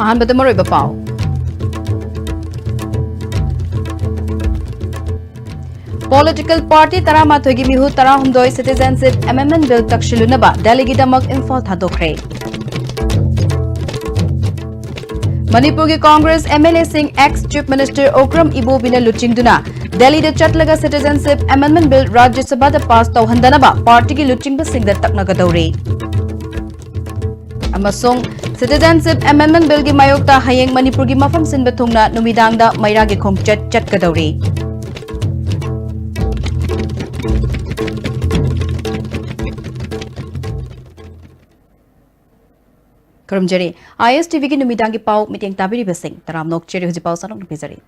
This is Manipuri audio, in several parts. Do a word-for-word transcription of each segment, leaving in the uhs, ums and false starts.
ꯑꯍꯥꯟꯕꯗ ꯃꯔꯨꯑꯣꯏꯕ ꯄꯥꯎ꯫ Political party ꯇꯔꯥꯃꯥꯊꯣꯏꯒꯤ ꯃꯤꯍꯨꯠ ꯇꯔꯥꯍꯨꯝꯗꯣꯏ Citizenship Amendment Bill ꯇꯛꯁꯤꯜꯂꯨꯅꯕ ꯗꯦꯜꯂꯤꯒꯤꯗꯃꯛ ꯏꯝꯐꯥꯜ ꯊꯥꯗꯣꯛꯈ꯭ꯔꯦ꯫ ꯃꯅꯤꯄꯨꯔꯒꯤ Congress MLAꯁꯤꯡ ex Chief Minister Okram ꯏꯕꯣꯕꯤꯅ ꯂꯨꯆꯤꯡꯗꯨꯅ ꯗꯦꯜꯂꯤꯗ ꯆꯠꯂꯒ Citizenship Amendment Bill ꯔꯥꯖ꯭ꯌ ꯁꯚꯥꯗ ꯄꯥꯁ ꯇꯧꯍꯟꯗꯅꯕ ꯄꯥꯔꯇꯤꯒꯤ ꯂꯨꯆꯤꯡꯕꯁꯤꯡꯗ ꯇꯛꯅꯒꯗꯧꯔꯤ꯫ ꯑꯃꯁꯨꯡ Citizenship Amendment Billꯒꯤ ꯃꯥꯌꯣꯛꯇ ꯍꯌꯦꯡ ꯃꯅꯤꯄꯨꯔꯒꯤ ꯃꯐꯝ ꯁꯤꯟꯕ ꯊꯨꯡꯅ ꯅꯨꯃꯤꯗꯥꯡꯗ ꯃꯩꯔꯥꯒꯤ ꯈꯣꯡꯆꯠ ꯆꯠꯀꯗꯧꯔꯤ꯫ ꯈꯨꯔꯨꯝꯖꯔꯤ꯫ ISTVꯒꯤ ꯅꯨꯃꯤꯗꯥꯡꯒꯤ ꯄꯥꯎ ꯃꯤꯠꯌꯦꯡ ꯇꯥꯕꯤꯔꯤꯕꯁꯤꯡ ꯇꯔꯥꯝꯅ ꯑꯣꯛꯆꯔꯤ꯫ ꯍꯧꯖꯤꯛ ꯄꯥꯎ ꯁꯟꯗꯣꯛꯅ ꯄꯤꯖꯔꯤ꯫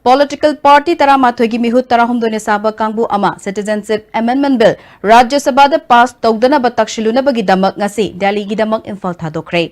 Political party ꯇꯔꯥꯃꯥꯊꯣꯏꯒꯤ ꯃꯤꯍꯨꯠ ꯇꯔꯥꯍꯨꯝꯗꯣꯏꯅ ꯁꯥꯕ ꯀꯥꯡꯕꯨ ꯑꯃ Citizenship Amendment Bill ꯔꯥꯖ꯭ꯌ ꯁꯚꯥꯗ ꯄꯥꯁ ꯇꯧꯗꯅꯕ ꯇꯛꯁꯤꯜꯂꯨꯅꯕꯒꯤꯗꯃꯛ ꯉꯁꯤ ꯗꯦꯜꯂꯤꯒꯤꯗꯃꯛ ꯏꯝꯐꯥꯜ ꯊꯥꯗꯣꯛꯈ꯭ꯔꯦ꯫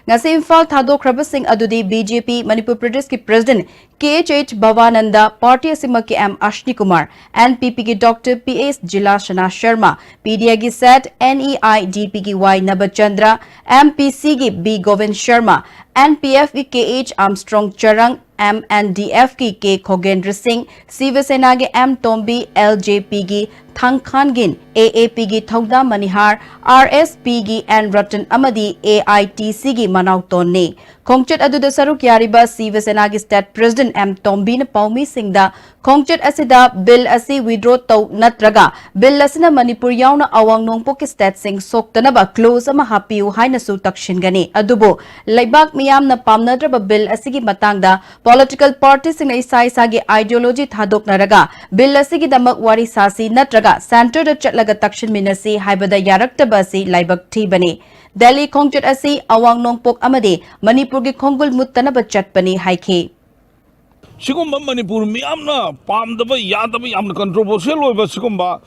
ꯉꯁꯤ ꯏꯝꯐꯥꯜ ꯊꯥꯗꯣꯛꯈ꯭ꯔꯕꯁꯤꯡ ꯑꯗꯨꯗꯤ BJP ꯃꯅꯤꯄꯨꯔ ꯄ꯭ꯔꯗꯦꯁꯀꯤ President KHH ꯚꯕꯥꯅꯟꯗ, ꯄꯥꯔꯇꯤ ꯑꯁꯤꯃꯛꯀꯤ M ꯑꯁꯅꯤ ꯀꯨꯃꯥꯔ, NPPꯒꯤ Doctor PS ꯖꯤꯂꯥꯁꯅꯥ ꯁꯔꯃ, PDIꯒꯤ ꯁꯦꯠ NEIDPꯒꯤ Y ꯅꯕꯆꯟꯗ꯭ꯔ, MPCꯒꯤ B ꯒꯣꯕꯤꯟ ꯁꯔꯃ, NPFꯀꯤ KH ꯑꯥꯝꯁꯇ꯭ꯔꯣꯡ ꯆꯔꯪ, MNDFꯀꯤ K ꯈꯣꯒꯦꯟꯗ꯭ꯔ ꯁꯤꯡ, ꯁꯤꯕ ꯁꯦꯅꯥꯒꯤ M ꯇꯣꯝꯕꯤ, LJPꯒꯤ ꯊꯥꯡꯈꯥꯟꯒꯤꯟ, AAPꯒꯤ ꯊꯧꯗꯥ ꯃꯅꯤꯍꯥꯔ, RSPꯒꯤ N ꯔꯇꯟ ꯑꯃꯗꯤ AITCꯒꯤ ꯃꯅꯥꯎꯇꯣꯟꯅꯤ꯫ ꯈꯣꯡꯆꯠ ꯑꯗꯨꯗ ꯁꯔꯨꯛ ꯌꯥꯔꯤꯕ ꯁꯤꯕ ꯁꯦꯅꯥꯒꯤ State President M ꯇꯣꯝꯕꯤꯅ ꯄꯥꯎꯃꯤꯁꯤꯡꯗ ꯈꯣꯡꯆꯠ ꯑꯁꯤꯗ Bill ꯑꯁꯤ withdraw ꯇꯧ ꯅꯠꯇ꯭ꯔꯒ Bill ꯑꯁꯤꯅ ꯃꯅꯤꯄꯨꯔ ꯌꯥꯎꯅ ꯑꯋꯥꯡ ꯅꯣꯡꯄꯣꯛꯀꯤ stateꯁꯤꯡ ꯁꯣꯛꯇꯅꯕ clause ꯑꯃ ꯍꯥꯞꯄꯤꯌꯨ ꯍꯥꯏꯅꯁꯨ ꯇꯛꯁꯤꯟꯒꯅꯤ꯫ ꯑꯗꯨꯕꯨ ꯂꯩꯕꯥꯛ ꯃꯤꯌꯥꯝꯅ ꯄꯥꯝꯅꯗ꯭ꯔꯕ Bill ꯑꯁꯤꯒꯤ ꯃꯇꯥꯡꯗ political partyꯁꯤꯡꯅ ꯏꯁꯥ ꯏꯁꯥꯒꯤ ideology ꯊꯥꯗꯣꯛꯅꯔꯒ Bill ꯑꯁꯤꯒꯤꯗꯃꯛ ꯋꯥꯔꯤ ꯁꯥꯁꯤ ꯅꯠꯇ꯭ꯔꯒ centreꯗ ꯆꯠꯂꯒ ꯇꯛꯁꯤꯟꯃꯤꯟꯅꯁꯤ ꯍꯥꯏꯕꯗ ꯌꯥꯔꯛꯇꯕ ꯑꯁꯤ ꯂꯥꯏꯕꯛ ꯊꯤꯕꯅꯤ꯫ ꯗꯦꯜꯂꯤ ꯈꯣꯡꯆꯠ ꯑꯁꯤ ꯑꯋꯥꯡ ꯅꯣꯡꯄꯣꯛ ꯑꯃꯗꯤ ꯃꯅꯤꯄꯨꯔꯒꯤ ꯈꯣꯡꯒꯨꯜ ꯃꯨꯠꯇꯅꯕ ꯆꯠꯄꯅꯤ ꯍꯥꯏꯈꯤ꯫ ꯁꯤꯒꯨꯝꯕ ꯃꯅꯤꯄꯨꯔ ꯃꯤꯌꯥꯝꯅ ꯄꯥꯝꯗꯕ, ꯌꯥꯗꯕ, ꯌꯥꯝꯅ controversial ꯑꯣꯏꯕ ꯁꯤꯒꯨꯝꯕ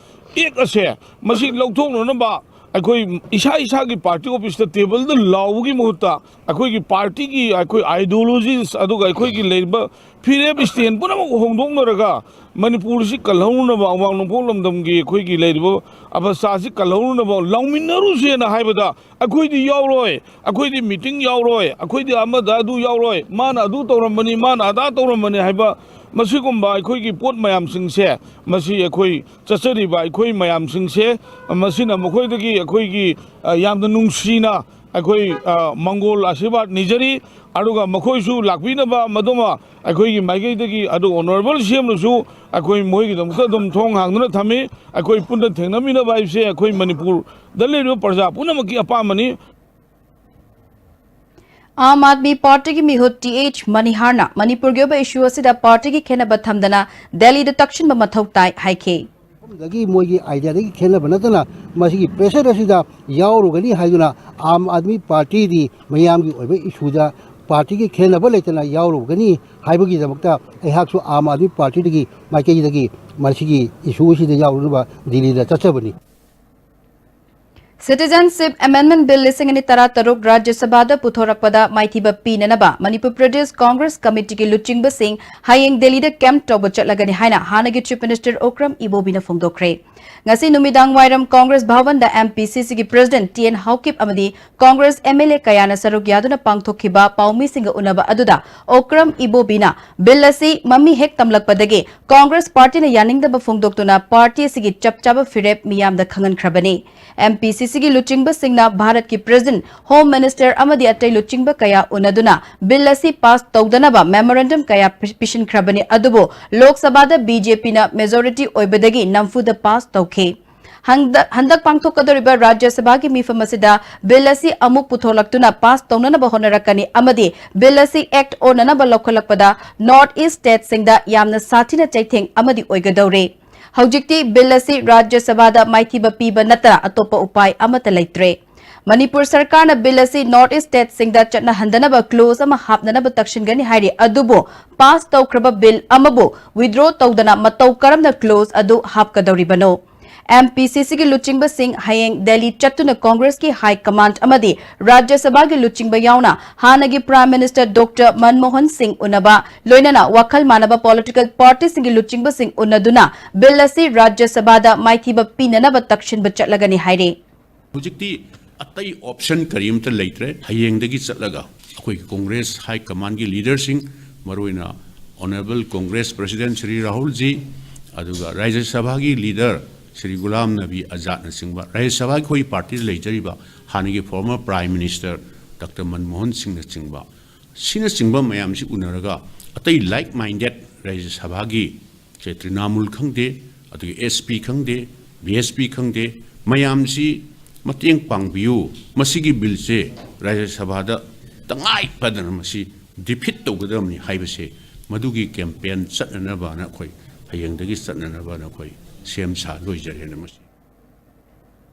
act ꯑꯁꯦ, ꯃꯁꯤ ꯂꯧꯊꯣꯛꯅꯅꯕ ꯑꯩꯈꯣꯏ ꯏꯁꯥ ꯏꯁꯥꯒꯤ party officeꯇ tableꯗ ꯂꯥꯎꯕꯒꯤ ꯃꯍꯨꯠꯇ ꯑꯩꯈꯣꯏꯒꯤ partyꯒꯤ, ꯑꯩꯈꯣꯏ ideologies, ꯑꯗꯨꯒ ꯑꯩꯈꯣꯏꯒꯤ ꯂꯩꯔꯤꯕ ꯐꯤꯔꯦꯞ stand ꯄꯨꯝꯅꯃꯛ ꯍꯣꯡꯗꯣꯛꯅꯔꯒ ꯃꯅꯤꯄꯨꯔꯁꯤ ꯀꯜꯍꯧꯅꯅꯕ, ꯑꯋꯥꯡ ꯅꯣꯡꯄꯣꯛ ꯂꯝꯗꯝꯒꯤ ꯑꯩꯈꯣꯏꯒꯤ ꯂꯩꯔꯤꯕ ꯑꯕꯁꯥꯁꯤ ꯀꯜꯍꯧꯅꯅꯕ ꯂꯥꯎꯃꯤꯟꯅꯔꯨꯁꯦꯅ ꯍꯥꯏꯕꯗ, ꯑꯩꯈꯣꯏꯗꯤ ꯌꯥꯎꯔꯣꯏ, ꯑꯩꯈꯣꯏꯗꯤ ꯃꯤꯇꯤꯡ ꯌꯥꯎꯔꯣꯏ, ꯑꯩꯈꯣꯏꯗꯤ ꯑꯃꯗ ꯑꯗꯨ ꯌꯥꯎꯔꯣꯏ, ꯃꯥꯅ ꯑꯗꯨ ꯇꯧꯔꯝꯕꯅꯤ, ꯃꯥꯅ ꯑꯗꯥ ꯇꯧꯔꯝꯕꯅꯤ ꯍꯥꯏꯕ, ꯃꯁꯤꯒꯨꯝꯕ ꯑꯩꯈꯣꯏꯒꯤ ꯄꯣꯠ ꯃꯌꯥꯝꯁꯤꯡꯁꯦ, ꯃꯁꯤ ꯑꯩꯈꯣꯏ ꯆꯠꯆꯔꯤꯕ ꯑꯩꯈꯣꯏ ꯃꯌꯥꯝꯁꯤꯡꯁꯦ, ꯃꯁꯤꯅ ꯃꯈꯣꯏꯗꯒꯤ ꯑꯩꯈꯣꯏꯒꯤ, ꯑ, ꯌꯥꯝꯅ ꯅꯨꯡꯁꯤꯅ ꯑꯩꯈꯣꯏ, ꯑ, ꯃꯪꯒꯣꯜ ꯑꯥꯁꯤꯔꯕꯥꯗ ꯅꯤꯖꯔꯤ꯫ ꯑꯗꯨꯒ ꯃꯈꯣꯏꯁꯨ ꯂꯥꯛꯄꯤꯅꯕ ꯃꯗꯨꯃ ꯑꯩꯈꯣꯏꯒꯤ ꯃꯥꯏꯀꯩꯗꯒꯤ, ꯑꯗꯨ ꯑꯣꯅꯔꯦꯕꯜ ꯁꯤ ꯑꯦꯝꯅꯁꯨ ꯑꯩꯈꯣꯏ ꯃꯣꯏꯒꯤꯗꯃꯛꯇ ꯑꯗꯨꯝ ꯊꯣꯡ ꯍꯥꯡꯗꯨꯅ ꯊꯝꯃꯤ꯫ ꯑꯩꯈꯣꯏ ꯄꯨꯟꯅ ꯊꯦꯡꯅꯃꯤꯟꯅꯕ ꯍꯥꯏꯕꯁꯦ ꯑꯩꯈꯣꯏ ꯃꯅꯤꯄꯨꯔꯗ ꯂꯩꯔꯤꯕ ꯄ꯭ꯔꯖꯥ ꯄꯨꯝꯅꯃꯛꯀꯤ ꯑꯄꯥꯝꯕꯅꯤ꯫ ꯑꯥꯝ ꯑꯥꯗꯃꯤ ꯄꯥꯔꯇꯤꯒꯤ ꯃꯤꯍꯨꯠ ꯇꯤ ꯑꯩꯆ ꯃꯅꯤꯍꯥꯔꯅ ꯃꯅꯤꯄꯨꯔꯒꯤ ꯑꯣꯏꯕ ꯏꯁꯨ ꯑꯁꯤꯗ ꯄꯥꯔꯇꯤꯒꯤ ꯈꯦꯟꯅꯕ ꯊꯝꯗꯅ ꯗꯦꯜꯂꯤꯗ ꯇꯛꯁꯤꯟꯕ ꯃꯊꯧ ꯇꯥꯏ ꯍꯥꯏꯈꯤ꯫ ꯃꯐꯝꯗꯒꯤ ꯃꯣꯏꯒꯤ ꯑꯥꯏꯗꯤꯌꯥꯗꯒꯤ ꯈꯦꯠꯅꯕ ꯅꯠꯇꯅ ꯃꯁꯤꯒꯤ ꯄ꯭ꯔꯦꯁꯔ ꯑꯁꯤꯗ ꯌꯥꯎꯔꯨꯒꯅꯤ ꯍꯥꯏꯗꯨꯅ ꯑꯥꯝ ꯑꯥꯗꯃꯤ ꯄꯥꯔꯇꯤꯗꯤ ꯃꯤꯌꯥꯝꯒꯤ ꯑꯣꯏꯕ ꯏꯁꯨꯗ ꯄꯥꯔꯇꯤꯒꯤ ꯈꯦꯟꯅꯕ ꯂꯩꯇꯅ ꯌꯥꯎꯔꯨꯒꯅꯤ ꯍꯥꯏꯕꯒꯤꯗꯃꯛꯇ ꯑꯩꯍꯥꯛꯁꯨ ꯑꯥꯝ ꯑꯥꯗꯃꯤ ꯄꯥꯔꯇꯤꯗꯒꯤ ꯃꯥꯏꯀꯩꯗꯒꯤ ꯃꯁꯤꯒꯤ ꯏꯁꯨ ꯑꯁꯤꯗ ꯌꯥꯎꯔꯨꯅꯕ ꯗꯤꯜꯂꯤꯗ ꯆꯠꯆꯕꯅꯤ꯫ Citizenship Amendment Bill ꯂꯤꯁꯤꯡ ꯑꯅꯤ ꯇꯔꯥꯇꯔꯨꯛ ꯔꯥꯖ꯭ꯌ ꯁꯚꯥꯗ ꯄꯨꯊꯣꯔꯛꯄꯗ ꯃꯥꯏꯊꯤꯕ ꯄꯤꯅꯅꯕ ꯃꯅꯤꯄꯨꯔ ꯄ꯭ꯔꯗꯦꯁ ꯀꯣꯡꯒ꯭ꯔꯦꯁ ꯀꯃꯤꯇꯤꯒꯤ ꯂꯨꯆꯤꯡꯕꯁꯤꯡ ꯍꯌꯦꯡ ꯗꯦꯜꯂꯤꯗ ꯀꯦꯝꯞ ꯇꯧꯕ ꯆꯠꯂꯒꯅꯤ ꯍꯥꯏꯅ ꯍꯥꯟꯅꯒꯤ ꯆꯤꯐ ꯃꯤꯅꯤꯁꯇꯔ ꯑꯣꯀ꯭ꯔꯝ ꯏꯕꯣꯕꯤꯅ ꯐꯣꯡꯗꯣꯛꯈ꯭ꯔꯦ꯫ ꯉꯁꯤ ꯅꯨꯃꯤꯗꯥꯡ ꯋꯥꯏꯔꯝ ꯀꯣꯡꯒ꯭ꯔꯦꯁ ꯚꯕꯟꯗ ꯑꯦꯝ ꯄꯤ ꯁꯤ ꯁꯤꯒꯤ ꯄ꯭ꯔꯦꯁꯤꯗꯦꯟꯠ ꯇꯤ ꯑꯦꯟ ꯍꯥꯎꯀꯤꯞ ꯑꯃꯗꯤ ꯀꯣꯡꯒ꯭ꯔꯦꯁ ꯑꯦꯝ ꯑꯦꯜ ꯑꯦ ꯀꯌꯥꯅ ꯁꯔꯨꯛ ꯌꯥꯗꯨꯅ ꯄꯥꯡꯊꯣꯛꯈꯤꯕ ꯄꯥꯎꯃꯤꯁꯤꯡꯒ ꯎꯅꯕ ꯑꯗꯨꯗ ꯑꯣꯀ꯭ꯔꯝ ꯏꯕꯣꯕꯤꯅ ꯕꯤꯜ ꯑꯁꯤ ꯃꯃꯤ ꯍꯦꯛ ꯇꯝꯂꯛꯄꯗꯒꯤ ꯀꯣꯡꯒ꯭ꯔꯦꯁ ꯄꯥꯔꯇꯤꯅ ꯌꯥꯅꯤꯡꯗꯕ ꯐꯣꯡꯗꯣꯛꯇꯨꯅ ꯄꯥꯔꯇꯤ ꯑꯁꯤꯒꯤ ꯆꯞ ꯆꯥꯕ ꯐꯤꯔꯦꯞ ꯃꯤꯌꯥꯝꯗ ꯈꯪꯍꯟꯈ꯭ꯔꯕꯅꯤ꯫ ꯑꯦꯝ ꯄꯤ ꯁꯤ ꯁꯤꯒꯤ ꯂꯨꯆꯤꯡꯕꯁꯤꯡꯅ ꯚꯥꯔꯠꯀꯤ ꯄ꯭ꯔꯦꯁꯤꯗꯦꯟꯠ, ꯍꯣꯝ ꯃꯤꯅꯤꯁꯇꯔ ꯑꯃꯗꯤ ꯑꯇꯩ ꯂꯨꯆꯤꯡꯕ ꯀꯌꯥ ꯎꯅꯗꯨꯅ ꯕꯤꯜ ꯑꯁꯤ ꯄꯥꯁ ꯇꯧꯗꯅꯕ ꯃꯦꯃꯣꯔꯦꯟꯗꯝ ꯀꯌꯥ ꯄꯤ-, ꯄꯤꯁꯤꯟꯈ꯭ꯔꯕꯅꯤ, ꯑꯗꯨꯕꯨ ꯂꯣꯛ ꯁꯚꯥꯗ ꯕꯤ ꯖꯦ ꯄꯤꯅ ꯃꯦꯖꯣꯔꯤꯇꯤ ꯑꯣꯏꯕꯗꯒꯤ ꯅꯝꯐꯨꯗ ꯄꯥꯁ ꯇꯧꯈꯤ꯫ ꯍꯟꯗꯛ, ꯍꯟꯗꯛ ꯄꯥꯡꯊꯣꯛꯀꯗꯧꯔꯤꯕ ꯔꯥꯖ꯭ꯌ ꯁꯚꯥꯒꯤ ꯃꯤꯐꯝ ꯑꯁꯤꯗ ꯕꯤꯜ ꯑꯁꯤ ꯑꯃꯨꯛ ꯄꯨꯊꯣꯛꯂꯛꯇꯨꯅ ꯄꯥꯁ ꯇꯧꯅꯅꯕ ꯍꯣꯠꯅꯔꯛꯀꯅꯤ ꯑꯃꯗꯤ ꯕꯤꯜ ꯑꯁꯤ ꯑꯦꯛꯠ ꯑꯣꯟꯅꯅꯕ ꯂꯧꯈꯠꯂꯛꯄꯗ ꯅꯣꯔꯠ ꯏꯁ꯭ꯠ ꯁ꯭ꯇꯦꯠꯁꯤꯡꯗ ꯌꯥꯝꯅ ꯁꯥꯊꯤꯅ ꯆꯩꯊꯦꯡ ꯑꯃꯗꯤ ꯑꯣꯏꯒꯗꯧꯔꯤ꯫ ꯍꯧꯖꯤꯛꯇꯤ ꯕꯤꯜ ꯑꯁꯤ ꯔꯥꯖ꯭ꯌ ꯁꯚꯥꯗ ꯃꯥꯏꯊꯤꯕ ꯄꯤꯕ ꯅꯠꯇꯅ ꯑꯇꯣꯞꯄ ꯎꯄꯥꯏ ꯑꯃꯠꯇ ꯂꯩꯇ꯭ꯔꯦ꯫ ꯃꯅꯤꯄꯨꯔ ꯁꯔꯀꯥꯔꯅ ꯕꯤꯜ ꯑꯁꯤ ꯅꯣꯔꯠ ꯏꯁ꯭ꯠ ꯁ꯭ꯇꯦꯠꯁꯤꯡꯗ ꯆꯠꯅꯍꯟꯗꯅꯕ ꯀ꯭ꯂꯣꯖ ꯑꯃ ꯍꯥꯞꯅꯅꯕ ꯇꯛꯁꯤꯟꯒꯅꯤ ꯍꯥꯏꯔꯤ, ꯑꯗꯨꯕꯨ ꯄꯥꯁ ꯇꯧꯈ꯭ꯔꯕ ꯕꯤꯜ ꯑꯃꯕꯨ ꯋꯤꯗ꯭ꯔꯣ ꯇꯧꯗꯅ ꯃꯇꯧ ꯀꯔꯝꯅ ꯀ꯭ꯂꯣꯖ ꯑꯗꯨ ꯍꯥꯞꯀꯗꯧꯔꯤꯕꯅꯣ? ꯑꯦꯝ ꯄꯤ ꯁꯤ ꯁꯤꯒꯤ ꯂꯨꯆꯤꯡꯕꯁꯤꯡ ꯍꯌꯦꯡ ꯗꯦꯜꯂꯤ ꯆꯠꯇꯨꯅ ꯀꯣꯡꯒ꯭ꯔꯦꯁꯀꯤ ꯍꯥꯏ ꯀꯃꯥꯟꯗ ꯑꯃꯗꯤ ꯔꯥꯖ꯭ꯌ ꯁꯚꯥꯒꯤ ꯂꯨꯆꯤꯡꯕ ꯌꯥꯎꯅ ꯍꯥꯟꯅꯒꯤ Prime Minister Doctor ꯃꯟꯃꯣꯍꯟ ꯁꯤꯡ ꯎꯅꯕ, ꯂꯣꯏꯅꯅ ꯋꯥꯈꯜ ꯃꯥꯟꯅꯕ political partyꯁꯤꯡꯒꯤ ꯂꯨꯆꯤꯡꯕꯁꯤꯡ ꯎꯅꯗꯨꯅ ꯕꯤꯜ ꯑꯁꯤ ꯔꯥꯖ꯭ꯌ ꯁꯚꯥꯗ ꯃꯥꯏꯊꯤꯕ ꯄꯤꯅꯅꯕ ꯇꯛꯁꯤꯟꯕ ꯆꯠꯂꯒꯅꯤ ꯍꯥꯏꯔꯤ꯫ ꯍꯧꯖꯤꯛꯇꯤ ꯑꯇꯩ option ꯀꯔꯤꯝꯇ ꯂꯩꯇ꯭ꯔꯦ꯫ ꯍꯌꯦꯡꯗꯒꯤ ꯆꯠꯂꯒ ꯑꯩꯈꯣꯏꯒꯤ ꯀꯣꯡꯒ꯭ꯔꯦꯁ ꯍꯥꯏ ꯀꯃꯥꯟꯒꯤ ꯂꯤꯗꯔꯁꯤꯡ, ꯃꯔꯨꯑꯣꯏꯅ Honourable Congress President ꯁ꯭ꯔꯤ ꯔꯥꯍꯨꯜꯖꯤ, ꯑꯗꯨꯒ ꯔꯥꯖ꯭ꯌ ꯁꯚꯥꯒꯤ ꯂꯤꯗꯔ ꯁ꯭ꯔꯤ ꯒꯨꯂꯥꯝ ꯅꯕꯤ ꯑꯖꯥꯗꯅꯆꯤꯡꯕ, ꯔꯥꯖ꯭ꯌ ꯁꯚꯥꯒꯤ ꯑꯩꯈꯣꯏ ꯄꯥꯔꯇꯤꯗ ꯂꯩꯖꯔꯤꯕ ꯍꯥꯟꯅꯒꯤ former Prime Minister Doctor Manmohan ꯁꯤꯡꯅꯆꯤꯡꯕ, ꯁꯤꯅꯆꯤꯡꯕ ꯃꯌꯥꯝꯁꯤ ꯎꯅꯔꯒ ꯑꯇꯩ like minded ꯔꯥꯖ꯭ꯌ ꯁꯚꯥꯒꯤ ꯁꯦ ꯇ꯭ꯔꯤꯅꯥꯃꯨꯜ ꯈꯪꯗꯦ, ꯑꯗꯒꯤ ꯑꯦꯁ ꯄꯤ ꯈꯪꯗꯦ, ꯕꯤ ꯑꯦꯁ ꯄꯤ ꯈꯪꯗꯦ, ꯃꯌꯥꯝꯁꯤ ꯃꯇꯦꯡ ꯄꯥꯡꯕꯤꯌꯨ, ꯃꯁꯤꯒꯤ ꯕꯤꯜꯁꯦ ꯔꯥꯖ꯭ꯌ ꯁꯚꯥꯗ ꯇꯉꯥꯏ ꯐꯗꯅ ꯃꯁꯤ defeat ꯇꯧꯒꯗꯕꯅꯤ ꯍꯥꯏꯕꯁꯦ, ꯃꯗꯨꯒꯤ campaign ꯆꯠꯅꯅꯕꯅ ꯑꯩꯈꯣꯏ ꯍꯌꯦꯡꯗꯒꯤ ꯆꯠꯅꯅꯕꯅ ꯑꯩꯈꯣꯏ ꯁꯦꯝ ꯁꯥ ꯂꯣꯏꯖꯔꯦꯅ ꯃꯁꯤ꯫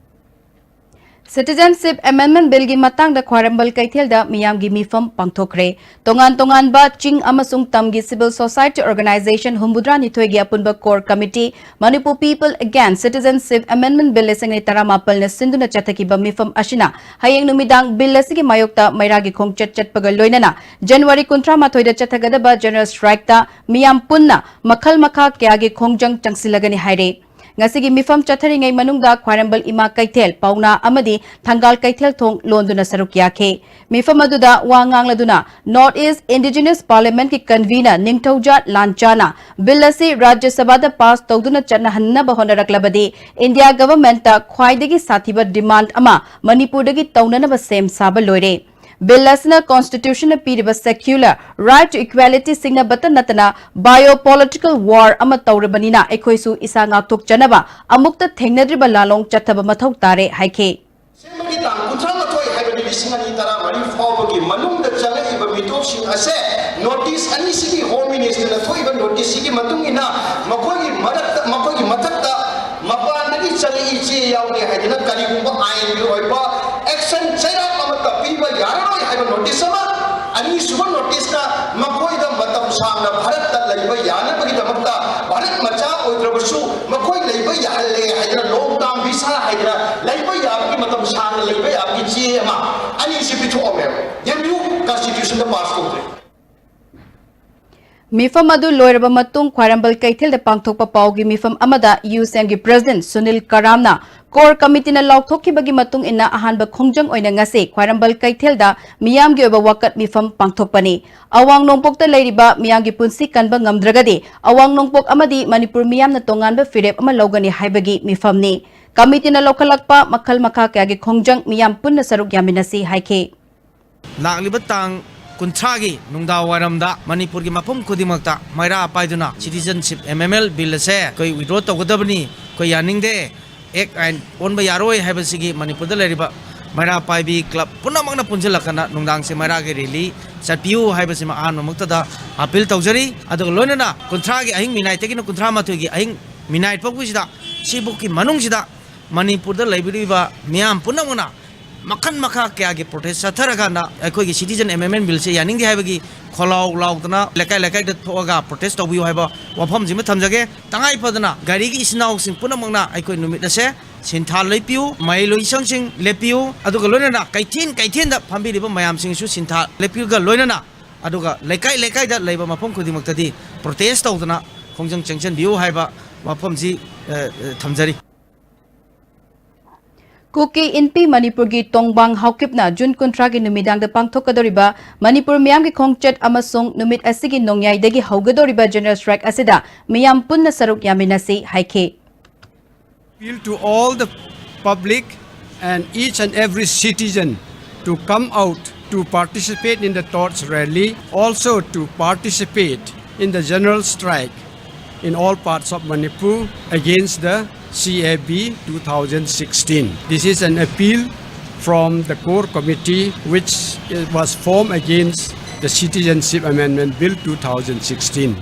Citizenship Amendment Billꯒꯤ ꯃꯇꯥꯡꯗ ꯈ꯭ꯋꯥꯏꯔꯝꯕꯟ ꯀꯩꯊꯦꯜꯗ ꯃꯤꯌꯥꯝꯒꯤ ꯃꯤꯐꯝ ꯄꯥꯡꯊꯣꯛꯈ꯭ꯔꯦ꯫ ꯇꯣꯉꯥꯟ ꯇꯣꯉꯥꯟꯕ ꯆꯤꯡ ꯑꯃꯁꯨꯡ ꯇꯝꯒꯤ civil society organisation ꯍꯨꯝꯐꯨꯇꯔꯥꯅꯤꯊꯣꯏꯒꯤ ꯑꯄꯨꯟꯕ core committee, Manipur People Against Citizenship Amendment Bill ꯂꯤꯁꯤꯡ ꯑꯅꯤ ꯇꯔꯥꯃꯥꯄꯜꯅ ꯁꯤꯟꯗꯨꯅ ꯆꯠꯊꯈꯤꯕ ꯃꯤꯐꯝ ꯑꯁꯤꯅ ꯍꯌꯦꯡ ꯅꯨꯃꯤꯗꯥꯡ ꯕꯤꯜ ꯑꯁꯤꯒꯤ ꯃꯥꯌꯣꯛꯇ ꯃꯩꯔꯥꯒꯤ ꯈꯣꯡꯆꯠ ꯆꯠꯄꯒ ꯂꯣꯏꯅꯅ ꯖꯅꯋꯥꯔꯤ ꯀꯨꯟꯊ꯭ꯔꯥ ꯃꯥꯊꯣꯏꯗ ꯆꯠꯊꯒꯗꯕ general strikeꯇ ꯃꯤꯌꯥꯝ ꯄꯨꯟꯅ ꯃꯈꯜ ꯃꯈꯥ ꯀꯌꯥꯒꯤ ꯈꯣꯡꯖꯪ ꯆꯪꯁꯤꯜꯂꯒꯅꯤ ꯍꯥꯏꯔꯤ꯫ ꯉꯁꯤꯒꯤ ꯃꯤꯐꯝ ꯆꯠꯊꯔꯤꯉꯩ ꯃꯅꯨꯡꯗ ꯈ꯭ꯋꯥꯏꯔꯝꯕꯟ ꯏꯃꯥ ꯀꯩꯊꯦꯜ, ꯄꯥꯎꯅꯥ ꯑꯃꯗꯤ ꯊꯪꯒꯥꯜ ꯀꯩꯊꯦꯜ ꯊꯣꯡ ꯂꯣꯟꯗꯨꯅ ꯁꯔꯨꯛ ꯌꯥꯈꯤ꯫ ꯃꯤꯐꯝ ꯑꯗꯨꯗ ꯋꯥ ꯉꯥꯡꯂꯗꯨꯅ North East Indigenous Parliamentꯀꯤ convener ꯅꯤꯡꯊꯧꯖꯥꯠ ꯂꯥꯟꯆꯥꯅ ꯕꯤꯜ ꯑꯁꯤ ꯔꯥꯖ꯭ꯌ ꯁꯚꯥꯗ pass ꯇꯧꯗꯨꯅ ꯆꯠꯅꯍꯟꯅꯕ ꯍꯣꯠꯅꯔꯛꯂꯕꯗꯤ India governmentꯇ ꯈ꯭ꯋꯥꯏꯗꯒꯤ ꯁꯥꯊꯤꯕ demand ꯑꯃ ꯃꯅꯤꯄꯨꯔꯗꯒꯤ ꯇꯧꯅꯅꯕ ꯁꯦꯝ ꯁꯥꯕ ꯂꯣꯏꯔꯦ꯫ ꯕꯤꯜ ꯑꯁꯤꯅ constitutionꯅ ꯄꯤꯔꯤꯕ secular right to equalityꯁꯤꯡꯅꯕꯇ ꯅꯠꯇꯅ biopolitical war ꯑꯃ ꯇꯧꯔꯕꯅꯤꯅ ꯑꯩꯈꯣꯏꯁꯨ ꯏꯁꯥ ꯉꯥꯛꯊꯣꯛꯆꯅꯕ ꯑꯃꯨꯛꯇ ꯊꯦꯡꯅꯗ꯭ꯔꯤꯕ ꯂꯥꯂꯣꯡ ꯆꯠꯊꯕ ꯃꯊꯧ ꯇꯥꯔꯦ ꯍꯥꯏꯈꯤ꯫ ꯗꯤꯁꯦꯝꯕꯔꯒꯤ ꯇꯥꯡ ꯀꯨꯟꯊ꯭ꯔꯥ ꯃꯥꯊꯣꯏ ꯍꯥꯏꯕꯗꯤ ꯂꯤꯁꯤꯡ ꯑꯅꯤ ꯇꯔꯥ ꯃꯔꯤ ꯐꯥꯎꯕꯒꯤ ꯃꯅꯨꯡꯗ ꯆꯪꯂꯛꯏꯕ ꯃꯤꯇꯣꯞꯁꯤꯡ ꯑꯁꯦ notice ꯑꯅꯤꯁꯤꯒꯤ Home Ministerꯅ ꯊꯣꯛꯏꯕ noticeꯁꯤꯒꯤ ꯃꯇꯨꯡ ꯏꯟꯅ ꯃꯈꯣꯏꯒꯤ ꯃꯔꯛꯇ, ꯃꯈꯣꯏꯒꯤ ꯃꯊꯛꯇ ꯃꯄꯥꯟꯗꯒꯤ ꯆꯪꯂꯛꯏ ꯆꯦ ꯌꯥꯎꯗꯦ ꯍꯥꯏꯗꯅ ꯀꯔꯤꯒꯨꯝꯕ ꯑꯥꯏꯟꯒꯤ ꯑꯣꯏꯕ action ꯆꯩꯔꯥꯛ ꯑꯃꯠꯇ ꯄꯤꯕ ꯌꯥꯔꯔꯣꯏ ꯍꯥꯏꯕ notice ꯑꯃ, ꯑꯅꯤꯁꯨꯕ noticeꯅ ꯃꯈꯣꯏꯗ ꯃꯇꯝ ꯁꯥꯡꯅ ꯚꯥꯔꯠꯇ ꯂꯩꯕ ꯌꯥꯅꯕꯒꯤꯗꯃꯛꯇ ꯚꯥꯔꯠ ꯃꯆꯥ ꯑꯣꯏꯗ꯭ꯔꯕꯁꯨ ꯃꯈꯣꯏ ꯂꯩꯕ ꯌꯥꯍꯜꯂꯦ ꯍꯥꯏꯗꯅ ꯁꯥꯡꯅ ꯂꯩꯕ ꯌꯥꯕꯒꯤ ꯆꯦ ꯑꯃ ꯑꯅꯤꯁꯤ ꯄꯤꯊꯣꯛꯑꯝꯃꯦꯕ꯫ ꯌꯦꯡꯕꯤꯌꯨ, ꯀꯟꯁꯇꯤꯇ꯭ꯌꯨꯁꯟꯗ ꯄꯥꯁ ꯇꯧꯗ꯭ꯔꯦ꯫ ꯃꯤꯐꯝ ꯑꯗꯨ ꯂꯣꯏꯔꯕ ꯃꯇꯨꯡ ꯈ꯭ꯋꯥꯏꯔꯝꯕꯟ ꯀꯩꯊꯦꯜꯗ ꯄꯥꯡꯊꯣꯛꯄ ꯄꯥꯎꯒꯤ ꯃꯤꯐꯝ ꯑꯃꯗ ꯌꯨ ꯁꯤ ꯑꯦꯝꯒꯤ ꯄ꯭ꯔꯦꯁꯤꯗꯦꯟꯠ ꯁꯨꯅꯤꯜ ꯀꯔꯥꯝꯅ ꯀꯣꯔ ꯀꯃꯤꯇꯤꯅ ꯂꯥꯎꯊꯣꯛꯈꯤꯕꯒꯤ ꯃꯇꯨꯡ ꯏꯟꯅ ꯑꯍꯥꯟꯕ ꯈꯣꯡꯖꯪ ꯑꯣꯏꯅ ꯉꯁꯤ ꯈ꯭ꯋꯥꯏꯔꯝꯕꯟ ꯀꯩꯊꯦꯜꯗ ꯃꯤꯌꯥꯝꯒꯤ ꯑꯣꯏꯕ ꯋꯥꯀꯠ ꯃꯤꯐꯝ ꯄꯥꯡꯊꯣꯛꯄꯅꯤ꯫ ꯑꯋꯥꯡ ꯅꯣꯡꯄꯣꯛꯇ ꯂꯩꯔꯤꯕ ꯃꯤꯌꯥꯝꯒꯤ ꯄꯨꯟꯁꯤ ꯀꯟꯕ ꯉꯝꯗ꯭ꯔꯒꯗꯤ ꯑꯋꯥꯡ ꯅꯣꯡꯄꯣꯛ ꯑꯃꯗꯤ ꯃꯅꯤꯄꯨꯔ ꯃꯤꯌꯥꯝꯅ ꯇꯣꯉꯥꯟꯕ ꯐꯤꯔꯦꯞ ꯑꯃ ꯂꯧꯒꯅꯤ ꯍꯥꯏꯕꯒꯤ ꯃꯤꯐꯝꯅꯤ꯫ ꯀꯃꯤꯇꯤꯅ ꯂꯧꯈꯠꯂꯛꯄ ꯃꯈꯜ ꯃꯈꯥ ꯀꯌꯥꯒꯤ ꯈꯣꯡꯖꯪ ꯃꯤꯌꯥꯝ ꯄꯨꯟꯅ ꯁꯔꯨꯛ ꯌꯥꯃꯤꯟꯅꯁꯤ ꯍꯥꯏꯈꯤ꯫ ꯂꯥꯛꯂꯤꯕ ꯇꯥꯡ ꯀꯨꯟꯊ꯭ꯔꯥꯒꯤ ꯅꯨꯡꯗꯥꯡ ꯋꯥꯏꯔꯝꯗ ꯃꯅꯤꯄꯨꯔꯒꯤ ꯃꯐꯝ ꯈꯨꯗꯤꯡꯃꯛꯇ ꯃꯩꯔꯥ ꯄꯥꯏꯗꯨꯅ Citizenship Amendment Bill ꯑꯁꯦ ꯑꯩꯈꯣꯏ withdraw ꯇꯧꯒꯗꯕꯅꯤ, ꯑꯩꯈꯣꯏ ꯌꯥꯅꯤꯡꯗꯦ, ꯑꯦꯛ ꯑꯥꯏꯟ ꯑꯣꯟꯕ ꯌꯥꯔꯣꯏ ꯍꯥꯏꯕꯁꯤꯒꯤ ꯃꯅꯤꯄꯨꯔꯗ ꯂꯩꯔꯤꯕ ꯃꯩꯔꯥ ꯄꯥꯏꯕꯤ ꯀ꯭ꯂꯕ ꯄꯨꯝꯅꯃꯛꯅ ꯄꯨꯟꯁꯤꯜꯂꯛꯇꯅ ꯅꯨꯡꯗꯥꯡꯁꯦ ꯃꯩꯔꯥꯒꯤ ꯔꯦꯂꯤ ꯆꯠꯄꯤꯌꯨ ꯍꯥꯏꯕꯁꯤꯃ ꯑꯍꯥꯟꯕꯃꯛꯇꯗ ꯑꯥꯄꯤꯜ ꯇꯧꯖꯔꯤ꯫ ꯑꯗꯨꯒ ꯂꯣꯏꯅꯅ ꯀꯨꯟꯊ꯭ꯔꯥꯒꯤ ꯑꯍꯤꯡ ꯃꯤꯅꯥꯏꯠꯇꯒꯤꯅ ꯀꯨꯟꯊ꯭ꯔꯥ ꯃꯥꯊꯣꯏꯒꯤ ꯑꯍꯤꯡ ꯃꯤꯅꯥꯏꯠ ꯐꯥꯎꯕꯁꯤꯗ ꯁꯤꯕꯨꯛꯀꯤ ꯃꯅꯨꯡꯁꯤꯗ ꯃꯅꯤꯄꯨꯔꯗ ꯂꯩꯕꯤꯔꯤꯕ ꯃꯤꯌꯥꯝ ꯄꯨꯝꯅꯃꯛꯅ ꯃꯈꯜ ꯃꯈꯥ ꯀꯌꯥꯒꯤ ꯄ꯭ꯔꯣꯇꯦꯁ ꯆꯠꯊꯔꯀꯥꯟꯗ ꯑꯩꯈꯣꯏꯒꯤ Citizen Amendment Billꯁꯦ ꯌꯥꯅꯤꯡꯗꯦ ꯍꯥꯏꯕꯒꯤ ꯈꯣꯜꯂꯥꯎ ꯂꯥꯎꯗꯅ ꯂꯩꯀꯥꯏ ꯂꯩꯀꯥꯏꯗ ꯊꯣꯛꯑꯒ ꯄ꯭ꯔꯣꯇꯦꯁ ꯇꯧꯕꯤꯌꯨ ꯍꯥꯏꯕ ꯋꯥꯐꯝꯁꯤꯃ ꯊꯝꯖꯒꯦ꯫ ꯇꯉꯥꯏ ꯐꯗꯅ ꯒꯥꯔꯤꯒꯤ ꯏꯆꯤꯟ ꯏꯅꯥꯎꯁꯤꯡ ꯄꯨꯝꯅꯃꯛꯅ ꯑꯩꯈꯣꯏ ꯅꯨꯃꯤꯠ ꯑꯁꯦ ꯁꯤꯟꯊꯥ ꯂꯦꯞꯄꯤꯌꯨ, ꯃꯍꯩꯂꯣꯏꯁꯪꯁꯤꯡ ꯂꯦꯞꯄꯤꯌꯨ, ꯑꯗꯨꯒ ꯂꯣꯏꯅꯅ ꯀꯩꯊꯦꯜ ꯀꯩꯊꯦꯜꯗ ꯐꯝꯕꯤꯔꯤꯕ ꯃꯌꯥꯝꯁꯤꯡꯁꯨ ꯁꯤꯟꯊꯥ ꯂꯦꯞꯄꯤꯌꯨꯒ ꯂꯣꯏꯅꯅ ꯑꯗꯨꯒ ꯂꯩꯀꯥꯏ ꯂꯩꯀꯥꯏꯗ ꯂꯩꯕ ꯃꯐꯝ ꯈꯨꯗꯤꯡꯃꯛꯇꯗꯤ ꯄ꯭ꯔꯣꯇꯦꯁ ꯇꯧꯗꯅ ꯈꯣꯡꯖꯪ ꯆꯪꯁꯤꯟꯕꯤꯌꯨ ꯍꯥꯏꯕ ꯋꯥꯐꯝꯁꯤ ꯊꯝꯖꯔꯤ꯫ ꯀꯨꯀꯤ ꯏꯟꯄꯤ ꯃꯅꯤꯄꯨꯔꯒꯤ ꯇꯣꯡꯕꯥꯡ ꯍꯥꯎꯀꯤꯞꯅ ꯖꯨꯟ ꯀꯨꯟꯊ꯭ꯔꯥꯒꯤ ꯅꯨꯃꯤꯗꯥꯡꯗ ꯄꯥꯡꯊꯣꯛꯀꯗꯧꯔꯤꯕ ꯃꯅꯤꯄꯨꯔ ꯃꯤꯌꯥꯝꯒꯤ ꯈꯣꯡꯆꯠ ꯑꯃꯁꯨꯡ ꯅꯨꯃꯤꯠ ꯑꯁꯤꯒꯤ ꯅꯣꯡꯌꯥꯏꯗꯒꯤ ꯍꯧꯒꯗꯧꯔꯤꯕ ꯖꯦꯅꯔꯦꯜ ꯁ꯭ꯇ꯭ꯔꯥꯏꯛ ꯑꯁꯤꯗ ꯃꯤꯌꯥꯝ ꯄꯨꯟꯅ ꯁꯔꯨꯛ ꯌꯥꯃꯤꯟꯅꯁꯤ ꯍꯥꯏꯈꯤ꯫ Appeal to all the public and each and every citizen to come out to participate in the torch rally, also to participate in the general strike in all parts of Manipur against the C A B two thousand sixteen. This is an appeal from the core committee which was formed against the Citizenship Amendment Bill two thousand sixteen.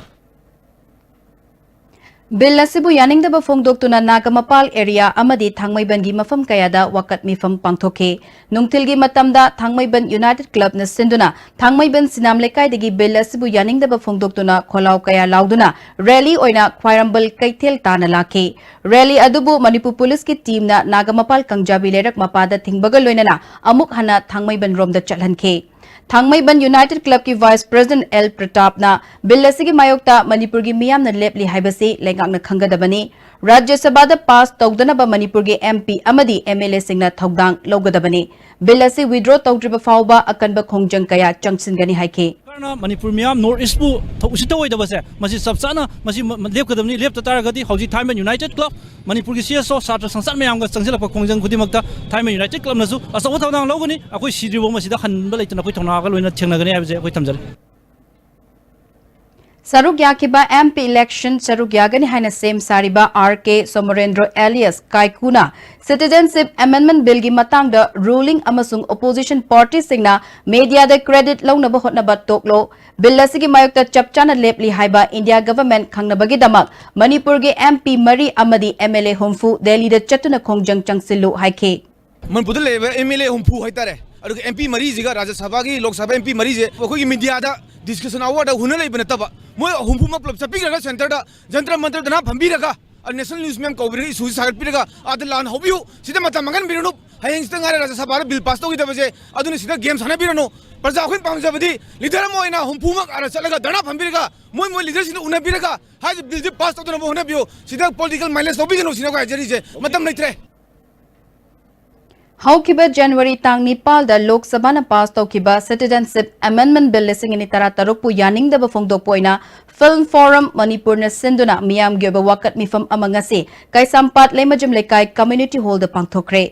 Bill ꯑꯁꯤꯕꯨ ꯌꯥꯅꯤꯡꯗꯕ ꯐꯣꯡꯗꯣꯛꯇꯨꯅ ꯅꯥꯒꯥꯃꯄꯥꯜ ꯑꯦꯔꯤꯌꯥ ꯑꯃꯗꯤ ꯊꯥꯡꯃꯩꯕꯟꯒꯤ ꯃꯐꯝ ꯀꯌꯥꯗ ꯋꯥꯀꯠ ꯃꯤꯐꯝ ꯄꯥꯡꯊꯣꯛꯈꯤ꯫ ꯅꯨꯡꯊꯤꯜꯒꯤ ꯃꯇꯝꯗ ꯊꯥꯡꯃꯩꯕꯟ ꯌꯨꯅꯥꯏꯇꯦꯗ ꯀ꯭ꯂꯕꯅ ꯁꯤꯟꯗꯨꯅ ꯊꯥꯡꯃꯩꯕꯟ ꯁꯤꯅꯥꯝ ꯂꯩꯀꯥꯏꯗꯒꯤ ꯕꯤꯜ ꯑꯁꯤꯕꯨ ꯌꯥꯅꯤꯡꯗꯕ ꯐꯣꯡꯗꯣꯛꯇꯨꯅ ꯈꯣꯜꯂꯥꯎ ꯀꯌꯥ ꯂꯥꯎꯗꯨꯅ ꯔꯦꯂꯤ ꯑꯣꯏꯅ ꯈ꯭ꯋꯥꯏꯔꯝꯕꯟ ꯀꯩꯊꯦꯜ ꯇꯥꯟꯅ ꯂꯥꯛꯈꯤ꯫ ꯔꯦꯂꯤ ꯑꯗꯨꯕꯨ ꯃꯅꯤꯄꯨꯔ ꯄꯨꯂꯤꯁꯀꯤ ꯇꯤꯝꯅ ꯅꯥꯒꯥꯃꯄꯥꯜ ꯀꯥꯡꯖꯥꯕꯤ ꯂꯩꯔꯛ ꯃꯄꯥꯗ ꯊꯤꯡꯕꯒ ꯂꯣꯏꯅꯅ ꯑꯃꯨꯛ ꯍꯟꯅ ꯊꯥꯡꯃꯩꯕꯟ ꯔꯣꯝꯗ ꯆꯠꯍꯟꯈꯤ꯫ ꯊꯥꯡꯃꯩꯕꯟ ꯌꯨꯅꯥꯏꯇꯦꯗ ꯀ꯭ꯂꯕꯀꯤ ꯚꯥꯏꯁ ꯄ꯭ꯔꯦꯁꯤꯗꯦꯟꯠ ꯑꯦꯜ ꯄ꯭ꯔꯇꯥꯞꯅ ꯕꯤꯜ ꯑꯁꯤꯒꯤ ꯃꯥꯌꯣꯛꯇ ꯃꯅꯤꯄꯨꯔꯒꯤ ꯃꯤꯌꯥꯝꯅ ꯂꯦꯞꯂꯤ ꯍꯥꯏꯕꯁꯤ ꯂꯩꯉꯥꯛꯅ ꯈꯪꯒꯗꯕꯅꯤ꯫ ꯔꯥꯖ꯭ꯌ ꯁꯚꯥꯗ ꯄꯥꯁ ꯇꯧꯗꯅꯕ ꯃꯅꯤꯄꯨꯔꯒꯤ ꯑꯦꯝ ꯄꯤ ꯑꯃꯗꯤ ꯑꯦꯝ ꯑꯦꯜ ꯑꯦꯁꯤꯡꯅ ꯊꯧꯗꯥꯡ ꯂꯧꯒꯗꯕꯅꯤ꯫ ꯕꯤꯜ ꯑꯁꯤ ꯋꯤꯗ꯭ꯔꯣ ꯇꯧꯗ꯭ꯔꯤꯕ ꯐꯥꯎꯕ ꯑꯀꯟꯕ ꯈꯣꯡꯖꯪ ꯀꯌꯥ ꯆꯪꯁꯤꯟꯒꯅꯤ ꯍꯥꯏꯈꯤ꯫ ꯁꯔꯀꯥꯔꯅ ꯃꯅꯤꯄꯨꯔ ꯃꯤꯌꯥꯝ ꯅꯣꯔꯠ ꯏꯁꯄꯨ ꯊꯧ-, ꯎꯁꯤꯠꯇ ꯑꯣꯏꯗꯕꯁꯦ, ꯃꯁꯤ ꯆꯞ ꯆꯥꯅ ꯃꯁꯤ ꯃ-, ꯃ-, ꯂꯦꯞꯀꯗꯕꯅꯤ꯫ ꯂꯦꯞꯇ ꯇꯥꯔꯒꯗꯤ ꯍꯧꯖꯤꯛ ꯊꯥꯡꯃꯩꯕꯟ ꯌꯨꯅꯥꯏꯇꯦꯗ ꯀ꯭ꯂꯕ, ꯃꯅꯤꯄꯨꯔꯒꯤ ꯁꯤ ꯑꯦꯁ ꯑꯣ, ꯁꯥꯇ꯭ꯔ ꯁꯪꯁꯊꯥꯟ ꯃꯌꯥꯝꯒ ꯆꯪꯁꯤꯜꯂꯛꯄ ꯈꯣꯡꯖꯪ ꯈꯨꯗꯤꯡꯃꯛꯇ ꯊꯥꯡꯃꯩꯕꯟ ꯌꯨꯅꯥꯏꯇꯦꯗ ꯀ꯭ꯂꯕꯅꯁꯨ ꯑꯆꯧꯕ ꯊꯧꯗꯥꯡ ꯂꯧꯒꯅꯤ꯫ ꯑꯩꯈꯣꯏ ꯁꯤꯗ꯭ꯔꯤꯐꯥꯎ ꯃꯁꯤꯗ ꯍꯟꯕ ꯂꯩꯇꯅ ꯑꯩꯈꯣꯏ ꯊꯧꯅꯥꯒ ꯂꯣꯏꯅ ꯊꯦꯡꯅꯒꯅꯤ ꯍꯥꯏꯕꯁꯦ ꯑꯩꯈꯣꯏ ꯊꯝꯖꯔꯤ꯫ ꯁꯔꯨꯛ ꯌꯥꯈꯤꯕ ꯑꯦꯝ ꯄꯤ ꯏꯂꯦꯛꯁꯟ ꯁꯔꯨꯛ ꯌꯥꯒꯅꯤ ꯍꯥꯏꯅ ꯁꯦꯝ ꯁꯥꯔꯤꯕ ꯑꯥꯔ ꯀꯦ ꯁꯣꯃꯔꯦꯟꯗ꯭ꯔꯣ ꯑꯦꯂꯤꯌꯥꯁ ꯀꯥꯏꯀꯨꯅ ꯁꯤꯇꯤꯖꯦꯟꯁꯤꯞ ꯑꯦꯃꯦꯟꯗꯃꯦꯟꯠ ꯕꯤꯜꯒꯤ ꯃꯇꯥꯡꯗ ꯔꯨꯂꯤꯡ ꯑꯃꯁꯨꯡ ꯑꯣꯄꯣꯖꯤꯁꯟ ꯄꯥꯔꯇꯤꯁꯤꯡꯅ ꯃꯤꯗꯤꯌꯥꯗ ꯀ꯭ꯔꯦꯗꯤꯠ ꯂꯧꯅꯕ ꯍꯣꯠꯅꯕ ꯇꯣꯛꯂꯣ, ꯕꯤꯜ ꯑꯁꯤꯒꯤ ꯃꯥꯌꯣꯛꯇ ꯆꯞ ꯆꯥꯅ ꯂꯦꯞꯂꯤ ꯍꯥꯏꯕ ꯏꯟꯗꯤꯌꯥ ꯒꯚꯔꯟꯃꯦꯟꯠ ꯈꯪꯅꯕꯒꯤꯗꯃꯛ ꯃꯅꯤꯄꯨꯔꯒꯤ ꯑꯦꯝ ꯄꯤ ꯃꯔꯤ ꯑꯃꯗꯤ ꯑꯦꯝ ꯑꯦꯜ ꯑꯦ ꯍꯨꯝꯐꯨ ꯗꯦꯜꯂꯤꯗ ꯆꯠꯇꯨꯅ ꯈꯣꯡꯖꯪ ꯆꯪꯁꯤꯜꯂꯨ ꯍꯥꯏꯈꯤ꯫ ꯃꯅꯤꯄꯨꯔꯗ ꯂꯩꯔꯤꯕ ꯑꯦꯝ ꯑꯦꯜ ꯑꯦ ꯍꯨꯝꯐꯨ ꯍꯥꯏꯇꯥꯔꯦ, ꯑꯗꯨꯒ ꯑꯦꯝ ꯄꯤ ꯃꯔꯤꯁꯤꯒ, ꯔꯥꯖ꯭ꯌ ꯁꯚꯥꯒꯤ, ꯂꯣꯛ ꯁꯚꯥ ꯑꯦꯝ ꯄꯤ ꯃꯔꯤꯁꯦ ꯑꯩꯈꯣꯏꯒꯤ ꯃꯤꯗꯤꯌꯥꯗ ꯗꯤꯁꯀꯁꯟ ꯑꯋꯥꯔꯗ ꯍꯨꯟꯅ ꯂꯩꯕ ꯅꯠꯇꯕ, ꯃꯣꯏ ꯍꯨꯝꯐꯨꯃꯛ ꯄꯨꯂꯞ ꯆꯠꯄꯤꯈ꯭ꯔꯒ ꯁꯦꯟꯇꯔꯗ ꯖꯟꯇ꯭ꯔ ꯃꯟꯇ꯭ꯔꯗꯅ ꯐꯝꯕꯤꯔꯒ, ꯑ, ꯅꯦꯁꯅꯦꯜ ꯅ꯭ꯌꯨꯁ ꯃꯌꯥꯝ ꯀꯧꯕꯤꯔꯒ ꯏꯁꯨꯁꯤ ꯁꯥꯒꯠꯄꯤꯔꯒ ꯑꯥꯗ ꯂꯥꯟ ꯍꯧꯕꯤꯌꯨ, ꯁꯤꯗ ꯃꯇꯝ ꯃꯥꯡꯍꯟꯕꯤꯔꯅꯨ, ꯍꯌꯦꯡꯁꯤꯗ ꯉꯥꯏꯔꯦ ꯔꯥꯖ꯭ꯌ ꯁꯚꯥꯗ ꯕꯤꯜ ꯄꯥꯁ ꯇꯧꯈꯤꯗꯕꯁꯦ, ꯑꯗꯨꯅ ꯁꯤꯗ ꯒꯦꯝ ꯁꯥꯟꯅꯕꯤꯔꯅꯨ꯫ ꯄ꯭ꯔꯖꯥ ꯑꯩꯈꯣꯏꯅ ꯄꯥꯝꯖꯕꯗꯤ ꯂꯤꯗꯔ ꯑꯃ ꯑꯣꯏꯅ ꯍꯨꯝꯐꯨꯃꯛ ꯑꯥꯗ ꯆꯠꯂꯒ ꯙꯔꯅꯥ ꯐꯝꯕꯤꯔꯒ ꯃꯣꯏ ꯃꯣꯏ ꯂꯤꯗꯔꯁꯤꯡꯗ ꯎꯅꯕꯤꯔꯒ ꯍꯥꯏꯔꯤꯕ ꯕꯤꯜꯁꯤ ꯄꯥꯁ ꯇꯧꯗꯅꯕ ꯍꯣꯠꯅꯕꯤꯌꯨ꯫ ꯁꯤꯗ ꯄꯣꯂꯤꯇꯤꯀꯦꯜ ꯃꯥꯏꯂꯦꯖ ꯂꯧꯕꯤꯒꯅꯨ ꯁꯤꯅ ꯑꯩꯈꯣꯏ ꯍꯥꯏꯖꯔꯤꯁꯦ꯫ ꯃꯇꯝ ꯂꯩꯇ꯭ꯔꯦ꯫ ꯍꯧꯈꯤꯕ ꯖꯅꯋꯥꯔꯤ ꯇꯥꯡ ꯅꯤꯄꯥꯜꯗ ꯂꯣꯛ ꯁꯚꯥꯅ ꯄꯥꯁ ꯇꯧꯈꯤꯕ ꯁꯤꯇꯤꯖꯦꯟꯁꯤꯞ ꯑꯦꯃꯦꯟꯗꯃꯦꯟꯠ ꯕꯤꯜ ꯂꯤꯁꯤꯡ ꯑꯅꯤ ꯇꯔꯥ ꯇꯔꯨꯛꯄꯨ ꯌꯥꯅꯤꯡꯗꯕ ꯐꯣꯡꯗꯣꯛꯄ ꯑꯣꯏꯅ ꯐꯤꯜꯝ ꯐꯣꯔꯝ ꯃꯅꯤꯄꯨꯔꯅ ꯁꯤꯟꯗꯨꯅ ꯃꯤꯌꯥꯝꯒꯤ ꯑꯣꯏꯕ ꯋꯥꯀꯠ ꯃꯤꯐꯝ ꯑꯃ ꯉꯁꯤ ꯀꯩꯁꯥꯝꯄꯥꯠ ꯂꯩꯃꯖꯝ ꯂꯩꯀꯥꯏ ꯀꯝꯃ꯭ꯌꯨꯅꯤꯇꯤ ꯍꯣꯜꯗ ꯄꯥꯡꯊꯣꯛꯈ꯭ꯔꯦ꯫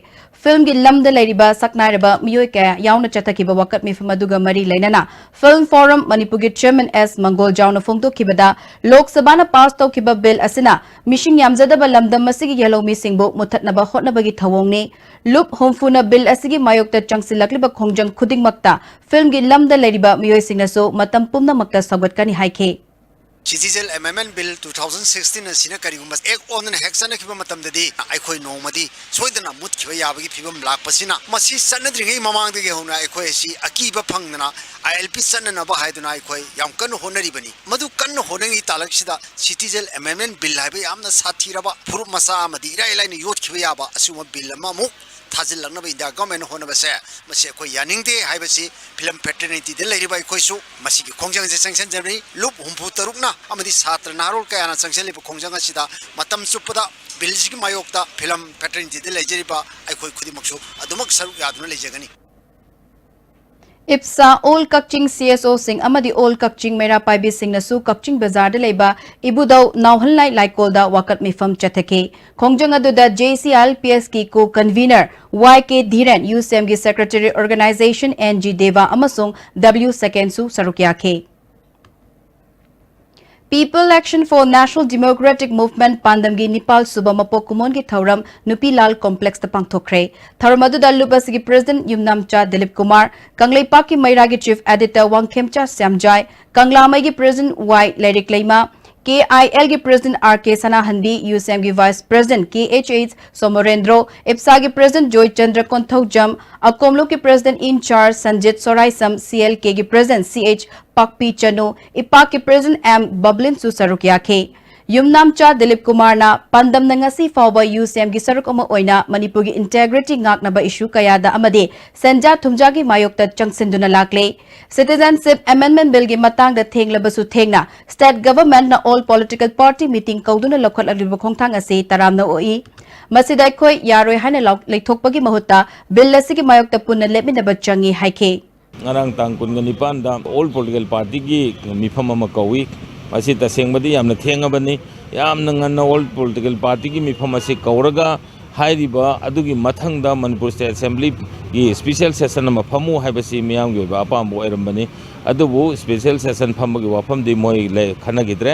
ꯐꯤꯜꯝꯒꯤ ꯂꯝꯗ ꯂꯩꯔꯤꯕ ꯁꯛꯅꯥꯏꯔꯕ ꯃꯤꯑꯣꯏ ꯀꯌꯥ ꯌꯥꯎꯅ ꯆꯠꯊꯈꯤꯕ ꯋꯥꯀꯠ ꯃꯤꯐꯝ ꯑꯗꯨꯒ ꯃꯔꯤ ꯂꯩꯅꯅ ꯐꯤꯜꯝ ꯐꯣꯔꯝ ꯃꯅꯤꯄꯨꯔꯒꯤ ꯆꯤꯌꯔꯃꯦꯟ ꯑꯦꯁ ꯃꯪꯒꯣꯜꯖꯥꯎꯅ ꯐꯣꯡꯗꯣꯛꯈꯤꯕꯗ, ꯂꯣꯛ ꯁꯚꯥꯅ ꯄꯥꯁ ꯇꯧꯈꯤꯕ ꯕꯤꯜ ꯑꯁꯤꯅ ꯃꯤꯁꯤꯡ ꯌꯥꯝꯖꯗꯕ ꯂꯝꯗꯝ ꯑꯁꯤꯒꯤ ꯌꯦꯜꯍꯧꯃꯤꯁꯤꯡꯕꯨ ꯃꯨꯠꯊꯠꯅꯕ ꯍꯣꯠꯅꯕꯒꯤ ꯊꯧꯑꯣꯡꯅꯤ꯫ ꯂꯨꯞ ꯍꯨꯝꯐꯨꯅ ꯕꯤꯜ ꯑꯁꯤꯒꯤ ꯃꯥꯌꯣꯛꯇ ꯆꯪꯁꯤꯜꯂꯛꯂꯤꯕ ꯈꯣꯡꯖꯪ ꯈꯨꯗꯤꯡꯃꯛꯇ ꯐꯤꯜꯝꯒꯤ ꯂꯝꯗ ꯂꯩꯔꯤꯕ ꯃꯤꯑꯣꯏꯁꯤꯡꯅꯁꯨ ꯃꯇꯝ ꯄꯨꯝꯅꯃꯛꯇ ꯁꯧꯒꯠꯀꯅꯤ ꯍꯥꯏꯈꯤ꯫ Citizen Amendment Bill two thousand sixteen ꯑꯁꯤꯅ ꯀꯔꯤꯒꯨꯝꯕ ꯑꯦꯛ ꯑꯣꯟꯗꯨꯅ ꯍꯦꯛ ꯆꯠꯅꯈꯤꯕ ꯃꯇꯝꯗꯗꯤ, ꯑꯩꯈꯣꯏ ꯅꯣꯡꯃꯗꯤ ꯁꯣꯏꯗꯅ ꯃꯨꯠꯈꯤꯕ ꯌꯥꯕꯒꯤ ꯐꯤꯕꯝ ꯂꯥꯛꯄꯁꯤꯅ, ꯃꯁꯤ ꯆꯠꯅꯗ꯭ꯔꯤꯉꯩ ꯃꯃꯥꯡꯗꯒꯤ ꯍꯧꯅ ꯑꯩꯈꯣꯏ ꯑꯁꯤ ꯑꯀꯤꯕ ꯐꯪꯗꯅ ꯑꯥꯏ ꯑꯦꯜ ꯄꯤ ꯆꯠꯅꯅꯕ ꯍꯥꯏꯗꯨꯅ ꯑꯩꯈꯣꯏ ꯌꯥꯝ ꯀꯟꯅ ꯍꯣꯠꯅꯔꯤꯕꯅꯤ꯫ ꯃꯗꯨ ꯀꯟꯅ ꯍꯣꯠꯅꯔꯤꯉꯩ ꯇꯥꯂꯛꯁꯤꯗ Citizen Amendment Bill ꯍꯥꯏꯕ ꯌꯥꯝꯅ ꯁꯥꯊꯤꯔꯕ ꯐꯨꯔꯨꯞ ꯃꯆꯥ ꯑꯃꯗꯤ ꯏꯔꯥꯏ ꯂꯥꯏꯅ ꯌꯣꯠꯈꯤꯕ ꯌꯥꯕ ꯑꯁꯤꯒꯨꯝꯕ ꯕꯤꯜ ꯑꯃ ꯑꯃꯨꯛ ꯊꯥꯖꯤꯜꯂꯛꯅꯕ ꯏꯟꯗꯤꯌꯥ ꯒꯚꯔꯟꯃꯦꯟꯠꯅ ꯍꯣꯠꯅꯕꯁꯦ, ꯃꯁꯤ ꯑꯩꯈꯣꯏ ꯌꯥꯅꯤꯡꯗꯦ ꯍꯥꯏꯕꯁꯤ ꯐꯤꯂꯝ ꯐꯦꯇꯔꯅꯤꯇꯤꯗ ꯂꯩꯔꯤꯕ ꯑꯩꯈꯣꯏꯁꯨ ꯃꯁꯤꯒꯤ ꯈꯣꯡꯖꯪꯁꯦ ꯆꯪꯁꯤꯟꯖꯕꯅꯤ꯫ ꯂꯨꯞ ꯍꯨꯝꯐꯨ ꯇꯔꯨꯛꯅ ꯑꯃꯗꯤ ꯁꯥꯇ꯭ꯔ ꯅꯍꯥꯔꯣꯜ ꯀꯌꯥꯅ ꯆꯪꯁꯤꯜꯂꯤꯕ ꯈꯣꯡꯖꯪ ꯑꯁꯤꯗ ꯃꯇꯝ ꯆꯨꯞꯄꯗ ꯕꯤꯜꯁꯤꯒꯤ ꯃꯥꯌꯣꯛꯇ ꯐꯤꯂꯝ ꯐꯦꯇꯔꯅꯤꯇꯤꯗ ꯂꯩꯖꯔꯤꯕ ꯑꯩꯈꯣꯏ ꯈꯨꯗꯤꯡꯃꯛꯁꯨ ꯑꯗꯨꯃꯛ ꯁꯔꯨꯛ ꯌꯥꯗꯨꯅ ꯂꯩꯖꯒꯅꯤ꯫ ꯏꯞꯁꯥ, ꯑꯣꯜ ꯀꯛꯆꯤꯡ ꯁꯤ ꯑꯦꯁ ꯑꯣꯁꯤꯡ ꯑꯃꯗꯤ ꯑꯣꯜ ꯀꯛꯆꯤꯡ ꯃꯩꯔꯥ ꯄꯥꯏꯕꯤꯁꯤꯡꯅꯁꯨ ꯀꯛꯆꯤꯡ ꯕꯖꯥꯔꯗ ꯂꯩꯕ ꯏꯕꯨꯙꯧ ꯅꯥꯎꯍꯟꯂꯥꯏ ꯂꯥꯏꯀꯣꯜꯗ ꯋꯥꯀꯠ ꯃꯤꯐꯝ ꯆꯠꯊꯈꯤ꯫ ꯈꯣꯡꯖꯪ ꯑꯗꯨꯗ J C I L P ꯑꯦꯁꯀꯤ ꯀꯣ ꯀꯟꯚꯤꯅꯔ ꯋꯥꯏ ꯀꯦ ꯙꯤꯔꯦꯟ, ꯌꯨ ꯁꯤ ꯑꯦꯝꯒꯤ ꯁꯦꯀ꯭ꯔꯦꯇꯔꯤ ꯑꯣꯔꯒꯅꯥꯏꯖꯦꯁꯟ ꯑꯦꯟ ꯖꯤ ꯗꯦꯕ ꯑꯃꯁꯨꯡ ꯗꯕ꯭ꯂꯤꯎ ꯁꯦꯀꯦꯟꯁꯨ ꯁꯔꯨꯛ ꯌꯥꯈꯤ꯫ People Action for National Democratic Movement ꯄꯥꯟꯗꯝꯒꯤ ꯅꯤꯄꯥꯜ ꯁꯨꯕ ꯃꯄꯣꯛ ꯀꯨꯝꯑꯣꯟꯒꯤ ꯊꯧꯔꯝ ꯅꯨꯄꯤ ꯂꯥꯜ ꯀꯣꯝꯄ꯭ꯂꯦꯛꯁꯇ ꯄꯥꯡꯊꯣꯛꯈ꯭ꯔꯦ꯫ ꯊꯧꯔꯝ ꯑꯗꯨꯗ ꯂꯨꯞ ꯑꯁꯤꯒꯤ ꯄ꯭ꯔꯦꯁꯤꯗꯦꯟꯠ ꯌꯨꯝꯅꯥꯝꯆꯥ ꯗꯤꯂꯤꯞ ꯀꯨꯃꯥꯔ, ꯀꯪꯂꯩꯄꯥꯛꯀꯤ ꯃꯩꯔꯥꯒꯤ ꯆꯤꯐ ꯑꯦꯗꯤꯇꯔ ꯋꯥꯡꯈꯦꯝꯆꯥ ꯁ꯭ꯌꯥꯝꯖꯥꯏ, ꯀꯪꯂꯥꯃꯩꯒꯤ president Y Lairikleima, K I ꯑꯦꯜꯒꯤ president R K Sanahanbi, U C ꯑꯦꯝꯒꯤ vice president K H H Somorendro, ꯏꯞꯁꯥꯒꯤ ꯄ꯭ꯔꯦꯁꯤꯗꯦꯟꯠ ꯖꯣꯏꯆꯟꯗ꯭ꯔ ꯀꯣꯟꯊꯧꯖꯝ, ꯑꯀꯣꯝꯂꯨꯞꯀꯤ president in charge Sanjit Soraisam, C L ꯀꯦꯒꯤ president C H Pakpi Chanu, ꯏꯄꯥꯛꯀꯤ ꯄ꯭ꯔꯦꯁꯤꯗꯦꯟꯠ ꯑꯦꯝ ꯕꯕ꯭ꯂꯤꯟꯁꯨ ꯁꯔꯨꯛ ꯌꯥꯈꯤ꯫ ꯌꯨꯝꯅꯥꯝꯆꯥ ꯗꯤꯂꯤꯞ ꯀꯨꯃꯥꯔꯅ ꯄꯥꯟꯗꯝꯅ ꯉꯁꯤ ꯐꯥꯎꯕ ꯌꯨ ꯁꯤ ꯑꯦꯝꯒꯤ ꯁꯔꯨꯛ ꯑꯃ ꯑꯣꯏꯅ ꯃꯅꯤꯄꯨꯔꯒꯤ ꯏꯟꯇꯦꯒ꯭ꯔꯤꯇꯤ ꯉꯥꯛꯅꯕ ꯏꯁꯨ ꯀꯌꯥꯗ ꯑꯃꯗꯤ ꯁꯦꯟꯖꯥ ꯊꯨꯝꯖꯥꯒꯤ ꯃꯥꯌꯣꯛꯇ ꯆꯪꯁꯤꯟꯗꯨꯅ ꯂꯥꯛꯂꯦ꯫ ꯁꯤꯇꯤꯖꯦꯟꯁꯤꯞ ꯑꯦꯃꯦꯟꯗꯃꯦꯟꯠ ꯕꯤꯜꯒꯤ ꯃꯇꯥꯡꯗ ꯊꯦꯡꯂꯕꯁꯨ ꯊꯦꯡꯅ ꯁ꯭ꯇꯦꯠ ꯒꯚꯔꯟꯃꯦꯟꯠꯅ ꯑꯣꯜ ꯄꯣꯂꯤꯇꯤꯀꯦꯜ ꯄꯥꯔꯇꯤ ꯃꯤꯇꯤꯡ ꯀꯧꯗꯨꯅ ꯂꯧꯈꯠꯂꯛꯂꯤꯕ ꯈꯣꯡꯊꯥꯡ ꯑꯁꯤ ꯇꯔꯥꯝꯅ ꯑꯣꯛꯏ꯫ ꯃꯁꯤꯗ ꯑꯩꯈꯣꯏ ꯌꯥꯔꯣꯏ ꯍꯥꯏꯅ ꯂꯥꯎ-, ꯂꯩꯊꯣꯛꯄꯒꯤ ꯃꯍꯨꯠꯇ ꯕꯤꯜ ꯑꯁꯤꯒꯤ ꯃꯥꯌꯣꯛꯇ ꯄꯨꯟꯅ ꯂꯦꯞꯃꯤꯟꯅꯕ ꯆꯪꯏ ꯍꯥꯏꯈꯤ꯫ ꯉꯔꯥꯡ ꯇꯥꯡ ꯀꯨꯟꯒ ꯅꯤꯄꯥꯟꯗ ꯑꯣꯜ ꯄꯣꯂꯤꯇꯤꯀꯦꯜ ꯄꯥꯔꯇꯤꯒꯤ ꯃꯤꯐꯝ ꯑꯃ ꯀꯧꯏ꯫ ꯃꯁꯤ ꯇꯁꯦꯡꯕꯗꯤ ꯌꯥꯝꯅ ꯊꯦꯡꯉꯕꯅꯤ꯫ ꯌꯥꯝꯅ ꯉꯟꯅ ꯑꯣꯜ ꯄꯣꯂꯤꯇꯤꯀꯦꯜ ꯄꯥꯔꯇꯤꯒꯤ ꯃꯤꯐꯝ ꯑꯁꯤ ꯀꯧꯔꯒ ꯍꯥꯏꯔꯤꯕ ꯑꯗꯨꯒꯤ ꯃꯊꯪꯗ ꯃꯅꯤꯄꯨꯔ ꯁ꯭ꯇꯦꯠ ꯑꯦꯁꯦꯝꯕ꯭ꯂꯤꯒꯤ ꯁ꯭ꯄꯤꯁꯦꯜ ꯁꯦꯁꯟ ꯑꯃ ꯐꯝꯃꯨ ꯍꯥꯏꯕꯁꯤ ꯃꯤꯌꯥꯝꯒꯤ ꯑꯣꯏꯕ ꯑꯄꯥꯝꯕ ꯑꯣꯏꯔꯝꯕꯅꯤ꯫ ꯑꯗꯨꯕꯨ ꯁ꯭ꯄꯤꯁꯦꯜ ꯁꯦꯁꯟ ꯐꯝꯕꯒꯤ ꯋꯥꯐꯝꯗꯤ ꯃꯣꯏ ꯂꯩ-, ꯈꯟꯅꯈꯤꯗ꯭ꯔꯦ꯫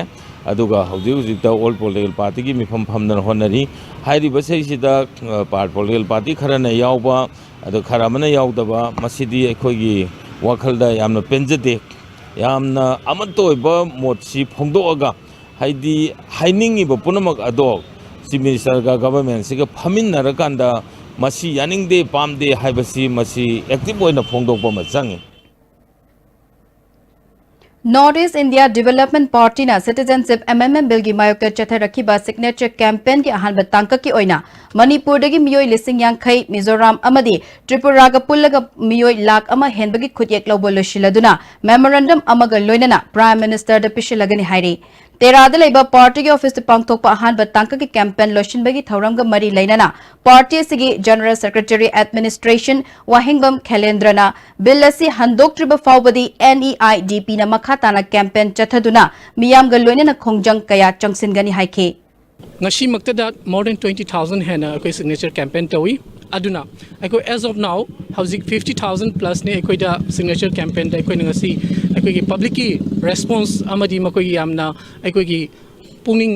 ꯑꯗꯨꯒ ꯍꯧꯖꯤꯛ ꯍꯧꯖꯤꯛꯇ ꯑꯣꯜ ꯄꯣꯂꯤꯇꯤꯀꯦꯜ ꯄꯥꯔꯇꯤꯒꯤ ꯃꯤꯐꯝ ꯐꯝꯗꯅ ꯍꯣꯠꯅꯔꯤ꯫ ꯍꯥꯏꯔꯤꯕꯁꯤꯗꯩꯁꯤꯗ, ꯑ, ꯄꯥꯔ-, ꯄꯣꯂꯤꯇꯤꯀꯦꯜ ꯄꯥꯔꯇꯤ ꯈꯔꯅ ꯌꯥꯎꯕ, ꯑꯗꯨ ꯈꯔ ꯑꯃꯅ ꯌꯥꯎꯗꯕ, ꯃꯁꯤꯗꯤ ꯑꯩꯈꯣꯏꯒꯤ ꯋꯥꯈꯜꯗ ꯌꯥꯝꯅ ꯄꯦꯟꯖꯗꯦ꯫ ꯌꯥꯝꯅ ꯑꯃꯠꯇ ꯑꯣꯏꯕ ꯃꯣꯠꯁꯤ ꯐꯣꯡꯗꯣꯛꯑꯒ, ꯍꯥꯏꯗꯤ ꯍꯥꯏꯅꯤꯡꯉꯤꯕ ꯄꯨꯝꯅꯃꯛ ꯑꯗꯣ ꯆꯤꯐ ꯃꯤꯅꯤꯁꯇꯔꯒ ꯒꯚꯔꯟꯃꯦꯟꯁꯤꯒ ꯐꯝꯃꯤꯟꯅꯔꯀꯥꯟꯗ ꯃꯁꯤ ꯌꯥꯅꯤꯡꯗꯦ, ꯄꯥꯝꯗꯦ ꯍꯥꯏꯕꯁꯤ ꯃꯁꯤ ꯑꯦꯛꯇꯤꯚ ꯑꯣꯏꯅ ꯐꯣꯡꯗꯣꯛꯄ ꯑꯃ ꯆꯪꯉꯤ꯫ North East India Development Party ꯅ Citizenship Amendment Bill ꯒꯤ ꯃꯥꯌꯣꯛꯇ ꯆꯠꯊꯔꯛꯈꯤꯕ signature campaign ꯒꯤ ꯑꯍꯥꯟꯕ ꯇꯥꯡꯀꯛꯀꯤ ꯑꯣꯏꯅ ꯃꯅꯤꯄꯨꯔꯗꯒꯤ ꯃꯤꯑꯣꯏ ꯂꯤꯁꯤꯡ ꯌꯥꯡꯈꯩ, ꯃꯤꯖꯣꯔꯥꯝ ꯑꯃꯗꯤ ꯇ꯭ꯔꯤꯄꯨꯔꯥꯒ ꯄꯨꯜꯂꯒ ꯃꯤꯑꯣꯏ ꯂꯥꯈ ꯑꯃ ꯍꯦꯟꯕꯒꯤ ꯈꯨꯠꯌꯦꯛ ꯂꯧꯕ ꯂꯣꯏꯁꯤꯜꯂꯗꯨꯅ memorandum ꯑꯃꯒ ꯂꯣꯏꯅꯅ Prime Minister ꯗ ꯄꯤꯁꯤꯜꯂꯒꯅꯤ ꯍꯥꯏꯔꯤ꯫ ꯇꯦꯔꯥꯗ ꯂꯩꯕ party ꯒꯤ office ꯇ ꯄꯥꯡꯊꯣꯛꯄ ꯑꯍꯥꯟꯕ ꯇꯥꯡꯀꯛꯀꯤ campaign ꯂꯣꯏꯁꯤꯟꯕꯒꯤ ꯊꯧꯔꯝꯒ ꯃꯔꯤ ꯂꯩꯅꯅ party ꯑꯁꯤꯒꯤ General Secretary Administration ꯋꯥꯍꯦꯡꯕꯝ ꯈꯦꯂꯦꯟꯗ꯭ꯔꯅ bill ꯑꯁꯤ ꯍꯟꯗꯣꯛꯇ꯭ꯔꯤꯕ ꯐꯥꯎꯕꯗꯤ N E I D P ꯅ ꯃꯈꯥ ꯇꯥꯅ campaign ꯆꯠꯊꯗꯨꯅ ꯃꯤꯌꯥꯝꯒ ꯂꯣꯏꯅꯅ ꯈꯣꯡꯖꯪ ꯀꯌꯥ ꯆꯪꯁꯤꯟꯒꯅꯤ ꯍꯥꯏꯈꯤ꯫ ꯉꯁꯤꯃꯛꯇꯗ more than twenty thousand ꯍꯦꯟꯅ ꯑꯩꯈꯣꯏ signature campaign ꯇꯧꯏ꯫ ꯑꯗꯨꯅ ꯑꯩꯈꯣꯏ as of now ꯍꯧꯖꯤꯛ fifty thousand plus ꯅꯤ ꯑꯩꯈꯣꯏꯗ signature campaign ꯗ ꯑꯩꯈꯣꯏꯅ ꯉꯁꯤ ꯑꯩꯈꯣꯏꯒꯤ public ꯀꯤ response ꯑꯃꯗꯤ ꯃꯈꯣꯏꯒꯤ ꯌꯥꯝꯅ ꯑꯩꯈꯣꯏꯒꯤ ꯄꯨꯛꯅꯤꯡ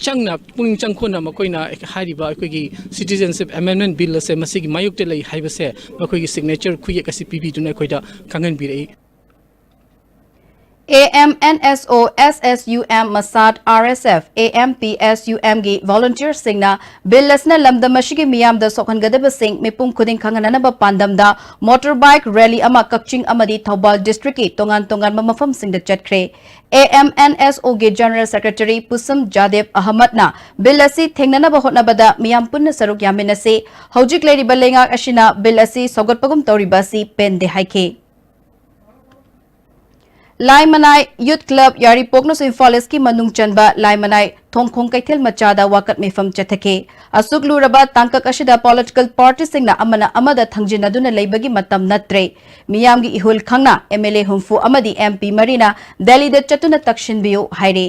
ꯆꯪꯅ, ꯄꯨꯛꯅꯤꯡ ꯆꯪꯈꯣꯟꯅ ꯃꯈꯣꯏꯅ ꯍꯥꯏꯔꯤꯕ ꯑꯩꯈꯣꯏꯒꯤ Citizenship Amendment Bill ꯑꯁꯦ ꯃꯁꯤꯒꯤ ꯃꯥꯌꯣꯛꯇ ꯂꯩ ꯍꯥꯏꯕꯁꯦ ꯃꯈꯣꯏꯒꯤ signature ꯈꯨꯌꯦꯛ ꯑꯁꯤ ꯄꯤꯕꯤꯗꯨꯅ ꯑꯩꯈꯣꯏꯗ ꯈꯪꯍꯟꯕꯤꯔꯛꯏ꯫ A M N S O, S S U M, ꯃꯁꯥꯗ, R S F, A M P S U M ꯒꯤ volunteer ꯁꯤꯡꯅ bill ꯑꯁꯤꯅ ꯂꯝꯗꯝ ꯑꯁꯤꯒꯤ ꯃꯤꯌꯥꯝꯗ ꯁꯣꯛꯍꯟꯒꯗꯕꯁꯤꯡ ꯃꯤꯄꯨꯝ ꯈꯨꯗꯤꯡ ꯈꯪꯍꯟꯅꯅꯕ ꯄꯥꯟꯗꯝꯗ motorbike rally ꯑꯃ ꯀꯛꯆꯤꯡ ꯑꯃꯗꯤ ꯊꯧꯕꯥꯜ district ꯀꯤ ꯇꯣꯉꯥꯟ ꯇꯣꯉꯥꯟꯕ ꯃꯐꯝꯁꯤꯡꯗ ꯆꯠꯈ꯭ꯔꯦ꯫ A M N S O ꯒꯤ General Secretary ꯄꯨꯁꯝ ꯖꯥꯗꯦꯕ ꯑꯍꯃꯗꯅ bill ꯑꯁꯤ ꯊꯦꯡꯅꯅꯕ ꯍꯣꯠꯅꯕꯗ ꯃꯤꯌꯥꯝ ꯄꯨꯟꯅ ꯁꯔꯨꯛ ꯌꯥꯃꯤꯟꯅꯁꯤ, ꯍꯧꯖꯤꯛ ꯂꯩꯔꯤꯕ ꯂꯩꯉꯥꯛ ꯑꯁꯤꯅ bill ꯑꯁꯤ ꯁꯧꯒꯠꯄꯒꯨꯝ ꯇꯧꯔꯤꯕ ꯑꯁꯤ ꯄꯦꯟꯗꯦ ꯍꯥꯏꯈꯤ꯫ ꯂꯥꯏꯃꯅꯥꯏ Youth Club ꯌꯥꯏꯔꯤꯄꯣꯛꯅꯁꯨ ꯏꯝꯐꯥꯜ East ꯀꯤ ꯃꯅꯨꯡ ꯆꯟꯕ ꯂꯥꯏꯃꯅꯥꯏ ꯊꯣꯡꯈꯣꯡ ꯀꯩꯊꯦꯜ ꯃꯆꯥꯗ ꯋꯥꯀꯠ ꯃꯤꯐꯝ ꯆꯠꯊꯈꯤ꯫ ꯑꯁꯨꯛ ꯂꯨꯔꯕ ꯇꯥꯡꯀꯛ ꯑꯁꯤꯗ political party ꯁꯤꯡꯅ ꯑꯃꯅ ꯑꯃꯗ ꯊꯪꯖꯤꯟꯅꯗꯨꯅ ꯂꯩꯕꯒꯤ ꯃꯇꯝ ꯅꯠꯇ꯭ꯔꯦ꯫ ꯃꯤꯌꯥꯝꯒꯤ ꯏꯍꯨꯜ ꯈꯪꯅ M L A ꯍꯨꯝꯐꯨ ꯑꯃꯗꯤ M P ꯃꯔꯤꯅ ꯗꯦꯜꯂꯤꯗ ꯆꯠꯇꯨꯅ ꯇꯛꯁꯤꯟꯕꯤꯌꯨ ꯍꯥꯏꯔꯤ꯫